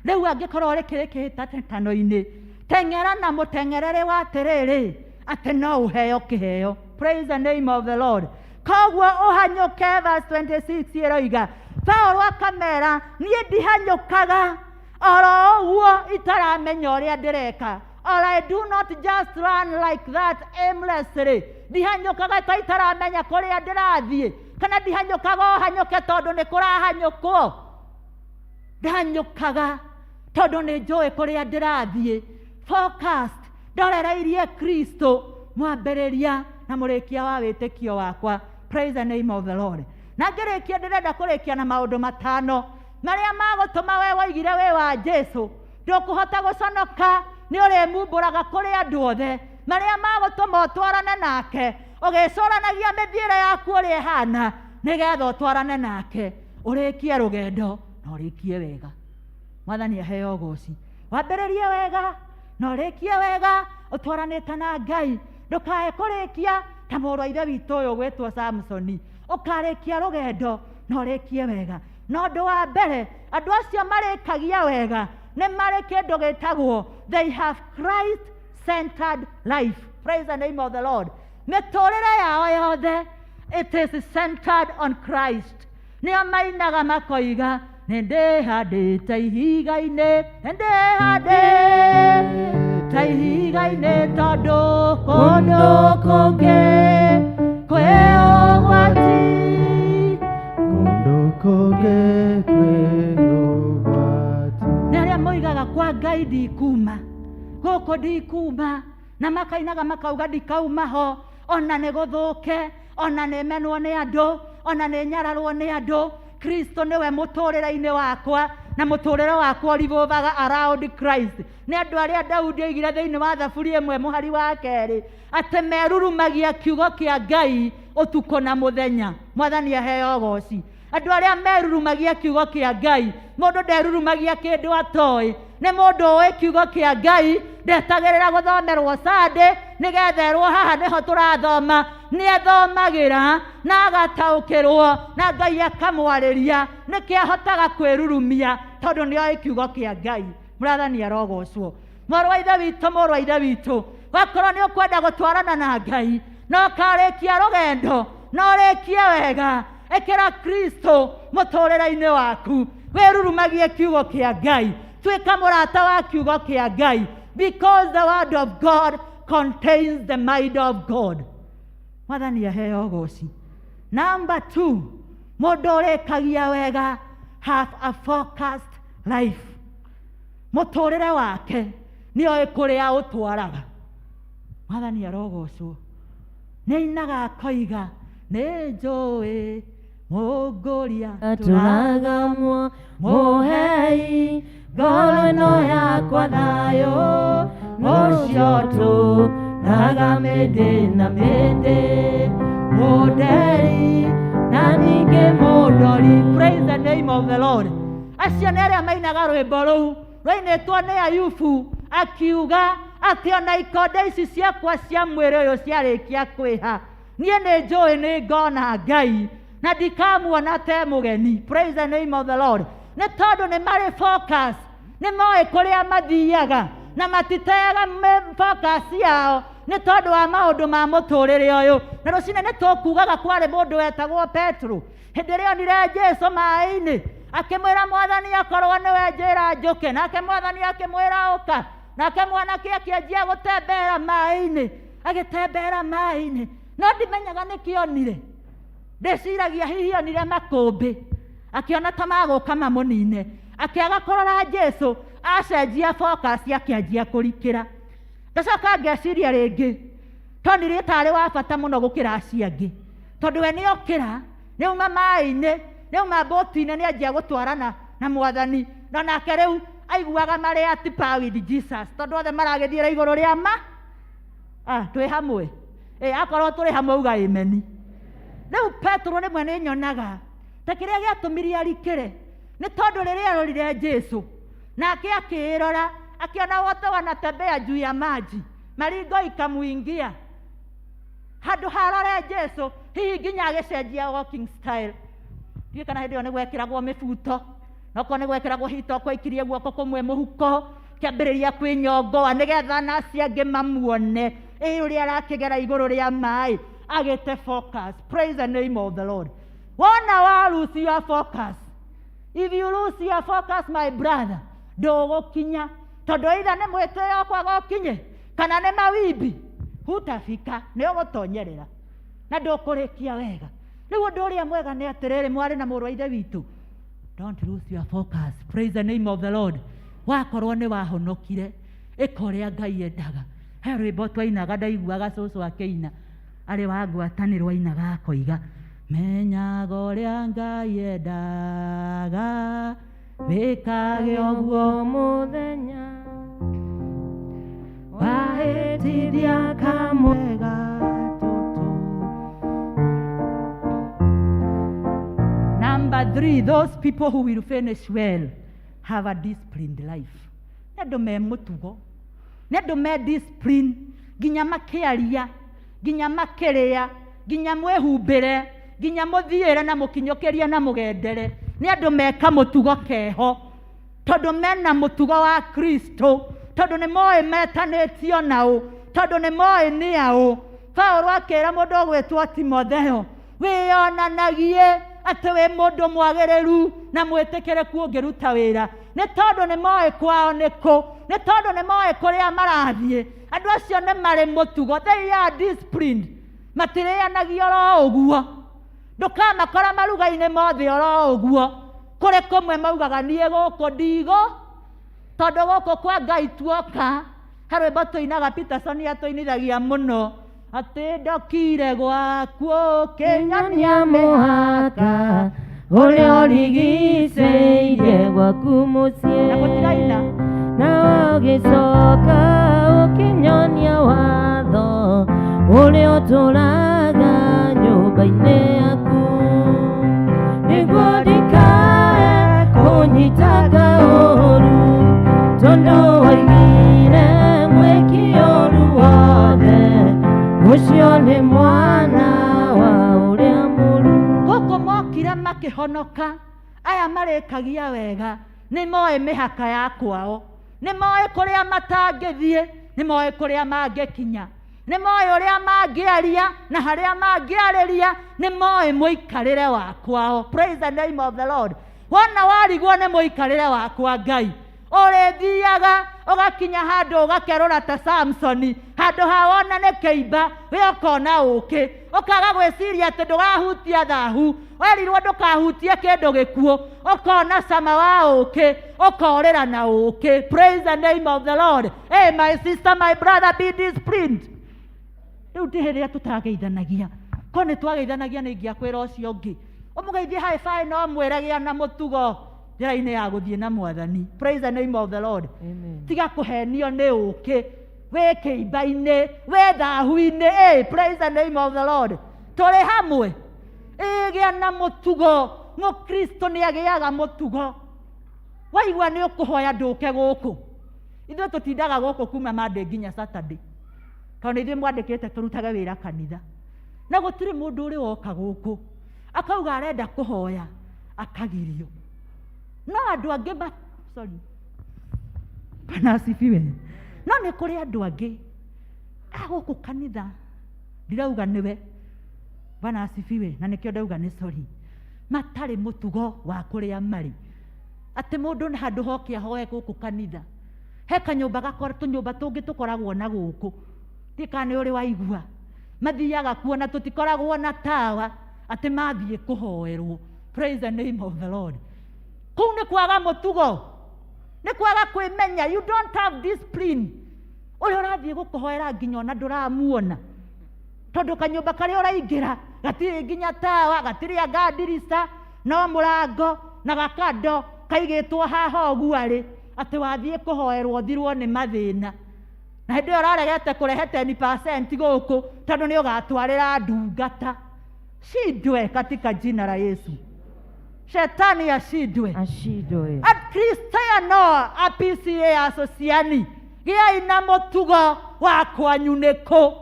Rĩu angĩkorwo ũrĩ kĩrĩ kĩhĩtahĩtano-inĩ, teng'era na mũteng'erere wa atĩrĩrĩ, atĩ no ũheo kĩheo. Praise the name of the Lord. Koguo ũhanyũke, verse 26 ĩroiga, Paũlũ akamera, niĩ ndihanyũkaga oro ũguo itaramenya ũrĩa ndĩreka. Or I do not just run like that aimlessly. Ndihanyũkaga ta itaramenya kũrĩa ndĩrathiĩ, kana ndihanyũkaga ũhanyũke tondũ nĩ kũrahanyũkwo. Ndahanyũkaga tondũ nĩ njũĩ kũrĩa ndĩrathiĩ. Focused, ndorereirie Kristo, mwambĩrĩria na mũrĩkia wa wĩtĩkio wakwa. Praise the name of the Lord. Na ngĩrĩkia, ndĩrenda kũrĩkia na maũndũ matano marĩa magũtũma we woigire wĩ wa Jesu ndũkũhota gũconoka, nĩ ũrĩmumbũraga kũrĩ andũ othe. Marĩa magũtũma ũtwarane nake, ũgĩcũranagia mĩthiĩre yaku ũrĩa ĩhana, nĩgetha ũtwarane nake ũrĩkie rũgendo na ũrĩkie wega. Mwathani aheo ũgoci. Wambĩrĩrie wega na ũrĩkie wega ũtwaranĩte na Ngai. Ndũkae kũrĩkia ta mũrũ wa ithe witũ ũyũ ũgwĩtwo Samsoni. Ũkarĩkia rũgendo na ũrĩkie wega. Na ũndũ wa mbere, andũ acio marĩkagia wega nĩ marĩ kĩndũ gĩtagwo they have Christ-centered life. Praise the name of the Lord. Mĩtũrĩre yao yothe it is centered on Christ. Nĩo mainaga makoiga, nĩ ndĩhandĩte ihiga-inĩ, nĩ ndĩhandĩte ihiga-inĩ tondũ kũndũ kũngĩ kwĩ ũgwati. Kũndũ kũngĩ kwĩ ũgwati. Nĩ arĩa moigaga kwa Ngai ndikuma, gũkũ ndikuma, na makainaga makauga ndikauma ho, ona nĩ gũthũke, ona nĩ menwo nĩ andũ, ona nĩ nyararwo nĩ andũ. Kristo nĩwe mũtũrĩre-inĩ wakwa, na mũtũrĩre wakwa ũrivolvaga around Christ. Nĩ andũ arĩa Daudi oigire thĩinĩ wa Thaburi ĩmwe mũhari wa kerĩ atĩ merurumagia kiugo kĩa Ngai ũtukũ na mũthenya. Mwathani aheo ũgoci. Andũ arĩa merurumagia kiugo kĩa Ngai, mũndũ nderurumagia kĩndũ atoĩ. Nĩ mũndũ ũĩ kiugo kĩa Ngai, ndetagĩrĩra gũthomerwo Sunday nĩgetha erwo haha nĩho tũrathoma. Nĩethomagĩra na agataũkĩrwo na Ngai akamwarĩria, nĩkĩo ahotaga kwĩrurumia tondũ nĩoĩ kiugo kĩa Ngai. Mwathani arogocwo. Mũrũ wa ithe witũ, mũrũ wa ithe witũ, wakorwo nĩ ũkwenda gũtwarana na Ngai na ũkarĩkia rũgendo na ũrĩkie wega, ĩkĩra Kristo mũtũrĩre-inĩ waku, wĩrurumagie kiugo kĩa Ngai, tuĩka mũrata wa kiugo kĩa Ngai, because the word of God contains the mind of God. Mwathani aheo ũgoci. Number 2, mũndũ ũrĩkagia wega have a focused life. Mũtũrĩre wake nĩoĩ kũrĩa ũtwaraga. Mwathani arogocwo. Nĩainaga akoiga, nĩ njũĩ mũngũria Atũragamwo mũhei ngoro ĩno yakwa thayũ, ũcio tũraga mĩndĩ na mĩndĩ, mũnderi na ningĩ mũndori. Praise the name of the Lord. Acio nĩ arĩa mainaga rwĩmbo rũu rwainĩtwo nĩ Ayubu, akiuga atĩ ona ikonde ici ciakwa cia mwĩrĩ ũyũ ciarĩkia kwĩha, niĩ nĩ njũĩ nĩ ngona Ngai na ndikamuona te mũgeni. Praise the name of the Lord. Nĩ tondũ nĩ marĩ focus, nĩ moĩ kũrĩa mathiaga na matiteaga focus yao nĩ tondũ wa maũndũ ma mũtũrĩre ũyũ. Na rũcinĩ nĩ tũkugaga kwarĩ mũndũ wetagwo Petro, hĩndĩ ĩrĩa onire Jesu maĩ-inĩ akĩmwĩra Mwathani akorwo nĩwe njĩra njũke, nake Mwathani akĩmwĩra ũka. Nake mwanake akĩanjia gũtembera maĩ-inĩ, agĩtembera maĩ-inĩ, no ndimenyaga nĩkĩ onire. Ndĩciragia hihi onire makũmbĩ, akĩona ta magũka mamũnine, akĩaga kũrora Jesu, acenjia focus akĩanjia kũrikĩra. Ngacoka ngeciria rĩngĩ, tonire tarĩ wa bata mũno gũkĩra acio angĩ, tondũ we nĩokĩra, nĩauma maĩ-inĩ, nĩauma mbũti-inĩ, nĩanjia gũtwarana na Mwathani, na nake rĩu aiguaga marĩ at par with Jesus, tondũ othe maragĩthiĩra igũrũ rĩa ma. Twĩ hamwe. Akorwo tũrĩ hamwe uga amen. Rĩu Petero rĩmwe nĩ nyonaga ta kĩrĩa gĩatũmire arikĩre nĩ tondũ rĩrĩa arorire Jesu nake akĩĩrora, akĩona wote wanatembea juu ya maji, maringo ikamuingia. Handũ harore Jesu hihi nginya agĩcenjia walking style. Ndiũĩ kana hĩndĩ ĩyo nĩ gwekĩragwo mĩbuto, nokorwo nĩ gwekĩragwo hitoko, aikirie guoko kũmwe mũhuko, kĩambĩrĩria kwĩnyongoa nĩgetha na acio angĩ mamuone ĩ ũrĩa arakĩgera igũrũ rĩa maĩ agĩte focus. Praise the name of the Lord. Wona wa lose your focus, if you lose your focus my brother, ndũgũkinya, tondũ either nĩ mwĩtĩo kwaga ũkinye kana nĩ mawimbi, hutafika, nĩ ũgũtonyerera na ndũkũrĩkia wega. Rĩu ũndũ ũrĩa mwega nĩ atĩrĩrĩ, mwarĩ na mũrũ wa ithe witũ, don't lose your focus. Praise the name of the Lord. Wakorwo nĩ wahonokire, ĩka ũrĩa Ngai endaga. He rwĩmbo twainaga, ndaiguaga cũcũ akĩina arĩ wa ngwatanĩro, ainaga akoiga, menyaga ũrĩa Ngai endaga, wĩkage ũguo mũthenya wahĩtithia kamwe gatũtũ. Number 3, those people who will finish well have a disciplined life. Nĩ andũ me mũtugo, nĩ andũ me discipline, nginya makĩaria, nginya makĩrĩa, nginya mwĩhumbĩre, nginya mũthiĩre na mũkinyũkĩrie na mũgendere. Nĩ andũ meka mũtugo keho, tondũ mena mũtugo wa Kristo, tondũ nĩ moĩ metanĩtio naũ, tondũ nĩ moĩ nĩ aũ. Paũlũ akĩra mũndũ ũgwĩtwo Timotheo, wĩyonanagie atĩ wĩ mũndũ mwagĩrĩru na mwĩtĩkĩrĩku ũngĩruta wĩra, nĩ tondũ nĩ moĩ kwao nĩ kũ, nĩ tondũ nĩ moĩ kũrĩa marathiĩ. Andũ acio nĩ marĩ mũtugo, they are disciplined, matirĩanagia oro ũguo. Ndũkamakora maruga-inĩ mothe oro ũguo. Kũrĩ kũmwe maugaga niĩ gũkũ ndigo, tondũ gũkũ kwa Ngai tuoka. He rwĩmbo tũinaga, Peterson atũinithagia mũno, atĩ ndokire gwaku ũkĩnyonia mũhaka ũrĩa ũrigicĩirie gwaku mũciĩ, na mũtiraina, na ũgĩcoka ũkĩnyonia watho ũrĩa ũtũraga nyũmba-inĩ yaku, nĩguo ndikae kũnyita kaũru, tondũ waigire mwĩki ũru wothe, ũcio nĩ mwana wa ũrĩa mũru. Gũkũ mokire makĩhonoka, aya marĩkagia wega, nĩ moĩ mĩhaka ya kwao, nĩ moĩ kũrĩa matangĩthiĩ, nĩ moĩ kũrĩa mangĩkinya, nĩ moĩ ũrĩa mangĩaria na harĩa mangĩarĩria, nĩ moĩ mũikarĩre wa kwao. Praise the name of the Lord. Wona warigwo nĩ mũikarĩre wa kwa Ngai, ũrĩthiaga ũgakinya handũ ũgakerũra ta Samsoni, handũ ha wona nĩ kĩimba we ũkona ũkĩ, ũkaga gwĩciria atĩ ndũgahutia thahu, werirwo ndũkahutie kĩndũ gĩkuũ, ũkona cama wa ũkĩ, ũkorĩra na ũkĩ. Praise the name of the Lord. Hey, my sister, my brother, be disciplined. Rĩu ti hĩndĩ ĩrĩa tũtageithanagia, korwo nĩ twageithanagia nĩ ingĩakwĩra ũcio ũngĩ ũmũgeithie high five, no mwĩre gĩa na mũtugo njĩra-inĩ ya gũthiĩ na Mwathani. Praise the name of the Lord. Amen. Tiga kũhenio nĩ ũkĩ, wĩ kĩimba-inĩ, wĩ thahu-inĩ. Hey, praise the name of the Lord. Tũrĩ hamwe. Ĩ, gĩa na mũtugo. Mũkristo nĩ agĩaga mũtugo. Waigua nĩ ũkũhoya ndũke gũkũ. Ithuĩ tũtindaga gũkũ kuma Monday nginya Saturday, tondũ nĩ ithuĩ mwandĩkĩte tũrutage wĩra kanitha, na gũtirĩ mũndũ ũrĩ woka gũkũ akauga arenda kũhoya akagirio. No andũ angĩ ma, sorry, Bwana asifiwe. No nĩ kũrĩ andũ angĩ a gũkũ kanitha, ndirauga nĩwe, Bwana asifiwe, na nĩkĩo ndauga nĩ sorry, matarĩ mũtugo wa kũrĩa marĩ, atĩ mũndũ nĩ handũ hoke ahoe gũkũ kanitha, he kanyũmba gakora, tũnyũmba tũngĩ tũkoragwo na gũkũ, ndiũĩ kana nĩ ũrĩ waigua, mathiaga kuo na tũtikoragwo na tawa, atĩ mathiĩ kũhoerwo. Praise the name of the Lord. Kũu nĩ kwaga mũtugo, nĩ kwaga kwĩmenya. You don't have discipline. Ũrĩa ũrathiĩ gũkũhoera nginya ona ndũramuona, tondũ kanyũmba karĩa ũraingĩra gatirĩ nginya tawa, gatirĩ anga ndirica, no mũrango na gakando kaigĩtwo haha ũguo arĩ, atĩ wathiĩ kũhoerwo ũthirwo nĩ mathĩna. Na hĩndĩ ĩyo ũraregete kũrehe 10% gũkũ, tondũ nĩ ũgatwarĩra ndungata. Shindwe katika jina la Yesu. Shetani ashindwe. Ashindwe. Akristiano a PCA Asociani, gĩai na mũtugo wa kwanyu nĩ kũ.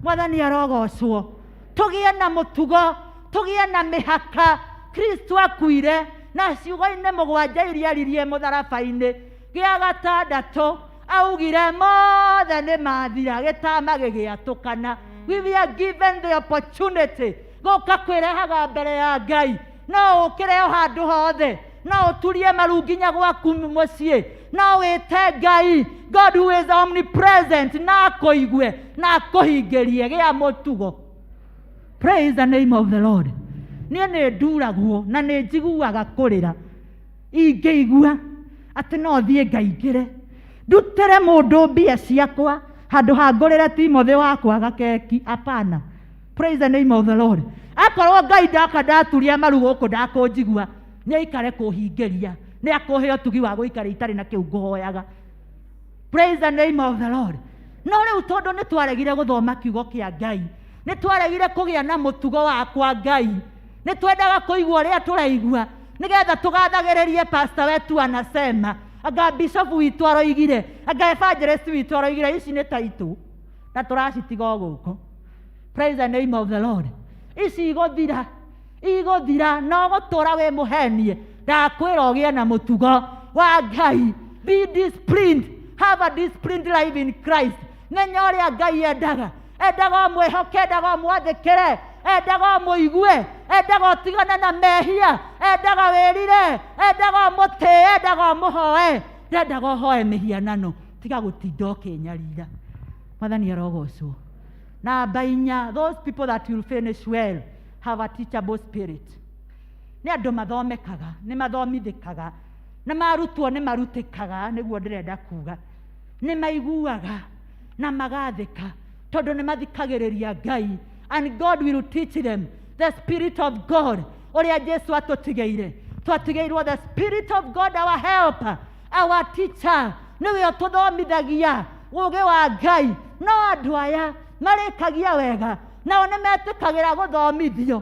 Mwathani arogocwo. Tũgĩe na mũtugo, tũgĩe na mĩhaka. Kristo akuire na ciugo-inĩ mũgwanja iria aririe mũtharaba-inĩ, gĩa gatandatũ augire mothe nĩ mathira, gĩtama gĩgĩatũkana. We were given the opportunity gũka kwĩrehaga mbere ya Ngai. No ũkĩre o handũ hothe, no ũturie maru nginya gwaku mũciĩ, no wĩte Ngai, God who is omnipresent, na akũigue na akũhingĩrie. Gĩa mũtugo. Praise the name of the Lord. Niĩ nĩ nduragwo na nĩ njiguaga kũrĩra ingĩigua atĩ no thiĩ ngaingĩre ndutĩre mũndũ mbia ciakwa handũ ha ngũrĩre Timothy wakwa gakeki. Hapana. Praise the name of the Lord. Akorwo Ngai ndaka ndaturia maru gũkũ ndakũnjigua, nĩ aikare kũhingĩria, nĩ akũhe ũtugi wa gũikara itarĩ na kĩu ngũhoyaga. Praise the name of the Lord. No rĩu tondũ nĩ twaregire gũthoma kiugo kĩa Ngai, nĩ twaregire kũgĩa na mũtugo wa kwa Ngai, nĩ twendaga kũigua ũrĩa tũraigua nĩgetha tũgathagĩrĩrie pastor wetu anasema, anga bishop witũ aroigire, anga evangelist witũ aroigire, ici nĩ taitũ na tũracitiga o gũkũ. Praise the name of the Lord. Ici igũthira, igũthira, no gũtũra wĩ mũhenie. Ndakwĩra ũgĩe na mũtugo wa Ngai. Be disciplined. Have a disciplined life in Christ. Menya ũrĩa Ngai endaga. Endaga ũmwĩhoke, endaga ũmwathĩkĩre, endaga ũmũigue, endaga ũtigane na mehia, endaga wĩrire, endaga ũmũtĩe, endaga ũmũhoe, ndendaga ũhoe mĩhianano. Tiga gũtinda ũkĩnyarira. Mwathani arogocwo. Namba inya, those people that will finish well have a teachable spirit. Nĩ andũ mathomekaga, nĩ mathomithĩkaga, na marutwo nĩ marutĩkaga, nĩguo ndĩrenda kuga. Nĩ maiguaga na magathĩka tondũ nĩ mathikagĩrĩria Ngai. And God will teach them the spirit of God. Ũrĩa Jesu atũtigĩire, twatigĩirwo the spirit of God, our helper, our teacher. Nĩwe ũtũthomithagia ũũgĩ wa Ngai. No andũ aya marĩkagia wega, nao nĩ metĩkagĩra gũthomithio.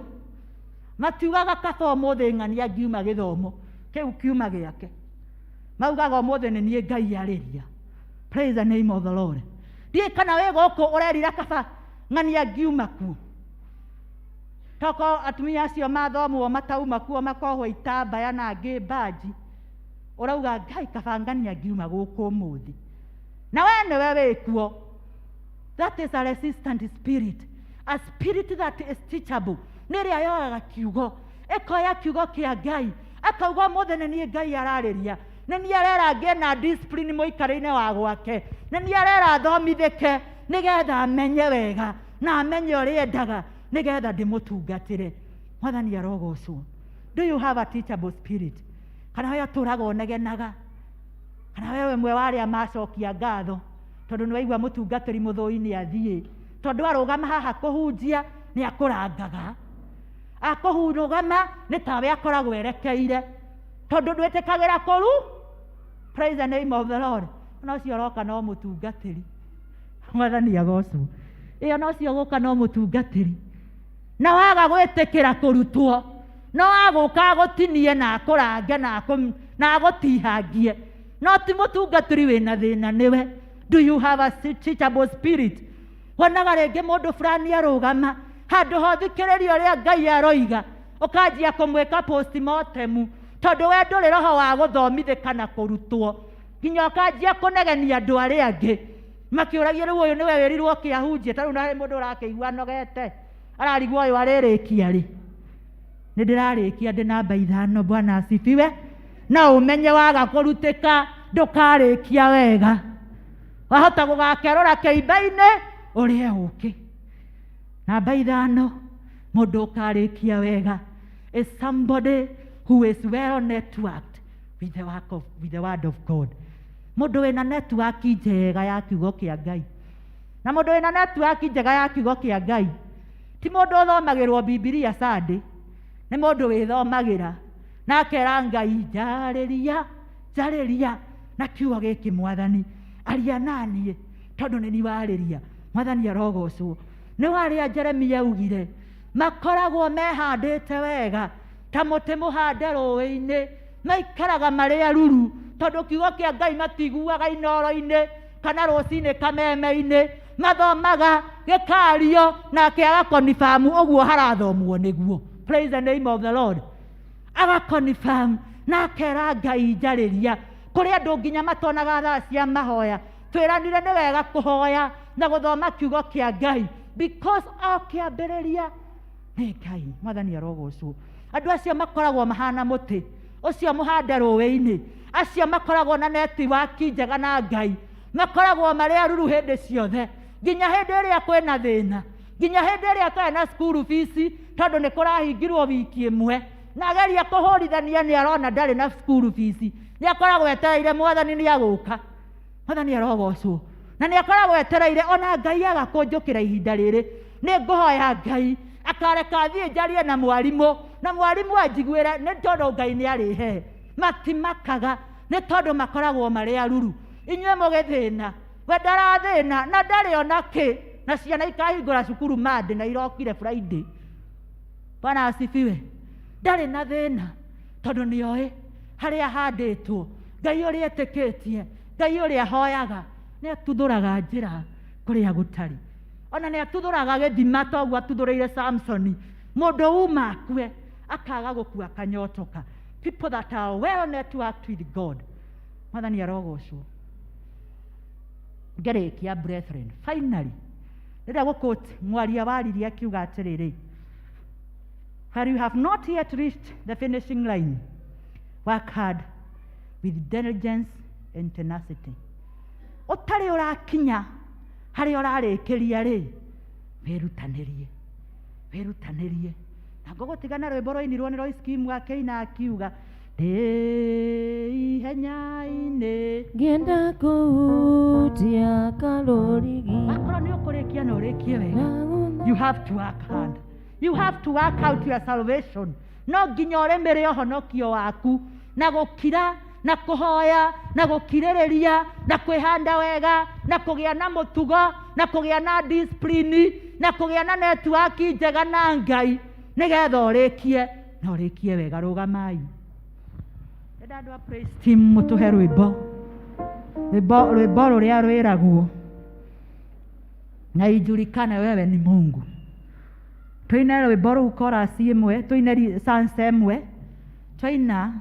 Matiugaga kaba ũmũthĩ ng'ania ngiuma gĩthomo kĩu kiuma gĩake, maugaga ũmũthĩ nĩ niĩ Ngai arĩria. Praise the name of the Lord. Ndiĩ kana wĩ gũkũ ũrerira kaba ng'ania ngiuma kuo. Toko atumia acio mathomwo matauma kuo makohwo itambaya na angĩ mbanji, ũrauga Ngai kaba ng'ania ngiuma gũkũ ũmũthĩ, na we nĩwe wĩ kuo. That is a resistant spirit, a spirit that is teachable. Nĩ ĩrĩa yoyaga kiugo, ĩkoya kiugo kĩa Ngai, akauga ũmũthĩ nĩ niĩ Ngai ararĩria, nĩ niĩ arera ngĩe na discipline mũikarĩre-inĩ wa gwake, nĩ niĩ arera thomithĩke nĩgetha amenye wega na amenye ũrĩa endaga nĩgetha ndĩmũtungatĩre. Mwathani arogocwo. Do you have a teachable spirit? Kana we ũtũraga ũnegenaga? Kana we ũmwe wa arĩa macokia ngatho tondũ nĩ waigua mũtungatĩri mũthũi nĩ athiĩ, tondũ arũgama haha kũhunjia nĩ akũrangaga, akũrũgama nĩ tawe akoragwo erekeire, tondũ ndwĩtĩkagĩra kũru. Praise the name of the Lord. Ona ũcio ũroka no mũtungatĩri. Mwathani agocwo. Ĩyo no ũcio ũgũka no mũtungatĩri, na waga gwĩtĩkĩra kũrutwo, no agũka agũtinie na akũrange na agũtihangie. No ti mũtungatĩri wĩna thĩna nĩwe. Do you have a teachable spirit? Wonaga rĩngĩ mũndũ fulani arũgama handũ ha ũthikĩrĩria ũrĩa Ngai aroiga, ũkanjia kũmwĩka postmortem, tondũ we ndũrĩ roho wa gũthomithĩka na kũrutwo, nginya ũkanjia kũnegenia andũ arĩa angĩ makĩũragia rĩu ũyũ nĩwe wĩrirwo kĩahunjie. Ta rĩu na harĩ mũndũ ũrakĩigua anogete, ararigwo ũyũ arĩrĩkia rĩ. Nĩ ndĩrarĩkia ndĩ namba 5. Bwana asifiwe. No ũmenye waga kũrutĩka ndũkarĩkia wega, wahota gũgakerũra kĩimba-inĩ ũrĩe ũkĩ. Namba 5, mũndũ ũkarĩkia wega is somebody who is well networked with the work of, with the word of God. Mũndũ wĩna network njega ya kiugo kĩa Ngai. Na mũndũ wĩna network njega ya kiugo kĩa Ngai ti mũndũ ũthomagĩrwo Bibilia Sunday, nĩ mũndũ wĩthomagĩra na akera Ngai, njarĩria, njarĩria na kiugo gĩkĩ Mwathani, aria naniĩ tondũ nĩ niĩ warĩria. Mwathani arogocwo. Nĩ warĩa Jeremia augire makoragwo mehandĩte wega ta mũtĩ mũhande rũĩ-inĩ, maikaraga marĩ aruru tondũ kiugo kĩa Ngai matiguaga inoro-inĩ kana rũcinĩ kameme-inĩ, mathomaga gĩkario nake agakonibamu ũguo harathomwo nĩguo. Praise the name of the Lord. Agaconfirm na akera Ngai njarĩria. Kũrĩ andũ nginya matonaga thaa cia mahoya. Twĩranire nĩ wega kũhoya na gũthoma kiugo kĩa Ngai because o kĩambĩrĩria nĩ Ngai. Mwathani arogocwo. Andũ acio makoragwo mahana mũtĩ ũcio mũhande rũĩ-inĩ, acio makoragwo na netiwaki njega na Ngai, makoragwo marĩ aruru hĩndĩ ciothe, nginya hĩndĩ ĩrĩa kwĩna thĩna, nginya hĩndĩ ĩrĩa twarĩ na cukuru fees, tondũ nĩ kũrahingirwo wiki ĩmwe, na ageria kũhũrithania nĩ arona ndarĩ na cukuru fees, nĩ akoragwo etereire Mwathani nĩ agũka. Mwathani arogocwo. Na nĩ akoragwo etereire ona Ngai agakũnjũkĩra ihinda rĩrĩ, nĩ ngũhoya Ngai akareka thiĩ njarie na mwarimũ, na mwarimũ anjiguĩre, nĩ tondũ Ngai nĩ arĩhe. Matimakaga nĩ tondũ makoragwo marĩ aruru. Inyuĩ mũgĩthĩna, we ndarathĩna na ndarĩ ona kĩ, na ciana ikahingũra cukuru Monday na irokire Friday. Bwana asifiwe. Ndarĩ na thĩna tondũ nĩoĩ harĩa ahandĩtwo, Ngai ũrĩa etĩkĩtie, Ngai ũrĩa ahoyaga, nĩ atuthũraga njĩra kũrĩa gũtarĩ. Ona nĩ atuthũraga gĩthima toguo atuthũrĩire Samsoni. Mũndũ uma akue akaga gũkua akanyotoka. People that are well networked with God. Mwathani arogocwo. Ngĩrĩkia brethren, finally rĩrĩa gũkũti mwaria waririe akiuga atĩrĩrĩ, where you have not yet reached the finishing line, work hard with diligence and tenacity. Ũtarĩ ũrakinya harĩa ũrarĩkĩria rĩ, wĩrutanĩrie, wĩrutanĩrie. Na ngũgũtiga na rwĩmbo rwainirwo nĩ Royce Kim akĩina akiuga, ndĩ ihenya-inĩ ngĩenda kũhutia karũrigi. Akorwo nĩ ũkũrĩkia na ũrĩkie wega, you have to work hard. You have to work out your salvation. No nginya ũrĩmĩre ũhonokio waku na gũkira na kũhoya na gũkirĩrĩria na kwĩhanda wega na kũgĩa na mũtugo na kũgĩa na discipline na kũgĩa na network njega na Ngai nĩgetha ũrĩkie na ũrĩkie wega. Rũgamai. Ndĩrenda andũ a praise team mũtũhe rwĩmbo, rwĩmbo, rwĩmbo rũrĩa rwĩragwo na ijulikane wewe ni Mungu. Tũine rwĩmbo rũu chorus ĩmwe, tũine stanza ĩmwe, twaina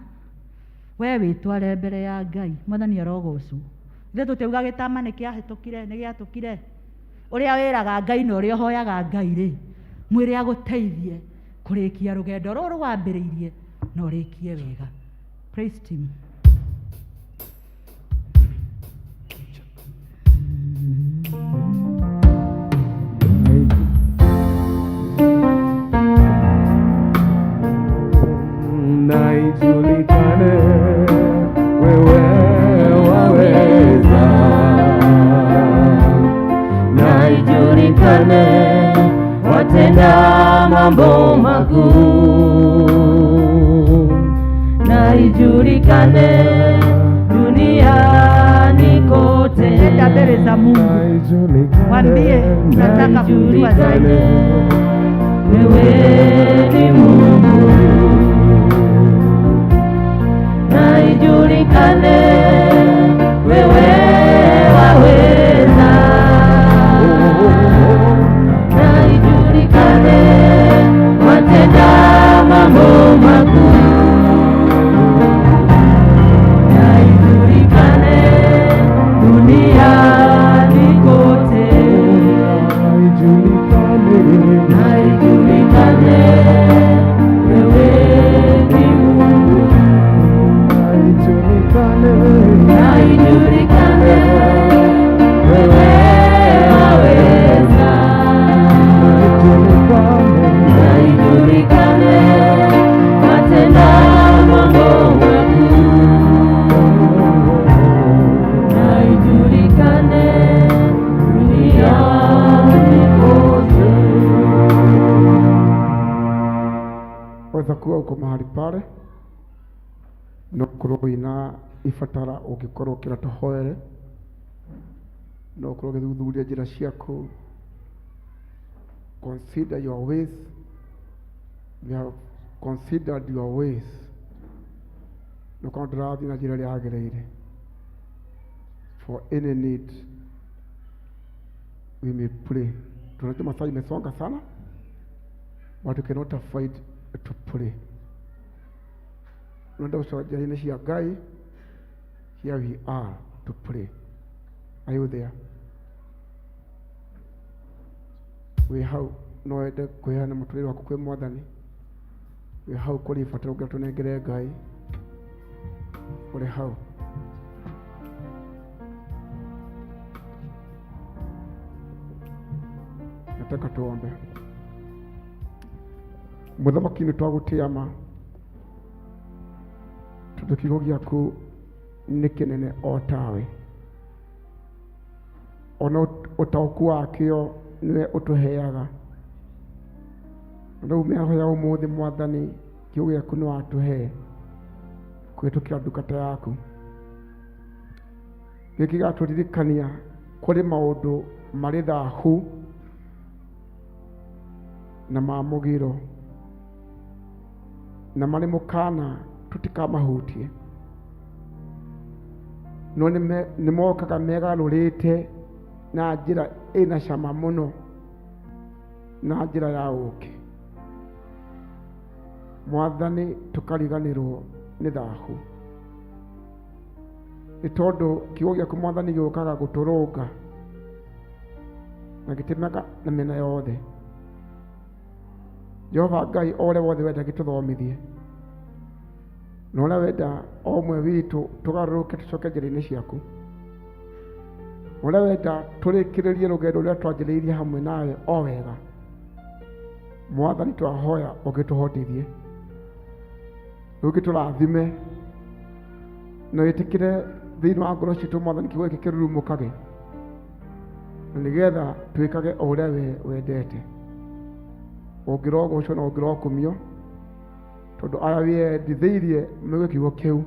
we wĩtware mbere ya Ngai. Mwathani arogocwo. Ithuĩ tũtiuga gĩtama nĩ kĩahĩtũkire, nĩ gĩatũkire. Ũrĩa wĩraga Ngai na ũrĩa ũhoyaga Ngai rĩ, mwĩre agũteithie kũrĩkia rũgendo rũrũ wambĩrĩirie na ũrĩkie wega. Praise team. Na ijulikane wewe waweza, na ijulikane watenda mambo makuu, na ijulikane duniani kote. Nenda mbele za Mungu, mwambie nataka kujua zaidi. Wewe ni Mungu, na ijulikane wewe waweza, na ijulikane watenda mambo makuu, na ijulikane duniani kote, na ijulikane wewe ni Mungu, na ijulikane wewe waweza, na ijulikane watenda mambo makuu, na ijulikane duniani kote. Waweza kuwa uko mahali pale no ũkorwo wĩna ibatara ũngĩkorwo ũkĩra tũhoere, no ũkorwo ũgĩthuthuria njĩra ciaku. Consider your ways. You have considered your ways. No korwo ndũrathiĩ na njĩra ĩrĩa yagĩrĩire. For any need we may pray. Tunajua masaa imesonga sana, but we cannot avoid to pray. Nĩwenda gũcoka njĩra-inĩ cia Ngai, here we are to pray. Are you there? Wĩ hau no wende kwĩheana mũtũrĩre waku kwĩ Mwathani? Wĩ hau kũrĩ ibata ũngĩenda tũnengere Ngai? Ũrĩ hau? Nataka tuombe. Mũthamaki, nĩ twagũtĩa ma, tondũ kiugo gĩaku nĩ kĩnene o tawe, ona ũtaũku wakĩo nĩwe ũtũheaga. Na rĩu mĩaraho ya ũmũthĩ, Mwathani, kiugo gĩaku nĩ watũhe kũhĩtũkĩra ndungata yaku. Gĩkĩ gĩgatũririkania kũrĩ maũndũ marĩ thahu na ma mũgiro na marĩ mũkana tũtikamahutie, no nĩ mokaga megarũrĩte na njĩra ĩna cama mũno, na njĩra ya ũũkĩ. Mwathani, tũkariganĩrwo nĩ thahu, nĩ tondũ kiugo gĩaku, Mwathani, gĩũkaga gũtũrũnga na gĩtemaga na mĩena yothe. Jehova Ngai, o ũrĩa wothe wenda gĩtũthomithie, na ũrĩa wenda o ũmwe witũ tũgarũrũke tũcoke njĩra-inĩ ciaku, ũrĩa wenda tũrĩkĩrĩrie rũgendo rũrĩa twanjĩrĩirie hamwe nawe o wega, Mwathani, twahoya ũgĩtũhotithie, rĩu gĩtũrathime na wĩtĩkĩre thĩinĩ wa ngoro citũ. Mwathani, kiugo gĩkĩ kĩrurumũkage na nĩgetha twĩkage o ũrĩa we wendete. Ũngĩrogocwo na ũngĩrokumio, tondũ aya wĩyendithĩirie maigue kiugo kĩu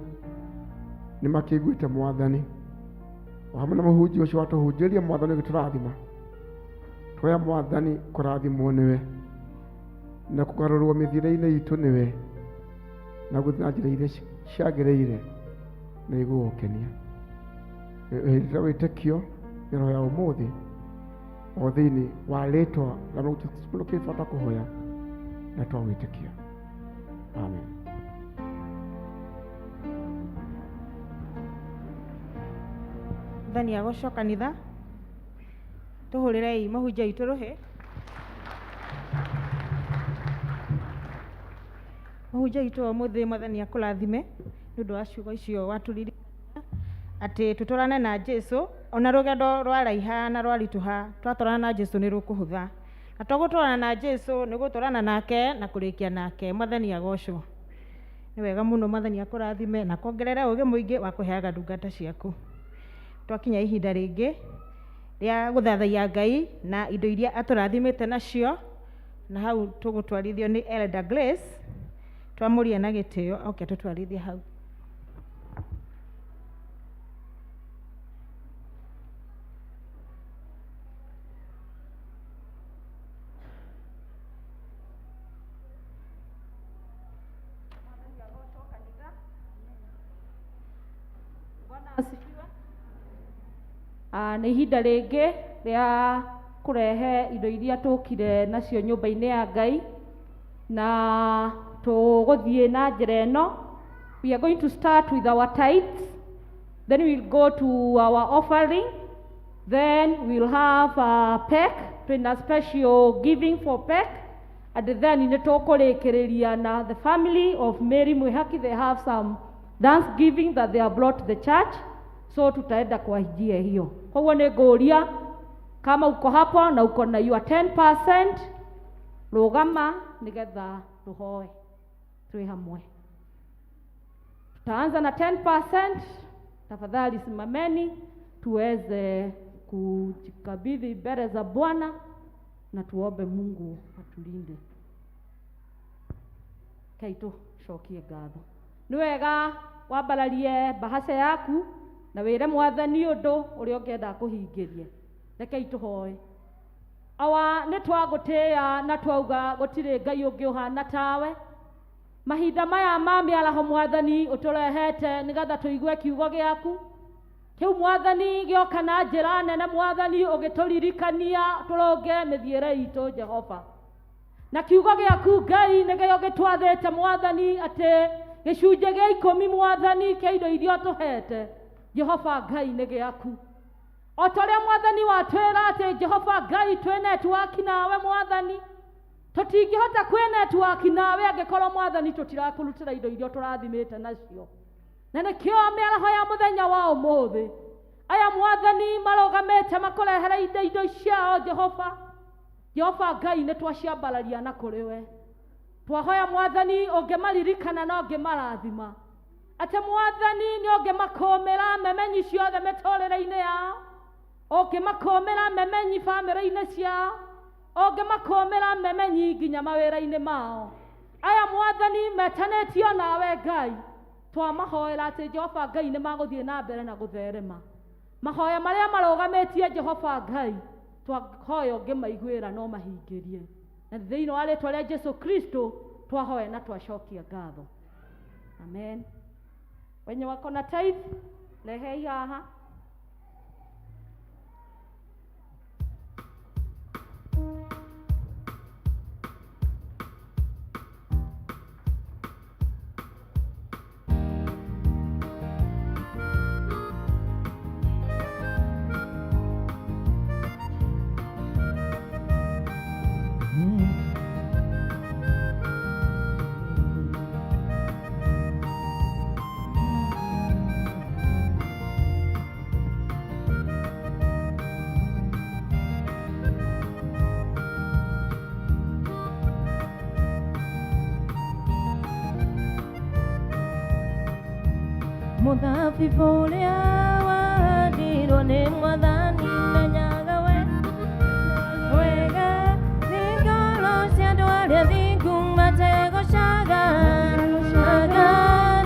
nĩ makĩiguĩte. Mwathani, o hamwe na mũhunjia ũcio watũhunjĩria, Mwathani, ũgĩtũrathima, twoya Mwathani kũrathimwo nĩwe na kũgarũrwo mĩthiĩre-inĩ itũ nĩwe na gũthiĩ na njĩra iria ciagĩrĩire na igũgũkenia. Hĩndĩ wĩtĩkio mĩroho ya ũmũthĩ o thĩinĩ wa rĩtwa rĩa Mwathani kĩbata kũhoya na twawĩtĩkia, amen. Mwathani agocwo. Kanitha, tũhũrĩrei mũhunjia witũ rũhĩ. Mũhunjia witũ wa ũmũthĩ, Mwathani akũrathime nĩ ũndũ wa ciugo icio watũririkania atĩ tũtwarane na Jesu ona rũgendo rwaraiha na rwaritũha, twatwarana na Jesu nĩ rũkũhũtha, na to gũtwarana na Jesu, nĩ gũtwarana nake na kũrĩkia nake. Mwathani agocwo. Nĩ wega mũno. Mwathani akũrathime na kuongerera ũgĩ mũingĩ wa kũheaga ndungata ciaku. Twakinya ihinda rĩngĩ rĩa gũthathaiya Ngai na indo iria atũrathimĩte nacio, na hau tũgũtwarithio nĩ Elder Grace. Twamũria na gĩtĩo oke tũtwarithie hau. Bwana asifiwe. Ah, nĩ ihinda rĩngĩ rĩa kũrehe indo iria tũkire nacio nyũmba-inĩ ya Ngai, na tũgũthiĩ na njĩra ĩno. We are going to start with our tithes, then we'll go to our offering, then we'll have a PEC, twĩna special giving for PEC, and then nĩ tũkũrĩkĩrĩria na the family of Mary Mwihaki. They have some thanksgiving that they have brought to the church, so tutaenda kwa njia hiyo. Koguo nĩ ngũria, kama uko hapo na uko na your 10%, rũgama nĩgetha tũhoe twĩ hamwe. Tutaanza na 10%. Tafadhali simameni tuweze kujikabidhi mbele za Bwana na tuombe Mungu atulinde. Kai tũcokie ngatho. Nĩ wega wambararie mbahaca yaku na wĩre Mwathani ũndũ ũrĩa ũngĩenda kũhingĩrie. Rekei tũhoe. Awa, nĩ twagũtĩĩa na twauga gũtirĩ Ngai ũngĩ ũhana tawe. Mahinda maya ma mĩaraho, Mwathani, ũtũrehete nĩgetha tũigue kiugo gĩaku kĩu. Mwathani, gĩoka na njĩra nene. Mwathani, ũgĩtũririkania tũrũnge mĩthiĩre itũ, Jehova, na kiugo gĩaku Ngai nĩgĩo gĩtwathĩte, Mwathani, atĩ Gĩcunjĩ gĩa ikũmi Mwathani kĩa indo iria ũtũhete, Jehova Ngai, nĩ gĩaku. O ta ũrĩa Mwathani watwĩra atĩ Jehova Ngai twĩ network nawe Mwathani, tũtingĩhota kwĩ network nawe angĩkorwo Mwathani tũtirakũrutĩra indo iria tũrathimĩte nacio. Na nĩkĩo mĩaraho ya mũthenya wa ũmũthĩ aya Mwathani marũgamĩte makũrehere indo ciao Jehova. Jehova Ngai, nĩ twaciambararia na kũrĩ we. Twahoya Mwathani ũngĩmaririkana na ũngĩmarathima, atĩ Mwathani nĩ ũngĩmakũmĩra memenyi ciothe mĩtũrĩre-inĩ yao, ũngĩmakũmĩra memenyi bamĩrĩ-inĩ ciao, ũngĩmakũmĩra memenyi nginya mawĩra-inĩ mao. Aya Mwathani metanĩtio nawe Ngai, twamahoera atĩ Jehova Ngai nĩ magũthiĩ na mbere na gũtherema. Mahoya marĩa marũgamĩtie Jehova Ngai, twahoya ũngĩmaiguĩra no mahingĩrie. Na thĩinĩ wa rĩtwa rĩa Jesu Kristo twahoya na twacokia ngatho. Amen. Wenye wako na tithe, rehei haha. Mũthabibũ ũrĩa wahandirwo nĩ Mwathani, menyaga we wega, nĩ ngoro cia andũ arĩa thingu mategũcaga aga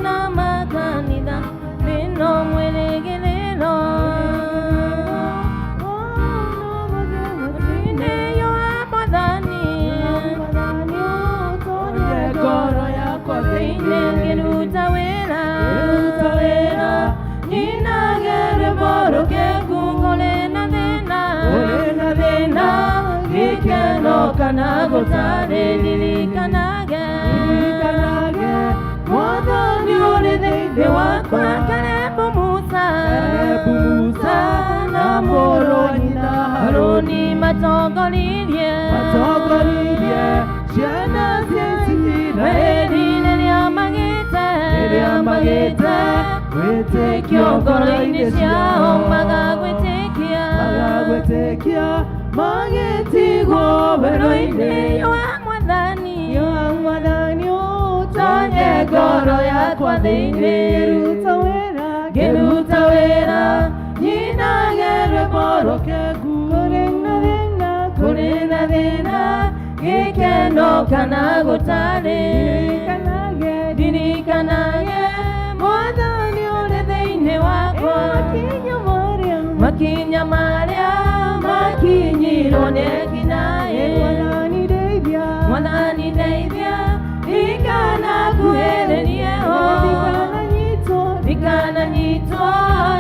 na makanitha thĩno mwĩrĩgĩrĩro. Thĩinĩ wa Mwathani ngoro yakwa thĩinĩ, ngĩruta wĩra nyinage rwĩmbo rũkengu, kũrĩ na thĩna, Kũrĩ na thĩna, gĩkeno kana gũtarĩ, ndirikanage Ndirikanage Mwathani ũrĩ thĩinĩ wakwa. Kalebu Musa, Kalebu Musa na mũrũ wa nyina Haruni matongoririe matongoririe ciana cia Isiraeli rĩrĩa magĩte rĩrĩa magĩte wĩtĩkio ngoro-inĩ ciao, magagwĩtĩkia magagwĩtĩkia magĩtigwo werũ-inĩ. Wa Mwathani, wa Mwathani, ũtonye ngoro yakwa thĩinĩ, ngĩruta wĩra ngĩruta wĩra nyinage rwĩmbo rũkengu, kũrĩ na thĩna, kũrĩ na thĩna, gĩkeno kana gũtarĩ, ndirikanage ndirikanage Mwathani ũrĩ thĩinĩ wakwa. Makinya marĩa makinya marĩa makinyirwo nĩ ekinaĩ. Mwathani ndeithia, Mwathani ndeithia, ndikanakuhĩrĩrie ho, ndikananyitwo ndikananyitwo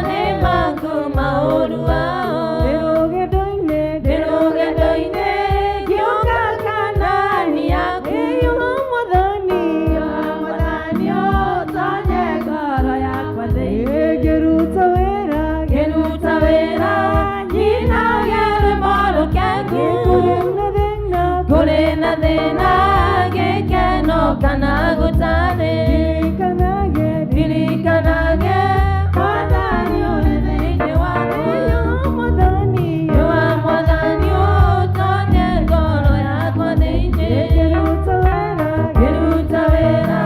nĩ mangũ maũru ao. Ndĩ rũgendo-inĩ, ndĩ rũgendo-inĩ ngĩũka Kanani yaku. Wa Mwathani, Mwathani ũtonye ngoro yakwa thĩinĩ, ngĩruta wĩra ngĩruta wĩra nyinage rwĩmbo rũkengu, kũrĩ na thĩna, kũrĩ na thĩna, gĩkeno kana gũtarĩ, ndirikanage ndirikanage Mwathani ũrĩ thĩinĩ wakwa. Mwathani, wa Mwathani ũtonye ngoro yakwa thĩinĩ, ngĩruta wĩra ngĩruta wĩra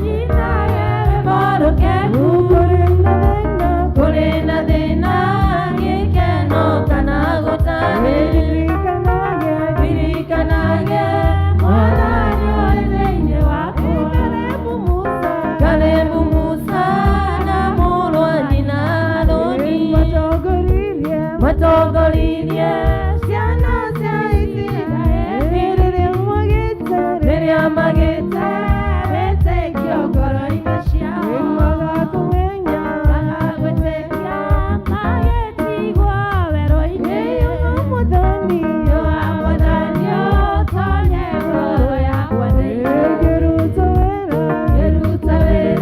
nyinage rwĩmbo rũkengu, kũrĩ na thĩna, kũrĩ na thĩna, gĩkeno kana gũtarĩ, ndirikanage ndirikanage Mwathani ũrĩ thĩinĩ wakwa. Kalebu Musa, Kalebu Musa na mũrũ wa nyina Haruni matongoririe matongoririe ciana cia Isiraeli rĩrĩa magĩte rĩrĩa magĩte wĩtĩkio ngoro-inĩ ciao, magakũmenya magagwĩtĩkia magĩtigwo werũ-inĩ. Wa Mwathani, Wa Mwathani ũtonye ngoro yakwa thĩinĩ, ngĩruta wĩra ngĩruta wĩra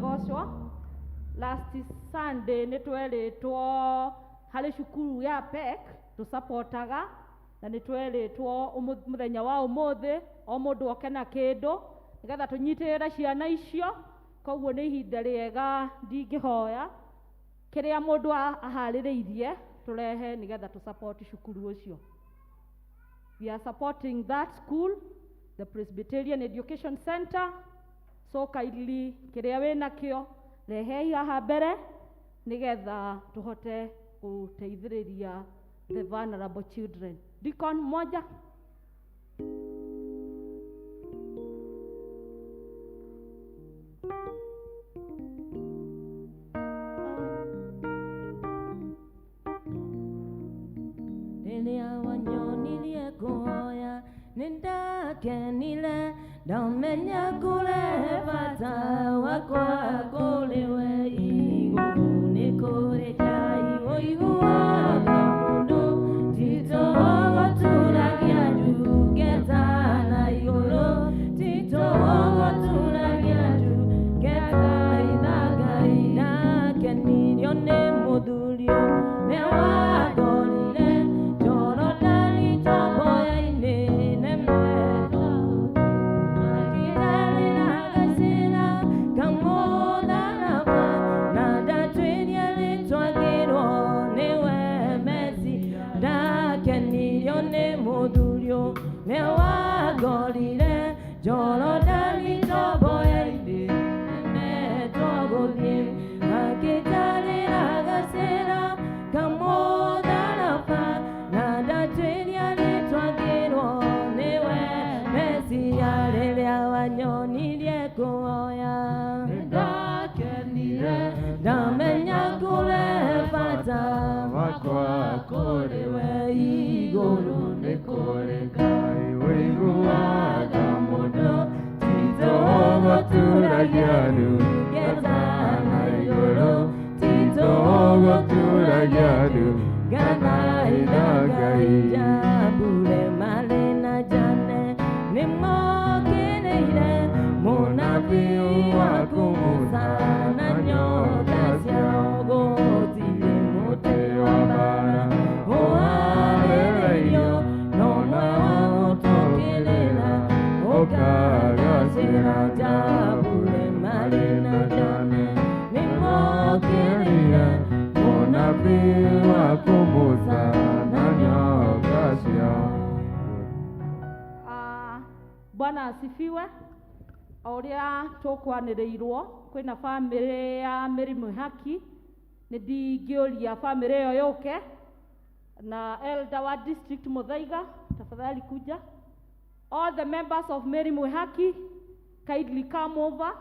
Agocwo. Last Sunday nĩ twerĩtwo harĩ cukuru ya PEC tũsapotaga, na nĩ twerĩtwo mũthenya wa ũmũthĩ o mũndũ oke na kĩndũ nĩgetha tũnyitĩrĩre ciana icio. Koguo nĩ ihinda rĩega ndingĩhoya kĩrĩa mũndũ aharĩrĩirie tũrehe nĩgetha tũsupport cukuru ũcio. We are supporting that school, the Presbyterian Education Center. So kindly kĩrĩa wĩnakĩo rehei haha mbere nĩgetha tũhote gũteithĩrĩria the vulnerable children. Deacon moja. Rĩrĩa wanyonirie kuoya nĩndakenire, ndamenya kũrehe bata wakwa kũrĩ we. Igũrũ nĩ kũrĩ Ngai ũiguaga mũndũ, ti tũgũturagia ndungata na igũrũ, ti tũgũturagia ndungata itha Ngai. Ndakenirio nĩ mũthuri ũrĩa wangorire Jorodani tomboya-inĩ nemetwo, akĩndarĩra gacĩra kamũtharaba, na ndatwĩria rĩtwa ngĩrwo nĩwe Mesia. Ndakenirio nĩ mũthuri ũrĩa wangorire Jorodani tomboya-inĩ nemetwo gũthiĩ, akĩnjarĩra gacĩra kamũtharaba, na ndatwĩria rĩtwa ngĩrwo nĩwe Mesia. Rĩrĩa wanyonirie kuoya nĩndakenire, ndamenya kũrehe bata wakwa kũrĩ we. Igũrũ nĩ kũrĩ Ngai ũiguaga mũndũ, ti tũgũturagia ndungata na igũrũ, ti tũgũturagia ndungata itha Ngai. Jambure marĩ na Jane nĩmokĩrĩire mũnabii waku Musa na nyoka ciao, gũtirĩ mũtĩ wa mbara ũharĩrĩirio no mwe wa gũtũkĩrĩra ũkagacĩra. Jambure marĩ na Jane nĩmokĩrĩire mũnabii waku Musa na nyoka ciao. Bwana asifiwe. O ũrĩa tũkwanĩrĩirwo kwĩna bamĩrĩ ya Mary Mwĩhaki, nĩ ndingĩũria bamĩrĩ ĩyo yũke, na elder wa district Muthaiga, tafadhali kuja. All the members of Mary Mwĩhaki, kindly come over.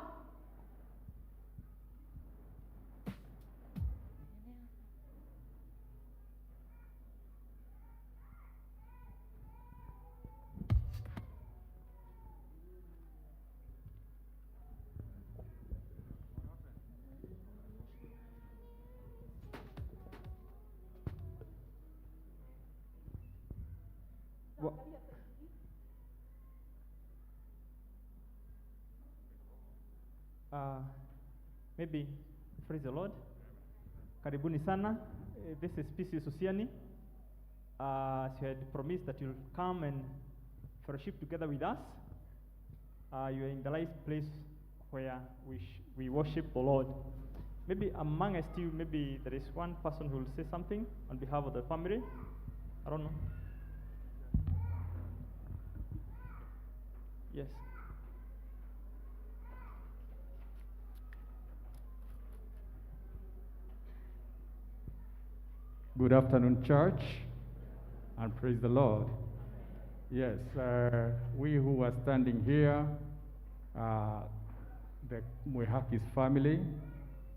Maybe praise the Lord. Karibuni sana. This is PC Sosiani. As you had promised that you'll come and fellowship together with us, you are in the right place where we worship the Lord. Maybe among us still, maybe there is one person who will say something on behalf of the family. I don't know. Yes. Good afternoon, church, and praise the Lord. Yes, we who are standing here, the Mwihaki's family,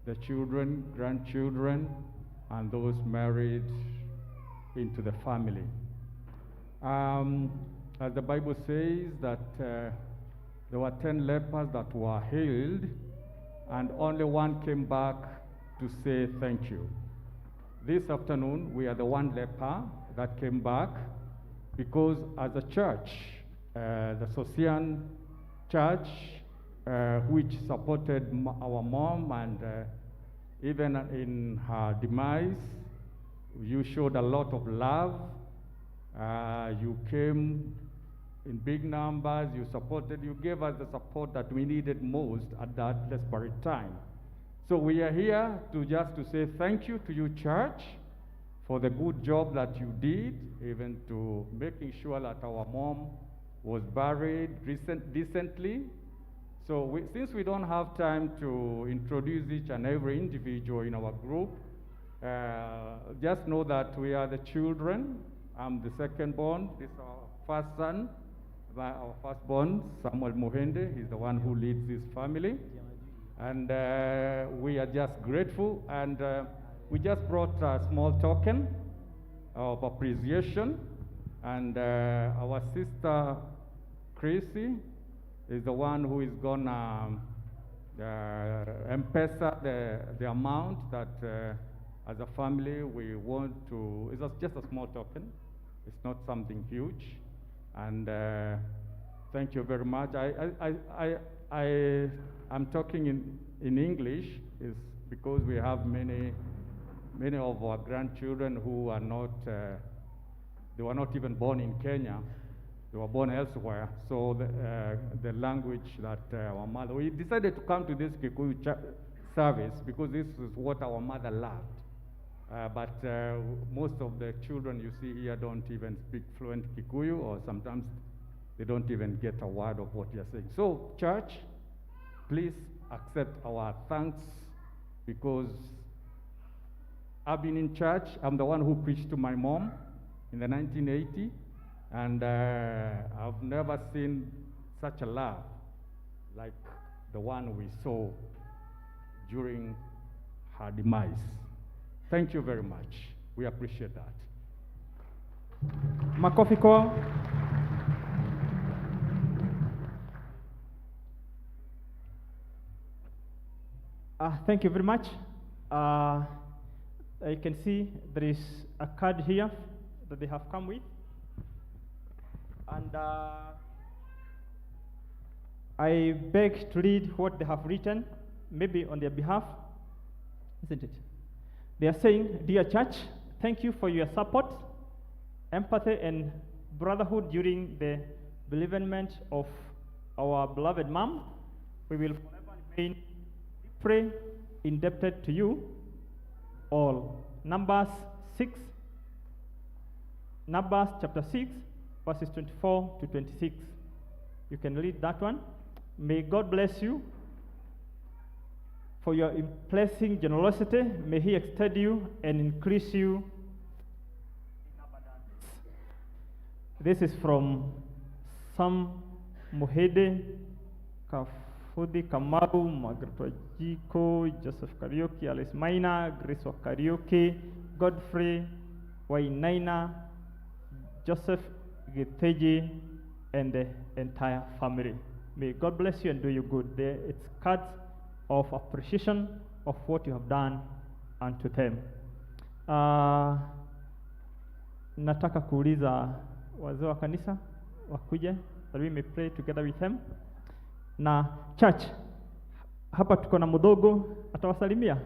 the children, grandchildren, and those married into the family. As the Bible says that there were 10 lepers that were healed, and only one came back to say thank you. This afternoon, we are the one leper that came back because as a church, the Sosian Church which supported our mom, and even in her demise, you showed a lot of love. You came in big numbers, you supported, you gave us the support that we needed most at that desperate time. So we are here to just to say thank you to you, church, for the good job that you did, even to making sure that our mom was buried decently. So since we don't have time to introduce each and every individual in our group, just know that we are the children. I'm the second born. This is our first son, our firstborn, Samuel Muhende. He's the one who leads this family. And we are just grateful. And we just brought a small token of appreciation. And our sister, Chrissy, is the one who is gonna M-Pesa the amount that as a family we want to. It's just a small token. It's not something huge. And thank you very much. I'm talking in English is because we have many of our grandchildren who are not, they were not even born in Kenya. They were born elsewhere. So the language that our mother, we decided to come to this Kikuyu service because this is what our mother loved. But most of the children you see here don't even speak fluent Kikuyu, or sometimes they don't even get a word of what you're saying. So, church, please accept our thanks, because I've been in church. I'm the one who preached to my mom in the 1980s, and I've never seen such a love like the one we saw during her demise. Thank you very much. We appreciate that. Makofi kwao. Thank you very much. I can see there is a card here that they have come with. And I beg to read what they have written, maybe on their behalf, isn't it? They are saying, "Dear Church, thank you for your support, empathy, and brotherhood during the bereavement of our beloved mom. We will forever remain deeply indebted to you all." Numbers chapter 6, verses 24 to 26. You can read that one. May God bless you for your blessing generosity. May He extend you and increase you in abundance. This is from Sam Muhede, Kafudi Kamaru, Margaret Wajiko, Joseph Kariuki, Alice Maina, Grace Kariuki, Godfrey Wainaina, Joseph Giteji, and the entire family. May God bless you and do you good. There, it's cards of appreciation of what you have done unto them. Nataka kuuliza wazee wa kanisa wakuje, that we may pray together with them. Na church, hapa tuko na mdogo atawasalimia.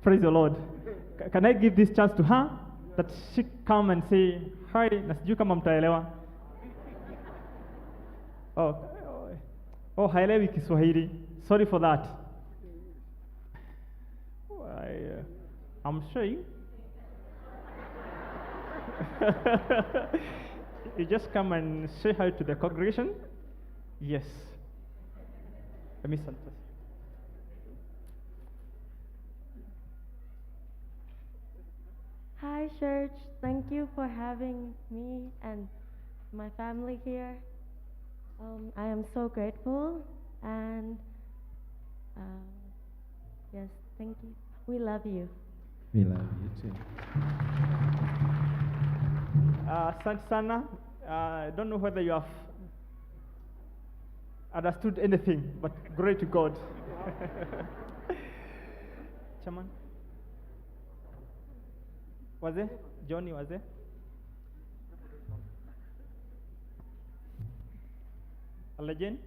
Praise the Lord. Can I give this chance to her that she come and say hi? Na sijui kama mtaelewa. Oh, haelewi Kiswahili. Sorry for that. I'm showing. You just come and say hi to the congregation. Yes. Let me start. Hi, church. Thank you for having me and my family here. I am so grateful, and yes, thank you. We love you. We love you too. Asante sana. I don't know whether you have understood anything, but glory to God. Chairman. Wazee? Johnny, wazee? Elder Jane.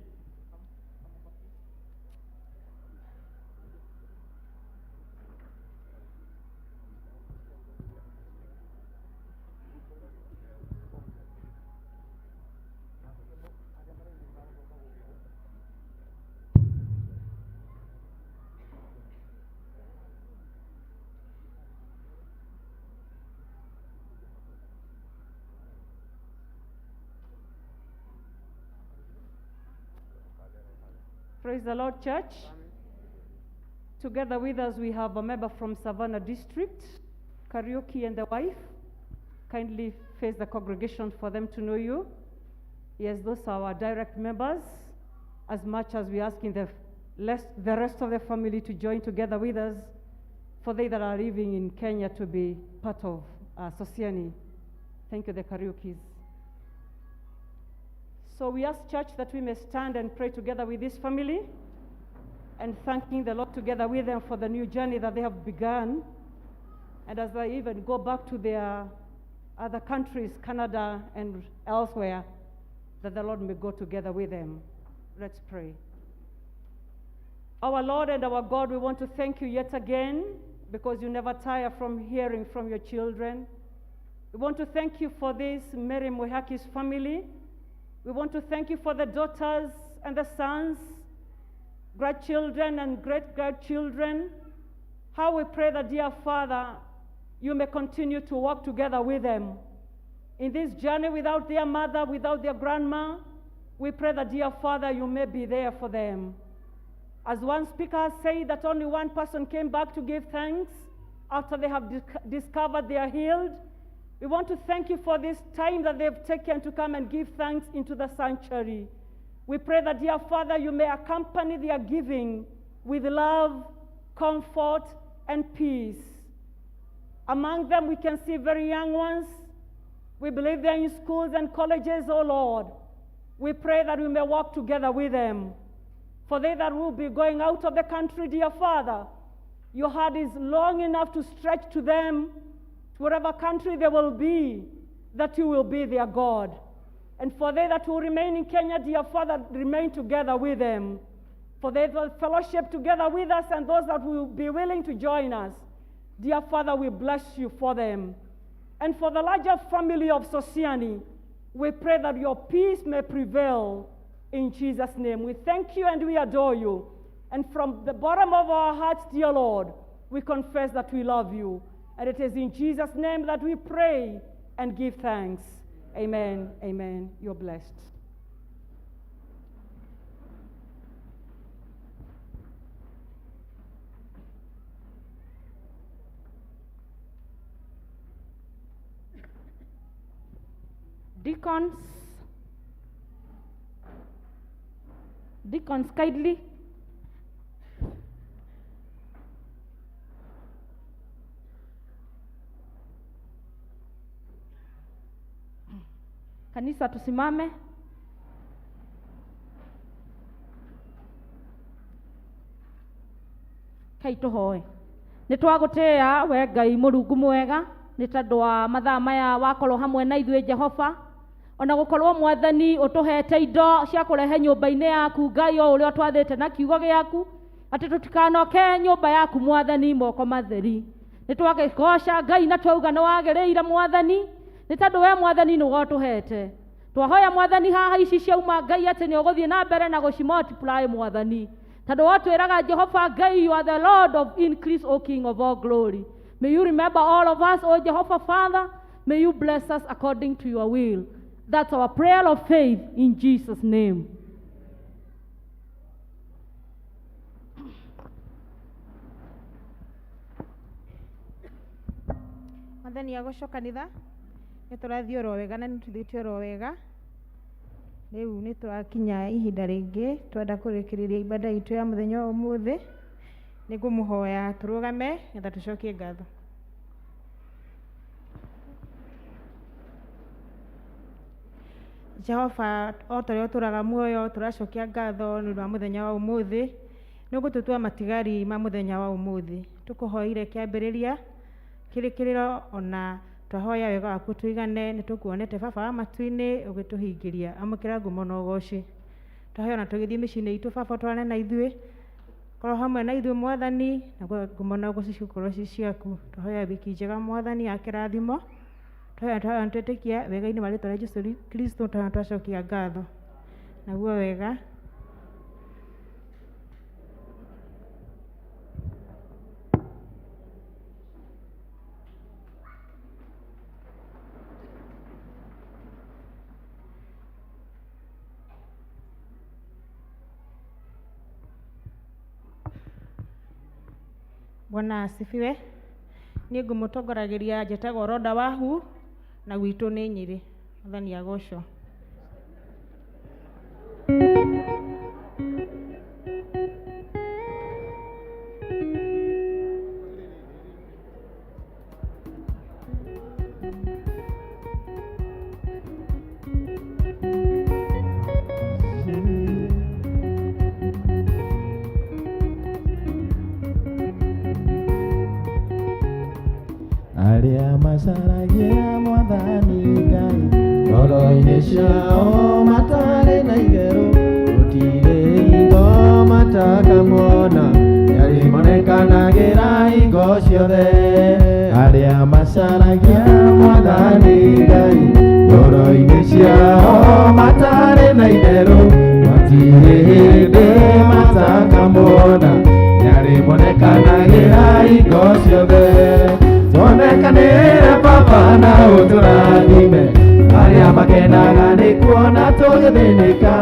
Praise the Lord, church. Together with us, we have a member from Savannah District, Karaoke and the wife. Kindly face the congregation for them to know you. Yes, those are our direct members. As much as we're asking the, less, the rest of the family to join together with us, for they that are living in Kenya to be part of Sosiani. Thank you, the Kariukis. So we ask church that we may stand and pray together with this family and thanking the Lord together with them for the new journey that they have begun. And as they even go back to their other countries, Canada and elsewhere, that the Lord may go together with them. Let's pray. Our Lord and our God, we want to thank you yet again because you never tire from hearing from your children. We want to thank you for this Mary Mwihaki's family. We want to thank you for the daughters and the sons, grandchildren and great-grandchildren. How we pray that, dear Father, you may continue to walk together with them. In this journey without their mother, without their grandma, we pray that, dear Father, you may be there for them. As one speaker has said that only one person came back to give thanks after they have discovered they are healed. We want to thank you for this time that they've taken to come and give thanks into the sanctuary. We pray that, dear Father, you may accompany their giving with love, comfort, and peace. Among them, we can see very young ones. We believe they're in schools and colleges, oh Lord. We pray that we may walk together with them. For they that will be going out of the country, dear Father, your heart is long enough to stretch to them, to whatever country they will be, that you will be their God. And for they that will remain in Kenya, dear Father, remain together with them. For they that fellowship together with us and those that will be willing to join us, dear Father, we bless you for them. And for the larger family of Sosiani, we pray that your peace may prevail in Jesus' name. We thank you and we adore you. And from the bottom of our hearts, dear Lord, we confess that we love you. And it is in Jesus' name that we pray and give thanks. Amen. Amen. You're blessed. Deacons, deacons, kindly. Kanisa tusimame. Kai tũhoe. Nĩ twagũtĩĩa we Ngai Mũrungu mwega nĩ tondũ wa mathaa maya wakorwo hamwe na ithuĩ Jehova, ona gũkorwo Mwathani ũtũhete indo cia kũrehe nyũmba-inĩ yaku Ngai o ũrĩa ũtwathĩte na kiugo gĩaku atĩ tũtikanoke nyũmba yaku Mwathani moko matheri. Nĩ twagĩgoca Ngai na twauga nĩ wagĩrĩire Mwathani nĩ tondũ we Mwathani nĩwe ũtũhete. Twahoya Mwathani haha ici ciauma Ngai atĩ nĩ ũgũthiĩ na mbere na gũci multiply Mwathani, tondũ wotwĩraga Jehova Ngai, you are the Lord of increase, O King of all glory. May you remember all of us, O Jehovah Father. May you bless us according to your will. That's our prayer of faith in Jesus' name. Mwathani agocwo kanitha. Nĩ tũrathiĩ oro wega na nĩ tũthiĩte oro wega. Rĩu nĩ tũrakinya ihinda rĩngĩ twenda kũrĩkĩrĩria ibada itũ ya mũthenya wa ũmũthĩ. Nĩ ngũmũhoya tũrũgame nĩgetha tũcokie ngatho. Jehova, o ta ũrĩa ũtũũraga muoyo, tũracokia ngatho nĩ ũndũ wa mũthenya wa ũmũthĩ. Nĩ ũgũtũtua matigari ma mũthenya wa ũmũthĩ. Tũkũhoire kĩambĩrĩria kĩrĩkĩrĩro ona twahoya wega waku tũigane. Nĩ tũkuonete Baba wa matu-inĩ ũgĩtũhingĩria. Amũkĩra ngumo na ũgoci. Twahoya ona tũgĩthiĩ mĩciĩ-inĩ itũ baba twarane na ithuĩ, korwo hamwe na ithuĩ mwathani, naguo ngumo na ũgoci cikorwo ci ciaku. Twahoya wiki njega mwathani ya kĩrathimo. Twahoya twahoya twĩtĩkie wega-inĩ wa rĩtwa rĩa Jesũ Kristo, twahoya twacokia ngatho. Naguo wega. Bwana asifiwe. Niĩ ngũmũtongoragĩria njĩtagwo Roda Wahu na gwitũ nĩ Nyĩrĩ. Mwathani agocwo. Arĩa macaragia mwathani Ngai ngoro-inĩ ciao matarĩ na itherũ, gũtirĩ hingo matakamuona, nĩarĩmonekanagĩra hingo ciothe. Arĩa macaragia mwathani Ngai ngoro-inĩ ciao matarĩ na itherũ, gũtirĩ hĩndĩ matakamuona, nĩarĩmonekanagĩra hingo ciothe. Tuonekanĩre Baba na ũtũrathime, arĩa makenaga nĩ kuona tũgĩthĩnĩka,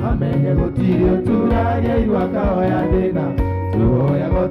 mamenye gũtirĩ ũturagia irua akahoya thĩna, tũhoyaga.